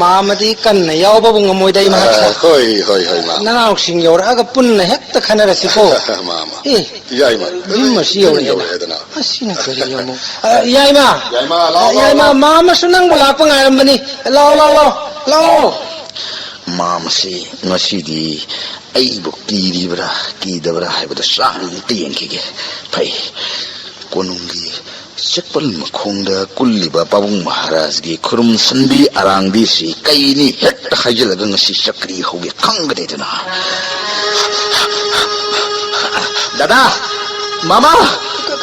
ꯃꯥꯃꯗꯤ ꯀꯟꯅ ꯌꯥꯎꯕꯕꯨ ꯉꯝꯃꯣꯏꯗ, ꯑꯩ ꯃꯍꯥꯛꯁꯦ꯫ ꯑ, ꯍꯣꯏ, ꯍꯣꯏ, ꯍꯣꯏ, ꯃꯥꯃ꯫ ꯅꯅꯥꯎꯁꯤꯡ ꯌꯧꯔꯛꯑꯒ ꯄꯨꯟꯅ ꯍꯦꯛꯇ ꯈꯟꯅꯔꯁꯤꯀꯣ꯫ ꯃꯥꯃ꯫ ꯑꯦ, ꯌꯥꯏꯃ꯫ ꯚꯤꯝ ꯑꯁꯤ ꯌꯧꯔꯛꯑꯦꯅ꯫ ꯌꯧꯔꯛꯑꯦꯗꯅ꯫ ꯑꯁꯤꯅ ꯀꯔꯤ ꯑꯃꯨꯛ? ꯑ, ꯌꯥꯏꯃ꯫ ꯌꯥꯏꯃ, ꯂꯥꯎ, ꯂꯥꯎ, ꯌꯥꯏꯃ, ꯂꯥꯎ꯫ ꯃꯥꯃꯁꯨ ꯅꯪꯕꯨ ꯂꯥꯛꯄ ꯉꯥꯏꯔꯝꯕꯅꯤ꯫ ꯂꯥꯎ, ꯂꯥꯎ, ꯂꯥꯎ, ꯂꯥꯎ꯫ ꯃꯥꯃꯁꯤ ꯉꯁꯤꯗꯤ ꯑꯩꯕꯨ ꯀꯤꯔꯤꯕ꯭ꯔꯥ ꯀꯤꯗꯕ꯭ꯔꯥ ꯍꯥꯏꯕꯗꯨ ꯆꯥꯡ ꯑꯝꯇ ꯌꯦꯡꯈꯤꯒꯦ꯫ ꯐꯩ, ꯀꯣꯅꯨꯡꯒꯤ ꯆꯦꯛꯄꯜ ꯃꯈꯣꯡꯗ ꯀꯨꯜꯂꯤꯕ ꯄꯥꯕꯨꯡ ꯃꯍꯥꯔꯥꯖꯒꯤ ꯈꯨꯔꯨꯝ ꯁꯟꯕꯤ ꯑꯔꯥꯡꯕꯤꯁꯤ ꯀꯩꯅꯤ ꯍꯦꯛꯇ ꯍꯥꯏꯖꯤꯜꯂꯒ ꯉꯁꯤ ꯆꯀ꯭ꯔꯤ ꯍꯧꯒꯦ ꯈꯪꯒꯅꯤꯗꯅ꯫ ꯗꯗꯥ! ꯃꯥꯃ!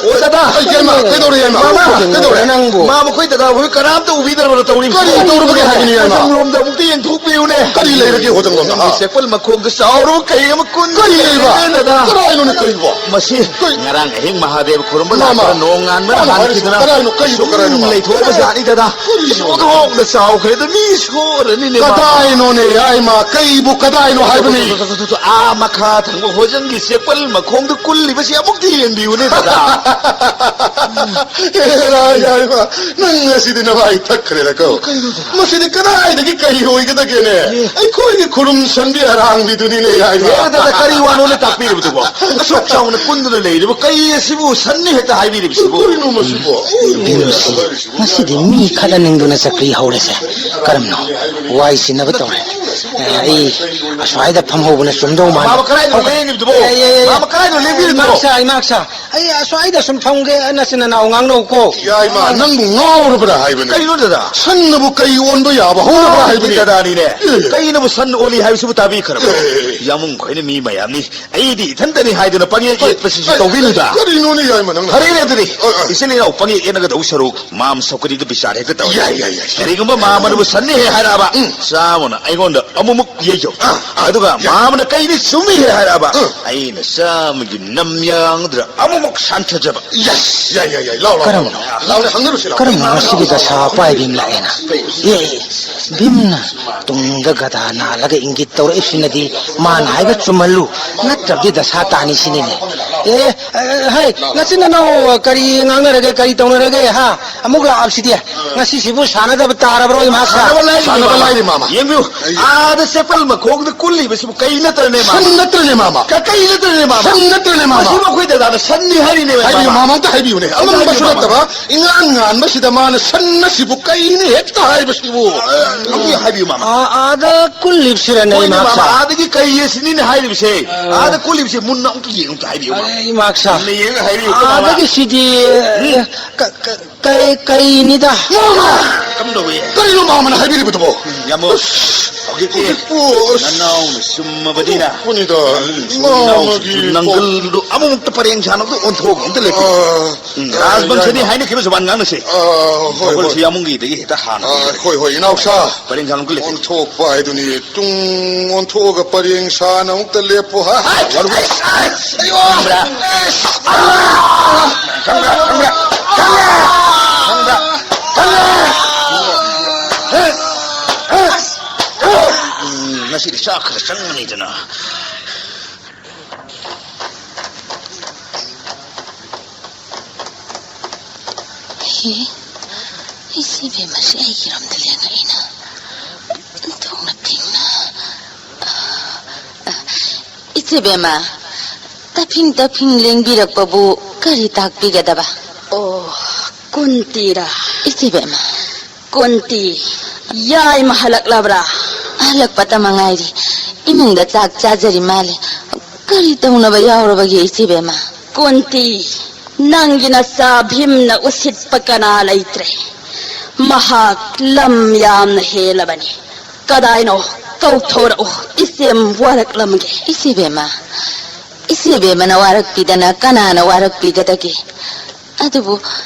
ꯑꯣ, ꯗꯗꯥ! ꯑꯩ, ꯌꯥꯏꯃ, ꯀꯩꯗꯧꯔꯦ, ꯌꯥꯏꯃ? ꯃꯥꯃ! ꯀꯩꯗꯧꯔꯦ? ꯅꯪꯕꯨ? ꯃꯥꯃ, ꯑꯩꯈꯣꯏ ꯗꯗꯥ ꯍꯣꯏ ꯀꯅꯥꯝꯇ ꯎꯕꯤꯗ꯭ꯔꯕꯅ ꯇꯧꯔꯤꯕꯁꯤ? ꯀꯔꯤ ꯇꯧꯔꯕꯒꯦ ꯍꯥꯏꯕꯅꯤ, ꯌꯥꯏꯃ? ꯃꯊꯪꯂꯣꯝꯗ ꯑꯃꯨꯛꯇ ꯌꯦꯡꯊꯣꯛꯄꯤꯌꯨꯅꯦ꯫ ꯀꯔꯤ ꯂꯩꯔꯒꯦ ꯍꯣꯇꯪꯂꯣꯝꯗ, ꯍꯥ? ꯆꯦꯛꯄꯜ ꯃꯈꯣꯡꯗ ꯆꯥꯎꯔꯕ ꯀꯩ ꯑꯃ ꯀꯨꯟ ꯀꯔꯤ ꯂꯩꯕ? ꯂꯩꯔꯦ, ꯗꯗꯥ꯫ ꯀꯗꯥꯏꯅꯣꯅꯦ ꯇꯧꯔꯤꯕꯣ? ꯃꯁꯤ ꯀꯔꯤ? ꯉꯔꯥꯡ ꯑꯍꯤꯡ ꯃꯍꯥꯗꯦꯕ ꯈꯨꯔꯨꯝꯕ ꯃꯥꯃ, ꯂꯥꯛꯄꯗ ꯅꯣꯡ ꯉꯥꯟꯕꯅ ꯃꯥꯃ ꯍꯥꯏꯔꯤꯁꯤꯕꯨ ꯍꯥꯟꯈꯤꯗꯅ ꯀꯗꯥꯏꯅꯣ? ꯀꯔꯤꯅꯣ, ꯁꯨꯝ ꯀꯗꯥꯏꯅꯣ, ꯃꯥꯃ? ꯂꯩꯊꯣꯛꯑꯕ ꯖꯥꯠꯅꯤ, ꯗꯗꯥ꯫ ꯀꯔꯤꯅꯣ? ꯁꯣꯛ ꯍꯣꯡꯅ ꯆꯥꯎꯈ꯭ꯔꯦꯗ, ꯃꯤ ꯁꯣꯛꯑꯔꯅꯤꯅꯦ, ꯃꯥꯃ꯫ ꯀꯗꯥꯏꯅꯣꯅꯦ, ꯌꯥꯏꯃ? ꯀꯩꯕꯨ ꯀꯗꯥꯏꯅꯣ ꯍꯥꯏꯕꯅꯤ? ꯇꯣ, ꯇꯣ, ꯇꯣ, ꯇꯣ, ꯇꯣ, ꯇꯣ, ꯑꯥ ꯃꯈꯥ ꯊꯪꯕ ꯍꯣꯖꯪꯒꯤ ꯆꯦꯛꯄꯜ ꯃꯈꯣꯡꯗ ꯀꯨꯜꯂꯤꯕꯁꯤ ꯑꯃꯨꯛꯇ ꯌꯦꯡꯕꯤꯌꯨꯅꯦ, ꯗꯗꯥ꯫ ꯍꯦꯔꯥ, ꯌꯥꯏꯃ, ꯅꯪ ꯉꯁꯤꯗꯤ ꯅꯃꯥꯏ ꯊꯛꯈ꯭ꯔꯦꯗꯀꯣ꯫ ꯀꯩꯅꯣꯗ? ꯃꯁꯤꯗꯤ ꯀꯗꯥꯏꯗꯒꯤ ꯀꯔꯤ ꯑꯣꯏꯒꯗꯒꯦꯅꯦ? ꯑꯦ꯫ ꯑꯩꯈꯣꯏꯒꯤ ꯈꯨꯔꯨꯝ ꯁꯟꯕꯤ ꯑꯔꯥꯡꯕꯤꯗꯨꯅꯤꯅꯦ, ꯌꯥꯏꯃ꯫ ꯍꯦꯔꯥ, ꯀꯔꯤ ꯋꯥꯅꯣꯅꯦ ꯇꯥꯛꯄꯤꯔꯤꯕꯗꯨꯕꯣ? ꯑꯁꯨꯛ ꯆꯥꯎꯅ ꯀꯨꯟꯗꯨꯅ ꯂꯩꯔꯤꯕ ꯀꯩ ꯑꯁꯤꯕꯨ ꯁꯟꯅꯤ ꯍꯦꯛꯇ ꯍꯥꯏꯕꯤꯔꯤꯕꯁꯤꯕꯨ? ꯀꯔꯤꯅꯣ ꯃꯁꯤꯕꯣ? ꯕꯤꯝꯁꯤ, ꯉꯁꯤꯗꯤ ꯃꯤ ꯈꯠꯅꯅꯤꯡꯗꯨꯅ ꯆꯀ꯭ꯔꯤ ꯍꯧꯔꯦꯁꯦ꯫ ꯀꯔꯝꯅꯣ? ꯋꯥꯏ ꯆꯤꯟꯅꯕ ꯇꯧꯔꯦ꯫ ꯑꯦ, ꯑꯩ ꯑꯁ꯭ꯋꯥꯏꯗ ꯐꯝꯍꯧꯕꯅ ꯆꯨꯝꯗꯧ ꯃꯥꯜꯂꯦ꯫ ꯃꯥꯃ ꯀꯗꯥꯏꯗꯅꯣ ꯂꯦꯡꯉꯤꯕꯗꯨꯕꯣ? ꯑꯦ, ꯑꯦ, ꯑꯦ, ꯃꯥꯃ ꯀꯗꯥꯏꯗꯅꯣ ꯂꯦꯡꯕꯤꯔꯤꯗꯨꯕꯣ? ꯏꯃꯥꯛꯁꯥ, ꯏꯃꯥꯛꯁꯥ꯫ ꯑꯩ ꯑꯁ꯭ꯋꯥꯏꯗ ꯁꯨꯝ ꯐꯝꯒꯦ, ꯅꯆꯤꯟ ꯅꯅꯥꯎ ꯉꯥꯡꯅꯧꯀꯣ꯫ ꯌꯥꯏꯃ, ꯅꯪꯕꯨ ꯉꯥꯎꯔꯕ꯭ꯔꯥ ꯍꯥꯏꯕꯅꯤ? ꯀꯩꯅꯣ ꯗꯗꯥ? ꯁꯟꯅꯕꯨ ꯀꯩ ꯑꯣꯟꯕ ꯌꯥꯕ ꯍꯧꯅꯕ꯭ꯔꯥ ꯍꯥꯏꯕꯅꯤ? ꯗꯗꯥꯅꯤꯅꯦ꯫ ꯑꯦ꯫ ꯀꯩꯅꯕꯨ ꯁꯟ ꯑꯣꯜꯂꯤ ꯍꯥꯏꯕꯁꯤꯕꯨ ꯇꯥꯕꯤꯈ꯭ꯔꯕ꯭ꯔꯣ? ꯑꯦ꯫ ꯌꯥꯝꯕꯨꯡ ꯈꯣꯏꯅ ꯃꯤ ꯃꯌꯥꯝꯅꯤ, ꯑꯩꯗꯤ ꯏꯊꯟꯇꯅꯤ ꯍꯥꯏꯗꯨꯅ ꯄꯪꯌꯦꯠ ꯌꯦꯠꯄꯁꯤꯁꯨ ꯇꯧꯕꯤꯅꯨꯗ꯫ ꯀꯔꯤꯅꯣꯅꯦ ꯌꯥꯏꯃ ꯅꯪꯅ? ꯐꯔꯦꯅꯦ ꯑꯗꯨꯗꯤ, ꯑ, ꯑ꯫ ꯏꯆꯤꯜ ꯏꯅꯥꯎ ꯄꯪꯌꯦꯠ ꯌꯦꯠꯅꯒꯗꯧ ꯁꯔꯨꯛ ꯃꯥꯝ ꯁꯧꯀꯔꯤꯗ ꯕꯤꯆꯥꯔ ꯍꯦꯛꯇ ꯇꯧꯔꯁꯤ꯫ ꯌꯥꯏ, ꯌꯥꯏ, ꯌꯥꯏ꯫ ꯀꯔꯤꯒꯨꯝꯕ ꯃꯥꯝꯃꯅꯕꯨ ꯁꯟꯅꯤ ꯍꯦꯛ ꯍꯥꯏꯔꯛꯑꯕ, ꯎꯝ꯫ ꯆꯥꯝꯃꯅ ꯑꯩꯉꯣꯟꯗ ꯑꯃꯨꯛꯃꯨꯛ ꯌꯩꯖꯧ꯫ ꯑ, ꯑꯗꯨꯒ ꯌꯥꯏ꯫ ꯃꯥꯝꯃꯅ ꯀꯩꯅꯤ ꯆꯨꯝꯃꯤ ꯍꯦꯛ ꯍꯥꯏꯔꯛꯑꯕ, ꯎꯝ꯫ ꯑꯩꯅ ꯆꯥꯝꯃꯒꯤ ꯅꯝ ꯌꯥꯡꯗꯨꯗ ꯑꯃꯨꯛꯃꯨꯛ ꯁꯥꯟꯊꯖꯕ꯫ ꯌꯥꯏ, ꯌꯥꯏ, ꯌꯥꯏ, ꯌꯥꯏ꯫ ꯂꯥꯎ, ꯂꯥꯎ, ꯀꯔꯝꯕꯅꯣ? ꯂꯥꯎ, ꯂꯥꯎ, ꯍꯪꯅꯔꯨꯁꯤ, ꯂꯥꯎ꯫ ꯀꯔꯝꯕꯅꯣ ꯉꯁꯤꯒꯤ ꯗꯁꯥ ꯄꯥꯏꯕꯤ ꯑꯃ ꯂꯥꯛꯑꯦꯅ? ꯑꯦ, ꯚꯤꯝꯅ ꯇꯨꯡꯗ ꯒꯙꯥ ꯅꯥꯜꯂꯒ ꯏꯪꯒꯤꯠ ꯇꯧꯔꯛꯏꯕꯁꯤꯅꯗꯤ ꯃꯥꯅ ꯍꯥꯏꯕ ꯆꯨꯝꯍꯜꯂꯨ, ꯅꯠꯇ꯭ꯔꯕꯗꯤ ꯗꯁꯥ ꯇꯥꯅꯤ ꯁꯤꯅꯤꯅꯦ꯫ ꯑꯦ, ꯑꯦ, ꯍꯩ, ꯅꯆꯤꯟ ꯅꯅꯥꯎ ꯀꯔꯤ ꯉꯥꯡꯅꯔꯒꯦ, ꯀꯔꯤ ꯇꯧꯅꯔꯒꯦ, ꯍꯥ? ꯑꯃꯨꯛ ꯂꯥꯛꯑꯕꯁꯤꯗꯤ꯫ ꯉꯁꯤꯁꯤꯕꯨ ꯁꯥꯟꯅꯗꯕ ꯇꯥꯔꯕ꯭ꯔꯣ, ꯏꯃꯥ? ꯁꯥꯟꯅꯕ ꯂꯥꯏꯔꯤ, ꯁꯥꯟꯅꯕ ꯃꯥꯃ꯫ ꯂꯥꯏꯔꯤ, ꯃꯥꯃ꯫ ꯌꯦꯡꯕꯤꯌꯨ, ꯑꯩ ꯑꯥꯗ ꯆꯦꯄꯜ ꯃꯈꯣꯡꯗ ꯀꯨꯜꯂꯤꯕꯁꯤꯕꯨ ꯀꯩ ꯅꯠꯇ꯭ꯔꯅꯦ, ꯃꯥꯃ? ꯁꯟ ꯅꯠꯇ꯭ꯔꯅꯦ, ꯃꯥꯃ? ꯀ-, ꯀꯩ ꯅꯠꯇ꯭ꯔꯅꯦ, ꯃꯥꯃ? ꯁꯟ ꯅꯠꯇ꯭ꯔꯅꯦ, ꯃꯥꯃ? ꯃꯁꯤꯕꯨ ꯑꯩꯈꯣꯏ ꯗꯗꯥꯗ ꯁꯟꯅꯤ ꯍꯥꯏꯔꯤꯅꯦꯕ, ꯍꯥꯏꯕꯤꯌꯨ, ꯃꯥꯃ꯫ ꯃꯥꯃ, ꯑꯝꯇ ꯍꯥꯏꯕꯤꯌꯨꯅꯦ꯫ ꯑꯝꯇ ꯍꯥꯏꯕꯤꯌꯨ, ꯑꯃꯝꯕꯁꯨ ꯃꯥꯃ꯫ ꯅꯠꯇꯕ, ꯏꯉꯥꯟ ꯉꯥꯟꯕꯁꯤꯗ ꯃꯥꯅ ꯁꯟ ꯑꯁꯤꯕꯨ ꯀꯩꯅꯤ ꯍꯦꯛꯇ ꯍꯥꯏꯕꯁꯤꯕꯨ? ꯑ, ꯑꯝꯇ ꯍꯥꯏꯕꯤꯌꯨ, ꯃꯥꯃ꯫ ꯑ-, ꯑꯥꯗ ꯀꯨꯜꯂꯤꯕꯁꯤꯔꯅꯦ, ꯍꯣꯏꯅꯦ, ꯏꯃꯥ ꯃꯥꯃ, ꯁꯥ? ꯑꯥꯗꯒꯤ ꯀꯩ ꯑꯁꯤꯅꯤꯅꯦ ꯍꯥꯏꯔꯤꯕꯁꯦ? ꯑ꯫ ꯑꯥꯗ ꯀꯨꯜꯂꯤꯕꯁꯦ ꯃꯨꯟꯅ ꯑꯝꯇ ꯌꯦꯡꯉꯨ, ꯑꯝꯇ ꯍꯥꯏꯕꯤꯌꯨ, ꯃꯥꯃ꯫ ꯑꯩ ꯏꯃꯥ ꯁꯥ꯫ ꯃꯨꯟꯅ ꯌꯦꯡꯉꯒ ꯍꯥꯏꯕꯤꯌꯨ, ꯃꯥꯃ꯫ ꯑꯥꯗꯒꯤꯁꯤꯗꯤ, ꯎꯝ꯫ ꯀ-, ꯀ-, ꯀꯩ, ꯀꯩꯅꯤꯗ? ꯃꯥꯃ! ꯀꯝꯗꯧꯋꯤ? ꯀꯔꯤꯅꯣ ꯃꯥꯃꯅ ꯍꯥꯏꯕꯤꯔꯤꯕꯗꯨꯕꯣ? ꯌꯥꯝꯕꯨꯡ, ꯍꯧꯖꯤꯛꯇꯤ ꯍꯧꯖꯤꯛꯄꯨ ꯑꯁ! ꯅꯅꯥꯎꯅ ꯆꯨꯝꯃꯕꯅꯤꯅ, ꯎꯝ, ꯏꯃꯥꯒꯤ ꯅꯪꯁꯨ ꯅꯪꯒꯜꯗꯨ ꯑꯃꯨꯛꯇ ꯄꯔꯦꯡ ꯁꯥꯟꯅꯕꯗ ꯑꯣꯟꯊꯣꯛꯑꯒ ꯑꯝꯇ ꯂꯦꯞꯄꯤꯌꯨ꯫ ꯑꯥ, ꯎꯝ, ꯑꯥ, ꯔꯥꯖꯕꯪꯁꯅꯤ ꯌꯥꯏꯃ꯫ ꯍꯥꯏꯅꯈꯤꯕ ꯖꯨꯕꯥꯟ ꯉꯥꯡꯅꯁꯦ꯫ ꯑꯥ, ꯍꯣꯏ, ꯖꯒꯣꯜꯁꯤ ꯍꯣꯏ꯫ ꯌꯥꯝꯕꯨꯡꯒꯤꯗꯒꯤ ꯍꯦꯛꯇ ꯍꯥꯟꯅ ꯑꯥ, ꯍꯣꯏ, ꯍꯣꯏ, ꯏꯅꯥꯎꯁꯥ꯫ ꯄꯔꯦꯡ ꯁꯥꯟꯅꯕ ꯑꯝꯇ ꯂꯦꯞꯄꯤꯌꯨ꯫ ꯑꯣꯟꯊꯣꯛꯄ ꯍꯥꯏꯗꯨꯅꯤ꯫ ꯇꯨꯡ ꯑꯣꯟꯊꯣꯛꯑꯒ ꯄꯔꯦꯡ ꯁꯥꯅ ꯑꯃꯨꯛꯇ ꯂꯦꯞꯄꯨ꯫ ꯍꯥ? ꯍꯥ? ꯋꯥꯔꯨ꯫ ꯑꯩꯁ! ꯑꯩꯌꯣ! ꯈꯪꯕ꯭ꯔꯥ? ꯑꯩꯁ! ꯈꯪꯕ꯭ꯔꯥ? ꯈꯪꯕ꯭ꯔꯥ? ꯈꯪꯕ꯭ꯔꯥ? ꯈꯪꯕ꯭ꯔꯥ? ꯈꯪꯕ꯭ꯔꯥ? ꯎꯝ, ꯉꯁꯤꯗꯤ ꯆꯥꯛ ꯈꯔ ꯆꯪꯉꯅꯤꯗꯅ꯫ ꯑꯦ, ꯏꯆꯦ ꯕꯦꯝꯃꯁꯦ ꯑꯩꯒꯤꯔꯣꯝꯗ ꯂꯦꯡꯉꯛꯏꯅ꯫ ꯊꯣꯛꯅ ꯊꯤꯡꯅ꯫ ꯏꯆꯦ ꯕꯦꯝꯃ, ꯇꯐꯤꯡ ꯇꯐꯤꯡ ꯂꯦꯡꯕꯤꯔꯛꯄꯕꯨ ꯀꯔꯤ ꯇꯥꯛꯄꯤꯒꯗꯕ? ꯑꯣ, ꯀꯨꯟꯇꯤꯔꯥ? ꯏꯆꯦ ꯕꯦꯝꯃ꯫ ꯀꯨꯟꯇꯤ, ꯌꯥꯏꯃ ꯍꯜꯂꯛꯂꯕ꯭ꯔꯥ? ꯍꯜꯂꯛꯄꯇ ꯃꯉꯥꯏꯔꯤ꯫ ꯏꯃꯨꯡꯗ ꯆꯥꯛ ꯆꯥꯖꯔꯤ ꯃꯥꯜꯂꯦ꯫ ꯀꯔꯤ ꯇꯧꯅꯕ ꯌꯥꯎꯔꯕꯒꯦ, ꯏꯆꯦ ꯕꯦꯝꯃ? ꯀꯨꯟꯇꯤ, ꯅꯪꯒꯤ ꯅꯆꯥ ꯚꯤꯝꯅ ꯎꯁꯤꯠꯄ ꯀꯅꯥ ꯂꯩꯇ꯭ꯔꯦ꯫ ꯃꯍꯥꯛ ꯂꯝ ꯌꯥꯝꯅ ꯍꯦꯜꯂꯕꯅꯤ꯫ ꯀꯗꯥꯏꯅꯣ? ꯀꯧꯊꯣꯔꯛꯎ, ꯏꯆꯦꯝ ꯋꯥꯔꯛꯂꯝꯒꯦ꯫ ꯏꯆꯦ ꯕꯦꯝꯃ, ꯏꯆꯦ ꯕꯦꯝꯃꯅ ꯋꯥꯔꯛꯄꯤꯗꯅ ꯀꯅꯥꯅ ꯋꯥꯔꯛꯄꯤꯒꯗꯒꯦ? ꯑꯗꯨꯕꯨ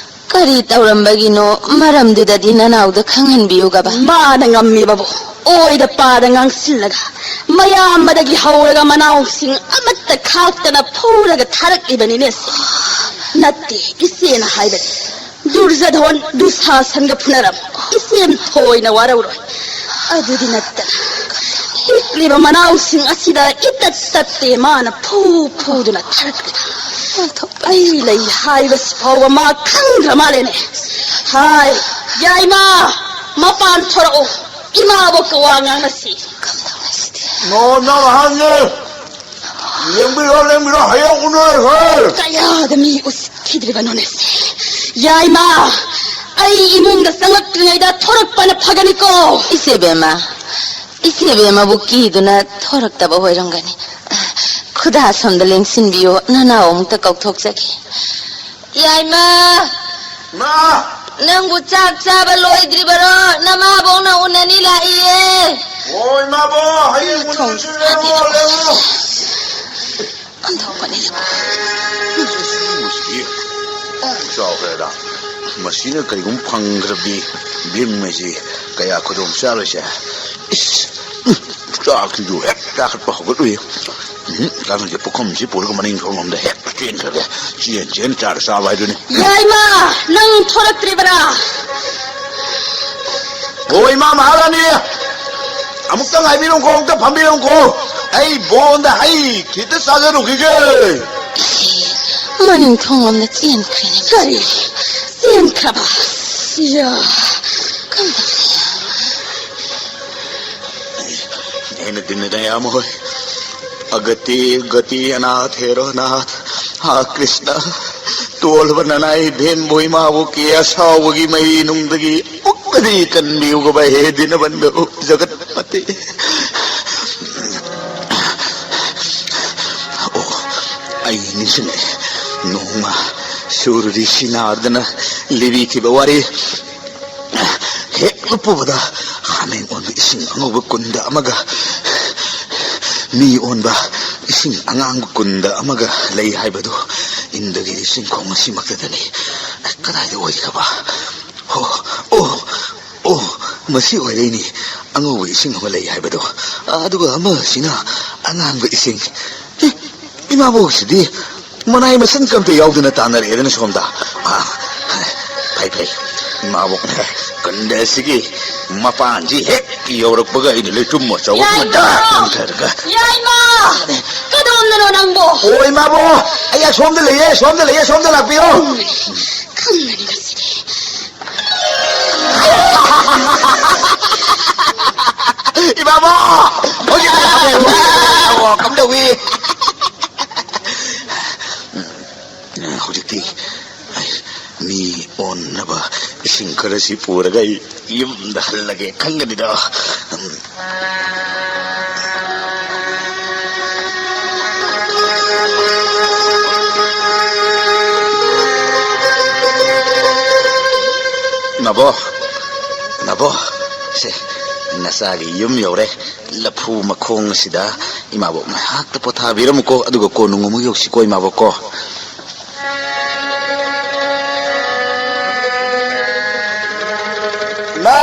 ꯀꯔꯤ ꯇꯧꯔꯝꯕꯒꯤꯅꯣ, ꯃꯔꯝꯗꯨꯗꯗꯤ ꯅꯅꯥꯎꯗ ꯈꯪꯍꯟꯕꯤꯌꯨꯒꯕ꯫ ꯃꯥꯅ ꯉꯝꯃꯤꯕꯕꯨ ꯑꯣꯏꯗ ꯄꯥꯗ ꯉꯥꯡꯁꯤꯜꯂꯒ, ꯃꯌꯥꯝꯕꯗꯒꯤ ꯍꯧꯔꯒ ꯃꯅꯥꯎꯁꯤꯡ ꯑꯃꯠꯇ ꯈꯥꯛꯇꯅ ꯐꯨꯔꯒ ꯊꯥꯔꯛꯂꯤꯕꯅꯤꯅꯦ꯫ ꯅꯠꯇꯦ, ꯏꯆꯦꯅ ꯍꯥꯏꯕꯗꯤ ꯗꯨꯔꯖꯙꯣꯟ ꯗꯨꯁꯥꯁꯟꯒ ꯐꯨꯅꯔꯝ ꯏꯆꯦꯝ ꯊꯣꯏꯅ ꯋꯥꯔꯧꯔꯣꯏ꯫ ꯑꯗꯨꯗꯤ ꯅꯠꯇꯅ ꯄꯤꯛꯂꯤꯕ ꯃꯅꯥꯎꯁꯤꯡ ꯑꯁꯤꯗ ꯏꯇꯠ ꯇꯠꯇꯦ ꯃꯥꯅ ꯐꯨ ꯐꯨꯗꯨꯅ ꯊꯥꯔꯛꯂꯤꯕ꯫ ꯑꯩ ꯂꯩ ꯍꯥꯏꯕꯁꯤ ꯐꯥꯎꯕ ꯃꯥ ꯈꯪꯗ꯭ꯔ ꯃꯥꯜꯂꯦꯅꯦ꯫ ꯍꯥꯏ, ꯌꯥꯏꯃ, ꯃꯄꯥꯟ ꯊꯣꯔꯛꯎ, ꯏꯃꯥꯕꯣꯛꯀ ꯋꯥ ꯉꯥꯡꯅꯁꯤ꯫ ꯅꯣ, ꯅꯪ ꯑꯍꯟꯅꯤ꯫ ꯂꯦꯡꯕꯤꯔꯣ, ꯂꯦꯡꯕꯤꯔꯣ, ꯍꯌꯦꯡ ꯎꯅꯔꯁꯦ꯫ ꯀꯌꯥꯗ ꯃꯤ ꯎꯁꯤꯠꯈꯤꯗ꯭ꯔꯤꯕꯅꯣꯅꯦ ꯁꯦ꯫ ꯌꯥꯏꯃ, ꯑꯩ ꯏꯃꯨꯡꯗ ꯆꯪꯂꯛꯇ꯭ꯔꯤꯉꯩꯗ ꯊꯣꯔꯛꯄꯅ ꯐꯒꯅꯤꯀꯣ꯫ ꯏꯆꯦ ꯕꯦꯝꯃ, ꯏꯆꯦ ꯕꯦꯝꯃꯕꯨ ꯀꯤꯗꯨꯅ ꯊꯣꯔꯛꯇꯕ ꯑꯣꯏꯔꯝꯒꯅꯤ꯫ ꯈꯨꯗꯥ ꯁꯣꯝꯗ ꯂꯦꯡꯁꯤꯟꯕꯤꯌꯨ, ꯅꯅꯥꯎ ꯑꯃꯨꯛꯇ ꯀꯧꯊꯣꯛꯆꯒꯦ꯫ ꯌꯥꯏꯃ! ꯃꯥ! ꯅꯪꯕꯨ ꯆꯥꯛ ꯆꯥꯕ ꯂꯣꯏꯗ꯭ꯔꯤꯕꯔꯣ? ꯅꯃꯥꯕꯣꯛꯅ ꯎꯅꯅꯤ ꯂꯥꯛꯏꯌꯦ꯫ ꯍꯣꯏ, ꯃꯥꯕꯣ, ꯍꯌꯦꯡ ꯊꯣꯡ ꯎꯅꯔꯁꯤ, ꯂꯦꯡꯉꯣ, ꯂꯦꯡꯉꯣ꯫ ꯑꯣꯟꯊꯣꯛꯄꯅꯤꯗ꯫ ꯃꯁꯤ ꯆꯥꯎꯈ꯭ꯔꯦꯗ꯫ ꯃꯁꯤꯅ ꯀꯔꯤꯒꯨꯝꯕ ꯐꯪꯈ꯭ꯔꯕꯗꯤ ꯚꯤꯝ ꯍꯥꯏꯁꯤ ꯀꯌꯥ ꯈꯨꯗꯣꯡ ꯆꯥꯔꯣꯏꯁꯦ꯫ ꯏꯁ, ꯎꯝ, ꯆꯥꯛꯁꯤꯁꯨ ꯍꯦꯛ ꯆꯥꯈꯠꯄ ꯍꯧꯒꯠꯂꯨꯏ꯫ ꯎꯝ, ꯆꯥꯛꯁꯦ ꯄꯨꯈꯝꯁꯤ ꯄꯨꯔꯒ ꯃꯅꯤꯡ ꯊꯣꯡꯂꯣꯝꯗ ꯍꯦꯛ ꯆꯦꯟꯈ꯭ꯔꯒꯦ꯫ ꯆꯦꯟ ꯆꯦꯟ ꯆꯥꯔ ꯆꯥꯕ ꯍꯥꯏꯗꯨꯅꯤ꯫ ꯌꯥꯏꯃ, ꯅꯪ ꯊꯣꯔꯛꯇ꯭ꯔꯤꯕꯔꯥ? ꯍꯣ, ꯏꯃꯥ ꯃꯍꯥꯔꯥꯅꯤ, ꯑꯃꯨꯛꯇ ꯉꯥꯏꯕꯤꯔꯝꯈꯣ, ꯑꯃꯨꯛꯇ ꯐꯝꯕꯤꯔꯝꯈꯣ꯫ ꯑꯩ ꯕꯣꯟꯗ ꯍꯩ ꯈꯤꯇ ꯆꯥꯖꯔꯨꯈꯤꯒꯦ꯫ ꯃꯅꯤꯡ ꯊꯣꯡꯂꯣꯝꯗ ꯆꯦꯟꯈ꯭ꯔꯦꯅꯦ꯫ ꯀꯔꯤ? ꯆꯦꯟꯈ꯭ꯔꯕ? ꯌꯥ, ꯀꯝꯗꯧꯅꯤ? ꯑꯩꯅ ꯇꯤꯟꯅꯗ ꯌꯥꯝ ꯍꯣꯏ꯫ ꯑꯒꯇꯤ, ꯒꯇꯤ, ꯑꯅꯥꯊ, ꯍꯦꯔꯣ ꯅꯥꯊ, ꯍꯥ ꯀ꯭ꯔꯤꯁꯅ, ꯇꯣꯜꯕ ꯅꯅꯥꯏ ꯏꯕꯦꯟꯕꯨ ꯏꯃꯥꯕꯨ ꯀꯦ ꯑꯁꯥꯎꯕꯒꯤ ꯃꯩ ꯅꯨꯡꯗꯒꯤ ꯄꯨꯛꯇꯗꯤ ꯀꯟꯕꯤꯌꯨꯒꯕ ꯍꯦ ꯗꯤꯅꯕꯟꯗꯨ ꯖꯒꯠ ꯐꯠꯇꯦ꯫ ꯑꯣ, ꯑꯩ ꯅꯤꯡꯁꯤꯡꯂꯦ꯫ ꯅꯣꯡꯃ ꯁꯨꯔ ꯔꯤꯁꯤ ꯅꯥꯔꯗꯅ ꯂꯤꯕꯤꯈꯤꯕ ꯋꯥꯔꯤ꯫ ꯍꯦꯛ ꯂꯨꯞꯄꯨꯕꯗ ꯍꯥꯃꯦꯡ ꯑꯣꯟꯕ ꯏꯁꯤꯡ ꯑꯉꯧꯕ ꯀꯨꯟꯗ ꯑꯃꯒ ꯃꯤ ꯑꯣꯟꯕ ꯏꯁꯤꯡ ꯑꯉꯥꯡꯕ ꯀꯨꯟꯗ ꯑꯃꯒ ꯂꯩ ꯍꯥꯏꯕꯗꯨ ꯏꯟꯗꯒꯤꯔꯤ ꯆꯤꯡꯈꯣꯡ ꯑꯁꯤꯃꯛꯇꯗꯅꯤ꯫ ꯀꯗꯥꯏꯗ ꯑꯣꯏꯈ꯭ꯔꯕ? ꯑꯣ, ꯑꯣ, ꯑꯣ, ꯃꯁꯤ ꯑꯣꯏꯔꯛꯏꯅꯤ꯫ ꯑꯉꯧꯕ ꯏꯁꯤꯡ ꯑꯃ ꯂꯩ ꯍꯥꯏꯕꯗꯣ, ꯑꯗꯨꯒ ꯑꯃꯁꯤꯅ ꯑꯉꯥꯡꯕ ꯏꯁꯤꯡ꯫ ꯑꯦ, ꯏꯃꯥꯕꯣꯛꯁꯤꯗꯤ ꯃꯅꯥꯏ ꯃꯁꯤꯟ ꯀꯝꯇ ꯌꯥꯎꯗꯅ ꯇꯥꯟꯅꯔꯛꯑꯦꯗꯅ ꯁꯣꯝꯗ꯫ ꯑꯥ, ꯐꯩ, ꯐꯩ꯫ ꯏꯃꯥꯕꯣꯛꯅ ꯀꯟꯗ ꯑꯁꯤꯒꯤ ꯃꯄꯥꯟꯁꯤ ꯍꯦꯛ ꯌꯧꯔꯛꯄꯒ ꯑꯩꯅ ꯂꯩꯇꯨꯝ ꯑꯆꯧꯕ ꯑꯃ ꯌꯥꯏꯃ! ꯗꯥꯛ ꯀꯟꯊꯔꯒ ꯌꯥꯏꯃ! ꯀꯗꯣꯝꯗꯅꯣ ꯅꯪꯕꯣ? ꯑꯣ, ꯏꯃꯥꯕꯣꯛ, ꯑꯩ ꯑꯁꯣꯝꯗ ꯂꯩꯌꯦ, ꯁꯣꯝꯗ ꯂꯩꯌꯦ, ꯁꯣꯝꯗ ꯂꯥꯛꯄꯤꯌꯣ꯫ ꯈꯪꯒꯅꯤ ꯉꯁꯤꯗꯤ꯫ ꯏꯃꯥꯕꯣ! ꯍꯧꯖꯤꯛ ꯀꯝꯗꯧꯏ? ꯍꯧꯖꯤꯛꯇꯤ ꯃꯤ ꯑꯣꯟꯅꯕ ꯏꯁꯤꯡ ꯈꯔꯁꯤ ꯄꯨꯔꯒ ꯑꯩ ꯌꯨꯝꯗ ꯍꯜꯂꯒꯦ ꯈꯪꯒꯅꯤꯗ꯫ ꯅꯕꯣ, ꯅꯕꯣ, ꯁꯦ, ꯅꯆꯥꯒꯤ ꯌꯨꯝ ꯌꯧꯔꯦ꯫ ꯂꯐꯨ ꯃꯈꯣꯡ ꯑꯁꯤꯗ ꯏꯃꯥꯕꯣꯛ ꯉꯥꯏꯍꯥꯛꯇ ꯄꯣꯊꯥꯕꯤꯔꯝꯃꯨꯀꯣ, ꯑꯗꯨꯒ ꯀꯣꯟꯅ ꯅꯣꯡꯃ ꯑꯃꯨꯛ ꯌꯧꯁꯤꯀꯣ, ꯏꯃꯥꯕꯣꯛꯀꯣ꯫ ꯏꯃꯥ!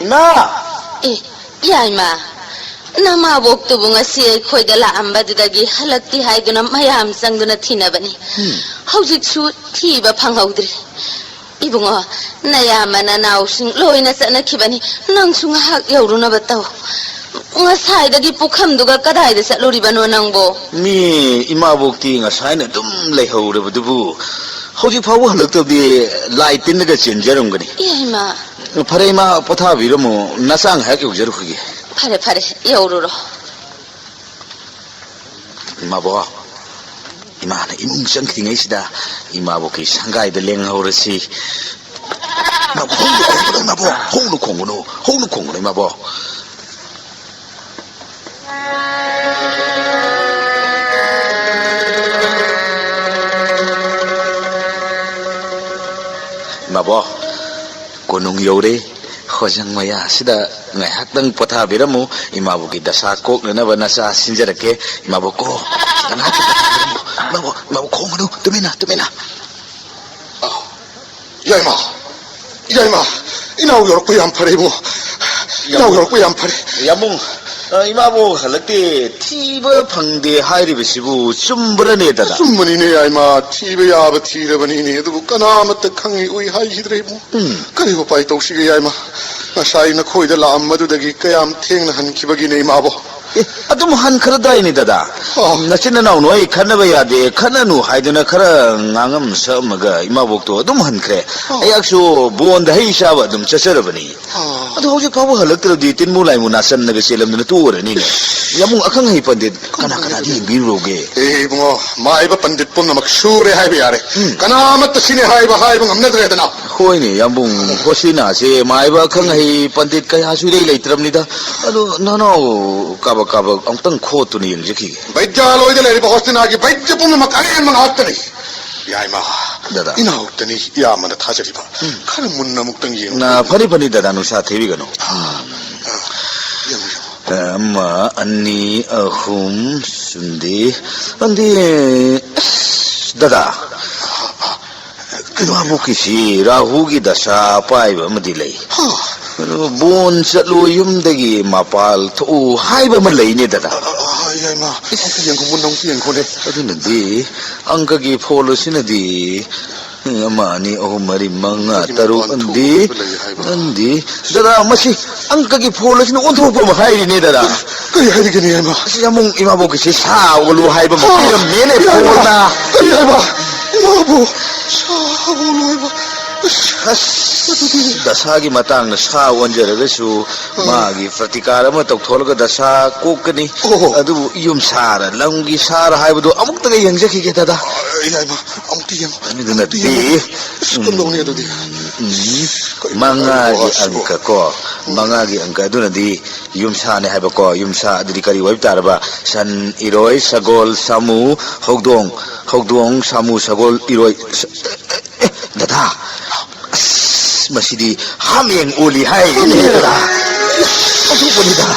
ꯏꯃꯥ! ꯑꯦ, ꯌꯥꯏꯃ, ꯅꯃꯥꯕꯣꯛꯇꯨꯕꯨ ꯉꯁꯤ ꯑꯩꯈꯣꯏꯗ ꯂꯥꯛꯑꯝꯕꯗꯨꯗꯒꯤ ꯍꯜꯂꯛꯇꯦ ꯍꯥꯏꯗꯨꯅ ꯃꯌꯥꯝ ꯆꯪꯗꯨꯅ ꯊꯤꯅꯕꯅꯤ꯫ ꯎꯝ꯫ ꯍꯧꯖꯤꯛꯁꯨ ꯊꯤꯕ ꯐꯪꯍꯧꯗ꯭ꯔꯤ꯫ ꯏꯕꯨꯡꯉꯣ, ꯅꯌꯥꯝꯕ ꯅꯅꯥꯎꯁꯤꯡ ꯂꯣꯏꯅ ꯆꯠꯅꯈꯤꯕꯅꯤ꯫ ꯅꯪꯁꯨ ꯉꯥꯏꯍꯥꯛ ꯌꯧꯔꯨꯅꯕ ꯇꯧ꯫ ꯉꯁꯥꯏꯗꯒꯤ ꯄꯨꯈꯝꯗꯨꯒ ꯀꯗꯥꯏꯗ ꯆꯠꯂꯨꯔꯤꯕꯅꯣ ꯅꯪꯕꯣ? ꯃꯤ ꯏꯃꯥꯕꯣꯛꯇꯤ ꯉꯁꯥꯏꯅ ꯑꯗꯨꯝ ꯂꯩꯍꯧꯔꯕꯗꯨꯕꯨ, ꯍꯧꯖꯤꯛ ꯐꯥꯎꯕ ꯍꯜꯂꯛꯇꯕꯗꯤ ꯂꯥꯏ ꯇꯤꯟꯅꯒ ꯆꯦꯟꯖꯔꯝꯒꯅꯤ꯫ ꯑꯦ, ꯏꯃꯥ꯫ ꯐꯔꯦ, ꯏꯃꯥ, ꯄꯣꯊꯥꯕꯤꯔꯝꯃꯨ, ꯅꯆꯥ ꯉꯥꯏꯍꯥꯛ ꯌꯧꯖꯔꯨꯈꯤꯒꯦ꯫ ꯐꯔꯦ, ꯐꯔꯦ, ꯌꯧꯔꯨꯔꯣ꯫ ꯏꯃꯥꯕꯣ, ꯏꯃꯥꯅ ꯏꯃꯨꯡ ꯆꯪꯈ꯭ꯔꯤꯉꯩꯁꯤꯗ ꯏꯃꯥꯕꯣꯛꯀꯤ ꯁꯪꯒꯥꯏꯗ ꯂꯦꯡꯍꯧꯔꯁꯤ꯫ ꯏꯃꯥꯕꯣ, ꯍꯧꯅ ꯈꯣꯡꯒꯅꯨ, ꯏꯃꯥꯕꯣ, ꯍꯧꯅ ꯈꯣꯡꯒꯅꯨ, ꯍꯧꯅ ꯈꯣꯡꯒꯅꯨ, ꯏꯃꯥꯕꯣ꯫ ꯏꯃꯥꯕꯣ, ꯀꯣꯅꯨꯡ ꯌꯧꯔꯦ꯫ ꯍꯣꯖꯪ ꯃꯌꯥ ꯑꯁꯤꯗ ꯉꯥꯏꯍꯥꯛꯇꯪ ꯄꯣꯊꯥꯕꯤꯔꯝꯃꯨ꯫ ꯏꯃꯥꯕꯣꯛꯀꯤ ꯗꯁꯥ ꯀꯣꯛꯅꯅꯕ ꯅꯆꯥ ꯁꯤꯟꯖꯔꯛꯀꯦ꯫ ꯏꯃꯥꯕꯣꯛ ꯀꯣ, ꯉꯥꯏꯍꯥꯛꯇꯪ ꯄꯣꯊꯥꯕꯤꯔꯝꯃꯨ꯫ ꯏꯃꯥꯕꯣꯛ, ꯏꯃꯥꯕꯣꯛ ꯈꯣꯡꯒꯅꯨ, ꯇꯨꯃꯤꯟꯅ, ꯇꯨꯃꯤꯟꯅ꯫ ꯌꯥꯏꯃ! ꯌꯥꯏꯃ! ꯏꯅꯥꯎ ꯌꯧꯔꯛꯄ ꯌꯥꯝ ꯐꯔꯦ, ꯏꯕꯨꯡꯉꯣ꯫ ꯏꯅꯥꯎ ꯌꯥꯝ ꯌꯧꯔꯛꯄ ꯌꯥꯝ ꯐꯔꯦ꯫ ꯌꯥꯝꯕꯨꯡ, ꯑ, ꯏꯃꯥꯕꯣꯛ ꯍꯜꯂꯛꯇꯦ, ꯊꯤꯕ ꯐꯪꯗꯦ ꯍꯥꯏꯔꯤꯕꯁꯤꯕꯨ ꯆꯨꯝꯕ꯭ꯔꯅꯦ, ꯗꯗꯥ? ꯑꯆꯨꯝꯕꯅꯤꯅꯦ, ꯌꯥꯏꯃ꯫ ꯊꯤꯕ ꯌꯥꯕ ꯊꯤꯔꯕꯅꯤꯅꯦ, ꯑꯗꯨꯕꯨ ꯀꯅꯥꯃꯠꯇ ꯈꯪꯏ ꯎꯏ ꯍꯥꯏꯈꯤꯗ꯭ꯔꯦ, ꯏꯕꯨꯡꯉꯣ꯫ ꯎꯝ꯫ ꯀꯔꯤ ꯎꯄꯥꯏ ꯇꯧꯁꯤꯒꯦ, ꯌꯥꯏꯃ? ꯉꯁꯥꯏ ꯅꯈꯣꯏꯗ ꯂꯥꯛꯑꯝꯕꯗꯨꯗꯒꯤ ꯀꯌꯥꯝ ꯊꯦꯡꯅ ꯍꯟꯈꯤꯕꯒꯤꯅꯦ, ꯏꯃꯥꯕꯣ? ꯑꯦ, ꯑꯗꯨꯝ ꯍꯟꯈ꯭ꯔꯗꯥꯏꯅꯦ, ꯗꯗꯥ? ꯑꯣ꯫ ꯅꯆꯤꯟ ꯅꯅꯥꯎ ꯅꯣꯏ ꯈꯠꯅꯕ ꯌꯥꯗꯦ, ꯈꯠꯅꯅꯨ ꯍꯥꯏꯗꯨꯅ ꯈꯔ ꯉꯥꯡꯉꯝ ꯁꯛꯑꯝꯃꯒ ꯏꯃꯥꯕꯣꯛꯇꯣ ꯑꯗꯨꯝ ꯍꯟꯈ꯭ꯔꯦ꯫ ꯑꯣ꯫ ꯑꯩꯍꯥꯛꯁꯨ ꯕꯣꯟꯗ ꯍꯩ ꯆꯥꯕ ꯑꯗꯨꯝ ꯆꯠꯆꯔꯕꯅꯤ꯫ ꯑꯣ꯫ ꯑꯗꯣ ꯍꯧꯖꯤꯛ ꯐꯥꯎꯕ ꯍꯜꯂꯛꯇ꯭ꯔꯗꯤ ꯇꯤꯟꯃꯨ ꯂꯥꯏꯃꯨ ꯅꯥꯆꯟꯅꯒ ꯆꯦꯜꯂꯝꯗꯅ ꯇꯣꯛꯑꯔꯅꯤꯅꯦ꯫ ꯌꯥꯝꯕꯨꯡ, ꯑꯈꯪ ꯑꯍꯩ ꯄꯟꯗꯤꯠ ꯀꯅꯥ ꯀꯅꯥꯗꯤ ꯌꯦꯡꯕꯤꯔꯨꯔꯣꯒꯦ? ꯑꯦ, ꯏꯕꯨꯡꯉꯣ, ꯃꯥꯏꯕ ꯄꯟꯗꯤꯠ ꯄꯨꯝꯅꯃꯛ ꯁꯨꯔꯦ ꯍꯥꯏꯕ ꯌꯥꯔꯦ꯫ ꯎꯝ꯫ ꯀꯅꯥꯃꯠꯇ ꯁꯤꯅꯦ ꯍꯥꯏꯕ, ꯍꯥꯏꯕ ꯉꯝꯅꯗ꯭ꯔꯦꯗꯅ꯫ ꯍꯣꯏꯅꯦ, ꯌꯥꯝꯕꯨꯡ, ꯍꯣꯁꯤꯅꯥꯁꯦ ꯃꯥꯏꯕ ꯑꯈꯪ ꯑꯍꯩ ꯄꯟꯗꯤꯠ ꯀꯌꯥꯁꯨ ꯏꯔꯩ ꯂꯩꯇ꯭ꯔꯕꯅꯤꯗ꯫ ꯑꯗꯣ ꯅꯅꯥꯎ ꯀꯥꯕꯛ ꯀꯥꯕꯛ ꯑꯃꯨꯛꯇꯪ ꯈꯣꯠꯇꯨꯅ ꯌꯦꯡꯖꯈꯤꯒꯦ꯫ ꯕꯩꯖꯥ ꯂꯣꯏꯗ ꯂꯩꯔꯤꯕ ꯍꯣꯁꯤꯅꯥꯒꯤ ꯕꯩꯖ ꯄꯨꯝꯅꯃꯛ ꯑꯔꯦꯝꯕ ꯉꯥꯛꯇꯅꯤ꯫ ꯌꯥꯏꯃ, ꯗꯗꯥ꯫ ꯏꯅꯥꯎꯇꯅꯤ ꯏꯌꯥꯝꯕꯅ ꯊꯥꯖꯔꯤꯕ꯫ ꯎꯝ꯫ ꯈꯔ ꯃꯨꯟꯅ ꯑꯃꯨꯛꯇꯪ ꯌꯦꯡꯉꯨ꯫ ꯅ, ꯐꯅꯤ, ꯐꯅꯤ, ꯗꯗꯥ, ꯅꯨꯡꯁꯥ ꯊꯤꯕꯤꯒꯅꯨ꯫ ꯑꯥ, ꯑꯥ, ꯌꯦꯡꯉꯨ, ꯌꯦꯡꯉꯨ꯫ ꯑꯃ, ꯑꯅꯤ, ꯑꯍꯨꯝ, ꯆꯨꯝꯗꯤ꯫ ꯑꯟꯗꯤ, ꯑꯁ, ꯗꯗꯥ꯫ ꯀꯩꯗꯧꯔꯒꯦ? ꯏꯃꯥꯕꯣꯛꯀꯤꯁꯤ ꯔꯥꯍꯨꯒꯤ ꯗꯁꯥ ꯄꯥꯏꯕ ꯑꯃꯗꯤ ꯂꯩ꯫ ꯍꯥ? ꯑꯗꯨ ꯕꯣꯟ ꯆꯠꯂꯨ, ꯌꯨꯝꯗꯒꯤ ꯃꯄꯥꯜ ꯊꯣꯛꯎ ꯍꯥꯏꯕ ꯑꯃ ꯂꯩꯅꯦ, ꯗꯗꯥ꯫ ꯑ, ꯑ, ꯑ, ꯌꯥꯏꯃ, ꯑꯝꯇ ꯌꯦꯡꯈꯣ, ꯃꯨꯟꯅ ꯑꯃꯨꯛꯇ ꯌꯦꯡꯈꯣꯅꯦ꯫ ꯑꯗꯨꯅꯗꯤ ꯑꯪꯀꯒꯤ ꯐꯣꯜ ꯑꯁꯤꯅꯗꯤ ꯑꯃ, ꯑꯅꯤ, ꯑꯍꯨꯝ, ꯃꯔꯤ, ꯃꯉꯥ, ꯑꯗꯨꯒꯤ ꯇꯔꯨꯛ, ꯃꯄꯥꯟ ꯑꯟꯗꯤ, ꯊꯣꯛꯄ ꯂꯩ ꯍꯥꯏꯕ꯫ ꯑꯟꯗꯤ, ꯗꯗꯥ, ꯃꯁꯤ ꯑꯪꯀꯒꯤ ꯐꯣꯜ ꯑꯁꯤꯅ ꯑꯣꯟꯊꯣꯛꯄ ꯑꯃ ꯍꯥꯏꯔꯤꯅꯦ, ꯗꯗꯥ꯫ ꯀꯔꯤ ꯍꯥꯏꯔꯤꯒꯅꯤ, ꯏꯃꯥ? ꯑꯁꯤ ꯌꯥꯝꯕꯨꯡ ꯏꯃꯥꯕꯣꯛꯀꯤꯁꯤ ꯁꯥ ꯑꯣꯜꯂꯨ ꯍꯥꯏꯕ ꯑꯃ ꯄꯤꯔꯝꯃꯦꯅꯦ, ꯏꯃꯥ! ꯐꯣꯜꯅ꯫ ꯀꯔꯤ ꯍꯥꯏꯕ? ꯏꯃꯥꯕꯨ! ꯑꯣ, ꯂꯣꯏꯕ꯫ ꯑꯁ, ꯑꯁ, ꯑꯗꯨꯗꯤ ꯗꯁꯥꯒꯤ ꯃꯇꯥꯡꯗ ꯁꯥ ꯑꯣꯟꯖꯔꯒꯁꯨ, ꯑꯥ꯫ ꯃꯥꯒꯤ ꯄ꯭ꯔꯇꯤꯀꯥꯔ ꯑꯃ ꯇꯧꯊꯣꯛꯂꯒ ꯗꯁꯥ ꯀꯣꯛꯀꯅꯤ꯫ ꯑꯣ꯫ ꯑꯗꯨꯕꯨ ꯌꯨꯝꯁꯥꯔ, ꯂꯝꯒꯤ ꯁꯥꯔ ꯍꯥꯏꯕꯗꯨ ꯑꯃꯨꯛꯇꯒ ꯌꯦꯡꯖꯈꯤꯒꯦ, ꯗꯗꯥ꯫ ꯑꯥ, ꯌꯥꯏꯃ, ꯑꯃꯨꯛꯇ ꯌꯦꯡꯉꯨ, ꯑꯗꯨꯅꯗꯤ, ꯑꯃꯨꯛꯇ ꯌꯦꯡꯉꯨ꯫ ꯑꯁ, ꯀꯝꯗꯧꯅꯤ ꯑꯗꯨꯗꯤ? ꯎꯝ, ꯀꯩꯅꯣ ꯃꯉꯥꯒꯤ ꯍꯥꯏꯔꯤꯕꯣ ꯑꯁꯤꯕꯣ? ꯑꯪꯀ ꯀꯣ, ꯃꯉꯥꯒꯤ ꯑꯪꯀ ꯑꯗꯨꯅꯗꯤ ꯌꯨꯝꯁꯥꯅꯦ ꯍꯥꯏꯕꯀꯣ꯫ ꯌꯨꯝꯁꯥ ꯑꯗꯨꯗꯤ ꯀꯔꯤ ꯑꯣꯏꯕ ꯇꯥꯔꯕ? ꯁꯟ, ꯏꯔꯣꯏ, ꯁꯒꯣꯜ, ꯁꯥꯃꯨ, ꯍꯧꯗꯣꯡ, ꯍꯧꯗꯣꯡ, ꯁꯥꯃꯨ, ꯁꯒꯣꯜ, ꯏꯔꯣꯏ, ꯁ-, ꯑꯦ, ꯑꯦ, ꯗꯗꯥ, ꯑꯁ, ꯃꯁꯤꯗꯤ ꯍꯥꯃꯦꯡ ꯑꯣꯜꯂꯤ ꯍꯥꯏꯔꯤꯅꯦ, ꯗꯗꯥ꯫ ꯑꯣꯟꯊꯣꯛꯄꯅꯤꯗ,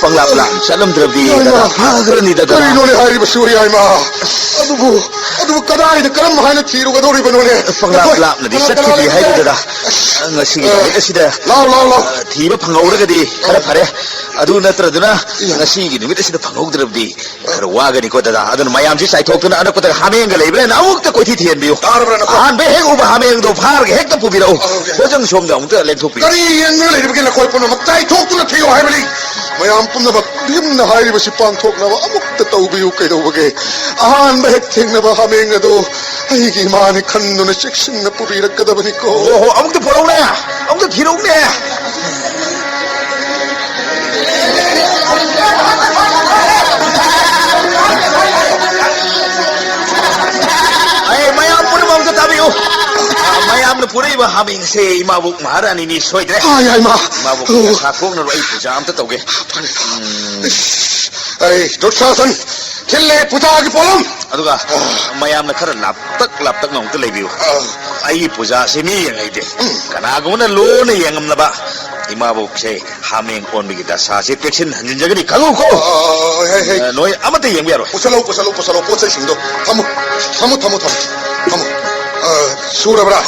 ꯄꯪꯂꯥꯞ ꯂꯥꯞ ꯆꯠꯂꯝꯗ꯭ꯔꯕꯗꯤ, ꯏꯃꯥ, ꯏꯃꯥ꯫ ꯗꯗꯥ, ꯐꯈ꯭ꯔꯅꯤꯗ, ꯗꯗꯥ꯫ ꯀꯔꯤꯅꯣꯅꯦ ꯍꯥꯏꯔꯤꯕꯁꯤꯕꯨ, ꯌꯥꯏꯃ? ꯑꯗꯨꯕꯨ, ꯑꯗꯨꯕꯨ ꯀꯗꯥꯏꯗ, ꯀꯔꯝ ꯍꯥꯏꯅ ꯊꯤꯔꯨꯒꯗꯧꯔꯤꯕꯅꯣꯅꯦ? ꯄꯪꯂꯥꯞ ꯑꯩꯈꯣꯏ ꯂꯥꯞꯅꯗꯤ ꯀꯅꯥ ꯀꯅꯥ ꯆꯠꯈꯤꯗꯦ ꯍꯥꯏꯔꯤ, ꯂꯩꯕꯒꯦ? ꯗꯗꯥ꯫ ꯑꯁ, ꯉꯁꯤꯒꯤ ꯑ, ꯅꯨꯃꯤꯠ ꯑꯁꯤꯗ, ꯂꯥꯎ, ꯂꯥꯎ, ꯂꯥꯎ꯫ ꯑ, ꯊꯤꯕ ꯐꯪꯍꯧꯔꯒꯗꯤ ꯈꯔ ꯐꯔꯦ꯫ ꯑꯗꯨ ꯅꯠꯇ꯭ꯔꯗꯨꯅ, ꯏꯌꯥ꯫ ꯉꯁꯤꯒꯤ ꯅꯨꯃꯤꯠ ꯑꯁꯤꯗ ꯐꯪꯍꯧꯗ꯭ꯔꯕꯗꯤ ꯈꯔ ꯋꯥꯒꯅꯤꯀꯣ, ꯗꯗꯥ꯫ ꯑꯗꯨꯅ ꯃꯌꯥꯝꯁꯤ ꯆꯥꯏꯊꯣꯛꯇꯨꯅ ꯑꯅꯛꯄꯗ ꯍꯥꯃꯦꯡꯒ ꯂꯩꯕ꯭ꯔꯥꯅ ꯑꯃꯨꯛꯇ ꯀꯣꯏꯊꯤ ꯊꯤꯍꯟꯕꯤꯌꯨ꯫ ꯇꯥꯔꯕ꯭ꯔꯥ ꯅꯈꯣ? ꯑꯍꯥꯟꯕ ꯍꯦꯛ ꯎꯕ ꯍꯥꯃꯦꯡꯗꯣ ꯐꯥꯔꯒ ꯍꯦꯛꯇ ꯄꯨꯕꯤꯔꯛꯎ꯫ ꯑꯧ, ꯌꯥꯏ꯫ ꯍꯣꯖꯪ ꯁꯣꯝꯗ ꯑꯃꯨꯛꯇ ꯂꯦꯡꯊꯣꯛꯄꯤꯌꯨ꯫ ꯀꯔꯤ ꯌꯦꯡꯗꯨꯅ ꯂꯩꯔꯤꯕꯒꯦ? ꯂꯈꯣꯏ ꯄꯨꯝꯅꯃꯛ ꯆꯥꯏꯊꯣꯛꯇꯨꯅ ꯊꯤꯌꯨ ꯍꯥꯏꯕꯅꯤ꯫ ꯃꯌꯥꯝ ꯄꯨꯝꯅꯃꯛ ꯌꯨꯝꯅ ꯍꯥꯏꯔꯤꯕꯁꯤ ꯄꯥꯡꯊꯣꯛꯅꯕ ꯑꯃꯨꯛꯇ ꯇꯧꯕꯤꯌꯨ꯫ ꯀꯩꯗꯧꯕꯒꯦ? ꯑꯍꯥꯟꯕ ꯍꯦꯛ ꯊꯦꯡꯅꯕ ꯍꯥꯃꯦꯡ ꯑꯗꯣ ꯑꯩꯒꯤ ꯏꯃꯥꯅꯤ ꯈꯟꯗꯨꯅ ꯆꯦꯛꯁꯤꯟꯅ ꯄꯨꯕꯤꯔꯛꯀꯗꯕꯅꯤꯀꯣ꯫ ꯑꯣ, ꯑꯣ, ꯑꯃꯨꯛꯇ ꯄꯨꯔꯛꯎꯅꯦ, ꯑꯃꯨꯛꯇ ꯊꯤꯔꯛꯎꯅꯦ꯫ ꯑꯩ ꯃꯌꯥꯝ ꯄꯨꯝꯅꯃꯛ ꯑꯝꯇ ꯇꯥꯕꯤꯌꯨ꯫ ꯑ, ꯃꯌꯥꯝꯅ ꯄꯨꯔꯛꯏꯕ ꯍꯥꯃꯦꯡꯁꯦ ꯏꯃꯥꯕꯣꯛ ꯃꯍꯥꯔꯥꯅꯤꯅꯤ ꯁꯣꯏꯗ꯭ꯔꯦ꯫ ꯑꯥ, ꯌꯥꯏꯃ꯫ ꯏꯃꯥꯕꯣꯛꯀꯤ ꯑꯣ꯫ ꯑꯁꯥ ꯀꯣꯛꯅꯕ ꯑꯩ ꯄꯨꯖꯥ ꯑꯝꯇ ꯇꯧꯒꯦ꯫ ꯐꯔꯦ꯫ ꯎꯝ꯫ ꯑꯩ ꯗꯨꯁꯥꯁꯟ ꯊꯤꯜꯂꯦ ꯄꯨꯖꯥꯒꯤ ꯄꯣꯠꯂꯝ꯫ ꯑꯗꯨꯒ ꯑꯥ꯫ ꯃꯌꯥꯝꯅ ꯈꯔ ꯂꯥꯞꯇꯛ ꯂꯥꯞꯇꯛꯅ ꯑꯃꯨꯛꯇ ꯂꯩꯕꯤꯌꯨ꯫ ꯑꯥ꯫ ꯑꯩꯒꯤ ꯄꯨꯖꯥꯁꯦ ꯃꯤ ꯌꯦꯡꯍꯩꯗꯦ꯫ ꯎꯝ꯫ ꯀꯅꯥꯒꯨꯝꯕꯅ ꯂꯣꯟꯅ ꯌꯦꯡꯉꯝꯂꯕ ꯏꯃꯥꯕꯣꯛꯁꯦ ꯍꯥꯃꯦꯡ ꯑꯣꯟꯕꯒꯤ ꯗꯁꯥꯁꯦ ꯄꯦꯛꯁꯤꯟ ꯍꯟꯖꯤꯟꯖꯒꯅꯤ, ꯈꯪꯉꯨꯀꯣ? ꯑ, ꯍꯦ, ꯍꯦ꯫ ꯑ, ꯅꯣꯏ ꯑꯃꯠꯇ ꯌꯦꯡꯕ ꯌꯥꯔꯣꯏ꯫ ꯄꯨꯁꯜꯂꯣ, ꯄꯨꯁꯜꯂꯣ, ꯄꯨꯁꯜꯂꯣ, ꯄꯣꯠ ꯆꯩꯁꯤꯡꯗꯣ꯫ ꯊꯝꯃꯣ, ꯊꯝꯃꯣ, ꯊꯝꯃꯣ, ꯊꯝꯃꯣ, ꯊꯝꯃꯣ꯫ ꯑ, ꯁꯨꯔꯕ꯭ꯔꯥ?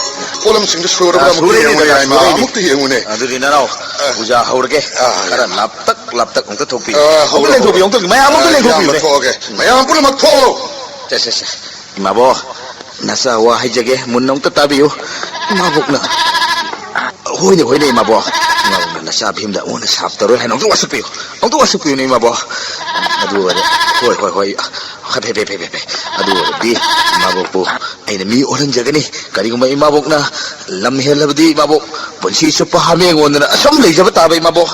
ꯄꯣꯠꯂꯝꯁꯤꯡꯗꯣ ꯁꯨꯔꯕ꯭ꯔꯥ? ꯑ, ꯑꯃꯨꯛꯇ ꯁꯨꯔꯦꯅꯦ, ꯌꯦꯡꯉꯨꯅꯦ, ꯗꯗꯥ, ꯏꯃꯥ, ꯁꯨꯔꯦꯅꯦ꯫ ꯑꯃꯨꯛꯇ ꯌꯦꯡꯉꯨꯅꯦ꯫ ꯑꯗꯨꯗꯤ ꯅꯅꯥꯎ, ꯑ꯫ ꯄꯨꯖꯥ ꯍꯧꯔꯒꯦ꯫ ꯑ꯫ ꯈꯔ ꯂꯥꯞꯇꯛ, ꯂꯥꯞꯇꯛ ꯑꯃꯨꯛꯇ ꯊꯣꯛꯄꯤꯌꯨ꯫ ꯑ, ꯑꯃꯨꯛꯇ ꯍꯧꯔꯣ, ꯂꯦꯡꯊꯣꯛꯄꯤꯌꯨ, ꯍꯧꯔꯣ꯫ ꯑꯃꯨꯛꯇ, ꯃꯌꯥꯝ ꯑꯃꯨꯛꯇ ꯑ, ꯂꯦꯡꯊꯣꯛꯄꯤꯌꯨꯅꯦ꯫ ꯌꯥꯝꯅ ꯊꯣꯛꯑꯒꯦ꯫ ꯎꯝ꯫ ꯃꯌꯥꯝ ꯄꯨꯝꯅꯃꯛ ꯊꯣꯛꯑꯣ꯫ ꯁꯦ, ꯁꯦ, ꯁꯦ꯫ ꯏꯃꯥꯕꯣ, ꯅꯆꯥ ꯋꯥ ꯍꯥꯏꯖꯒꯦ, ꯃꯨꯟꯅ ꯑꯃꯨꯛꯇ ꯇꯥꯕꯤꯌꯨ꯫ ꯏꯃꯥꯕꯣꯛꯅ, ꯍꯣꯏꯅꯦ, ꯍꯣꯏꯅꯦ, ꯏꯃꯥꯕꯣ꯫ ꯏꯃꯥꯕꯣꯛꯅ ꯅꯆꯥ ꯚꯤꯝꯗ ꯑꯩꯉꯣꯟꯗ ꯁꯥꯞ ꯇꯧꯔꯣꯏ ꯍꯥꯏꯅ ꯑꯃꯨꯛꯇ ꯋꯥꯁꯛꯄꯤꯌꯨ꯫ ꯑꯃꯨꯛꯇ ꯋꯥꯁꯛꯄꯤꯌꯨꯅꯦ, ꯏꯃꯥꯕꯣ꯫ ꯑꯗꯨ ꯑꯣꯏꯔꯦ꯫ ꯍꯣꯏ, ꯍꯣꯏ, ꯍꯣꯏ꯫ ꯐꯩ, ꯐꯩ, ꯐꯩ, ꯐꯩ, ꯐꯩ꯫ ꯑꯗꯨ ꯑꯣꯏꯔꯕꯗꯤ ꯏꯃꯥꯕꯣꯛꯄꯨ ꯑꯩꯅ ꯃꯤ ꯑꯣꯜꯍꯟꯖꯒꯅꯤ꯫ ꯀꯔꯤꯒꯨꯝꯕ ꯏꯃꯥꯕꯣꯛꯅ ꯂꯝ ꯍꯦꯜꯂꯕꯗꯤ ꯏꯃꯥꯕꯣꯛ ꯄꯨꯟꯁꯤ ꯆꯨꯞꯄ ꯍꯥꯃꯦꯡ ꯑꯣꯟꯗꯨꯅ ꯑꯁꯨꯝ ꯂꯩꯖꯕ ꯇꯥꯕ ꯏꯃꯥꯕꯣꯛ꯫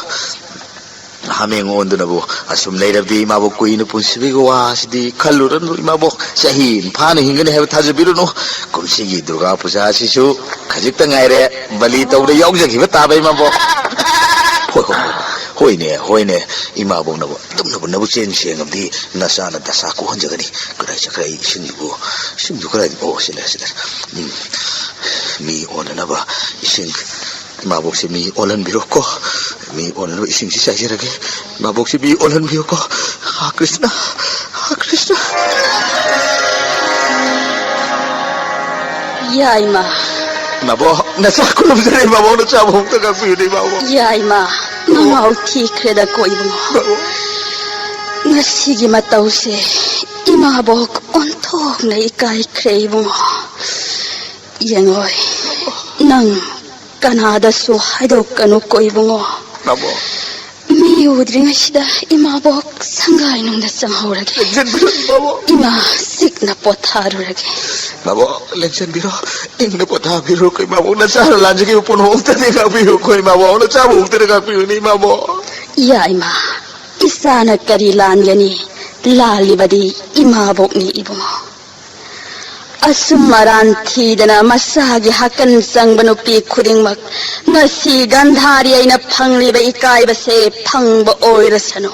ꯍꯥꯃꯦꯡ ꯑꯣꯟꯗꯨꯅꯕꯨ ꯑꯁꯨꯝ ꯂꯩꯔꯕꯗꯤ ꯏꯃꯥꯕꯣꯛ ꯀꯨꯏꯅ ꯄꯨꯟꯁꯤꯕꯒꯤ ꯋꯥꯁꯤꯗꯤ ꯈꯜꯂꯨꯔꯅꯨ ꯏꯃꯥꯕꯣꯛ꯫ ꯆꯍꯤ ꯐꯥꯅ ꯍꯤꯡꯒꯅꯤ ꯍꯥꯏꯕ ꯊꯥꯖꯕꯤꯔꯨꯅꯨ꯫ ꯀꯨꯝꯁꯤꯒꯤ ꯗꯨꯔꯒꯥ ꯄꯨꯖꯥ ꯑꯁꯤꯁꯨ ꯈꯖꯤꯛꯇ ꯉꯥꯏꯔꯦ꯫ ꯕꯂꯤ ꯇꯧꯕꯗ ꯌꯥꯎꯖꯈꯤꯕ ꯇꯥꯕ ꯏꯃꯥꯕꯣꯛ꯫ ꯍꯣꯏ, ꯍꯣꯏ, ꯍꯣꯏ꯫ ꯍꯣꯏꯅꯦ, ꯍꯣꯏꯅꯦ꯫ ꯏꯃꯥꯕꯣꯛꯅꯕꯨ ꯑꯗꯨꯝꯅꯕꯨ ꯅꯕꯨꯛ ꯆꯦꯟ ꯁꯦꯡꯉꯕꯗꯤ ꯅꯆꯥꯅ ꯗꯁꯥ ꯀꯣꯛꯍꯟꯖꯒꯅꯤ꯫ ꯀꯗꯥꯏ ꯆꯠꯈ꯭ꯔꯦ ꯑꯩ ꯏꯁꯤꯡꯗꯨꯕꯨ? ꯏꯁꯤꯡꯗꯨ ꯀꯗꯥꯏꯗ? ꯑꯣ, ꯁꯤ ꯂꯩꯔꯦ, ꯁꯤ ꯂꯩꯔꯦ꯫ ꯎꯝ꯫ ꯃꯤ ꯑꯣꯟꯅꯅꯕ ꯏꯁꯤꯡ꯫ ꯏꯃꯥꯕꯣꯛꯁꯦ ꯃꯤ ꯑꯣꯜꯍꯟꯕꯤꯔꯣꯀꯣ꯫ ꯃꯤ ꯑꯣꯜꯍꯟꯅꯕ ꯏꯁꯤꯡꯁꯤ ꯆꯥꯏꯖꯔꯒꯦ꯫ ꯏꯃꯥꯕꯣꯛꯁꯦ ꯃꯤ ꯑꯣꯜꯍꯟꯕꯤꯌꯨꯀꯣ꯫ ꯍꯥ ꯀ꯭ꯔꯤꯁꯅ, ꯍꯥ ꯀ꯭ꯔꯤꯁꯅ꯫ ꯌꯥꯏꯃ꯫ ꯏꯃꯥꯕꯣꯛ, ꯅꯆꯥ ꯈꯨꯔꯨꯝꯖꯔꯦ ꯏꯃꯥꯕꯣꯛ, ꯅꯆꯥꯕꯨ ꯑꯃꯨꯛꯇ ꯉꯥꯛꯄꯤꯌꯨꯅꯦ ꯏꯃꯥꯕꯣꯛ꯫ ꯌꯥꯏꯃ, ꯅꯃꯥꯎ ꯊꯤꯈ꯭ꯔꯦꯗꯀꯣ ꯏꯕꯨꯡꯉꯣ꯫ ꯏꯃꯥꯕꯣꯛ꯫ ꯉꯁꯤꯒꯤ ꯃꯇꯧꯁꯦ ꯏꯃꯥꯕꯣꯛ ꯑꯣꯟꯊꯣꯛꯅ ꯏꯀꯥꯏꯈ꯭ꯔꯦ ꯏꯕꯨꯡꯉꯣ꯫ ꯌꯦꯡꯉꯣꯏ, ꯅꯪ ꯀꯅꯥꯗꯁꯨ ꯍꯥꯏꯗꯣꯛꯀꯅꯨꯀꯣ ꯏꯕꯨꯡꯉꯣ꯫ ꯏꯃꯥꯕꯣꯛ꯫ ꯃꯤ ꯎꯗ꯭ꯔꯤꯉꯩꯁꯤꯗ ꯏꯃꯥꯕꯣꯛ ꯁꯪꯒꯥꯏꯅꯨꯡꯗ ꯆꯪꯍꯧꯔꯒꯦ꯫ ꯂꯦꯡꯖꯟꯕꯤꯔꯣ ꯏꯃꯥꯕꯣꯛ꯫ ꯏꯃꯥ ꯆꯤꯛꯅ ꯄꯣꯊꯥꯔꯨꯔꯒꯦ꯫ ꯏꯃꯥꯕꯣꯛ, ꯂꯦꯡꯖꯟꯕꯤꯔꯣ꯫ ꯏꯪꯅ ꯄꯣꯊꯥꯕꯤꯔꯣꯀꯣ ꯏꯃꯥꯕꯣꯛ꯫ ꯅꯆꯥꯅ ꯂꯥꯟꯖꯈꯤꯕ ꯄꯣꯠ ꯑꯃꯨꯛꯇꯗꯤ ꯉꯥꯛꯄꯤꯌꯨꯀꯣ ꯏꯃꯥꯕꯣꯛ꯫ ꯅꯆꯥꯕꯨ ꯑꯃꯨꯛꯇꯗꯤ ꯉꯥꯛꯄꯤꯌꯨꯅꯦ ꯏꯃꯥꯕꯣꯛ꯫ ꯏꯌꯥ ꯏꯃꯥ, ꯏꯆꯥꯅ ꯀꯔꯤ ꯂꯥꯟꯒꯅꯤ? ꯂꯥꯜꯂꯤꯕꯗꯤ ꯏꯃꯥꯕꯣꯛꯅꯤ ꯏꯕꯨꯡꯉꯣ꯫ ꯑꯁꯨꯝ ꯑꯔꯥꯟ ꯊꯤꯗꯅ ꯃꯁꯥꯒꯤ ꯍꯥꯀꯟ ꯆꯪꯕ ꯅꯨꯄꯤ ꯈꯨꯗꯤꯡꯃꯛ ꯉꯁꯤ ꯒꯟꯙꯥꯔꯤ ꯑꯩꯅ ꯐꯪꯂꯤꯕ ꯏꯀꯥꯏꯕꯁꯦ ꯐꯪꯕ ꯑꯣꯏꯔꯁꯅꯨ꯫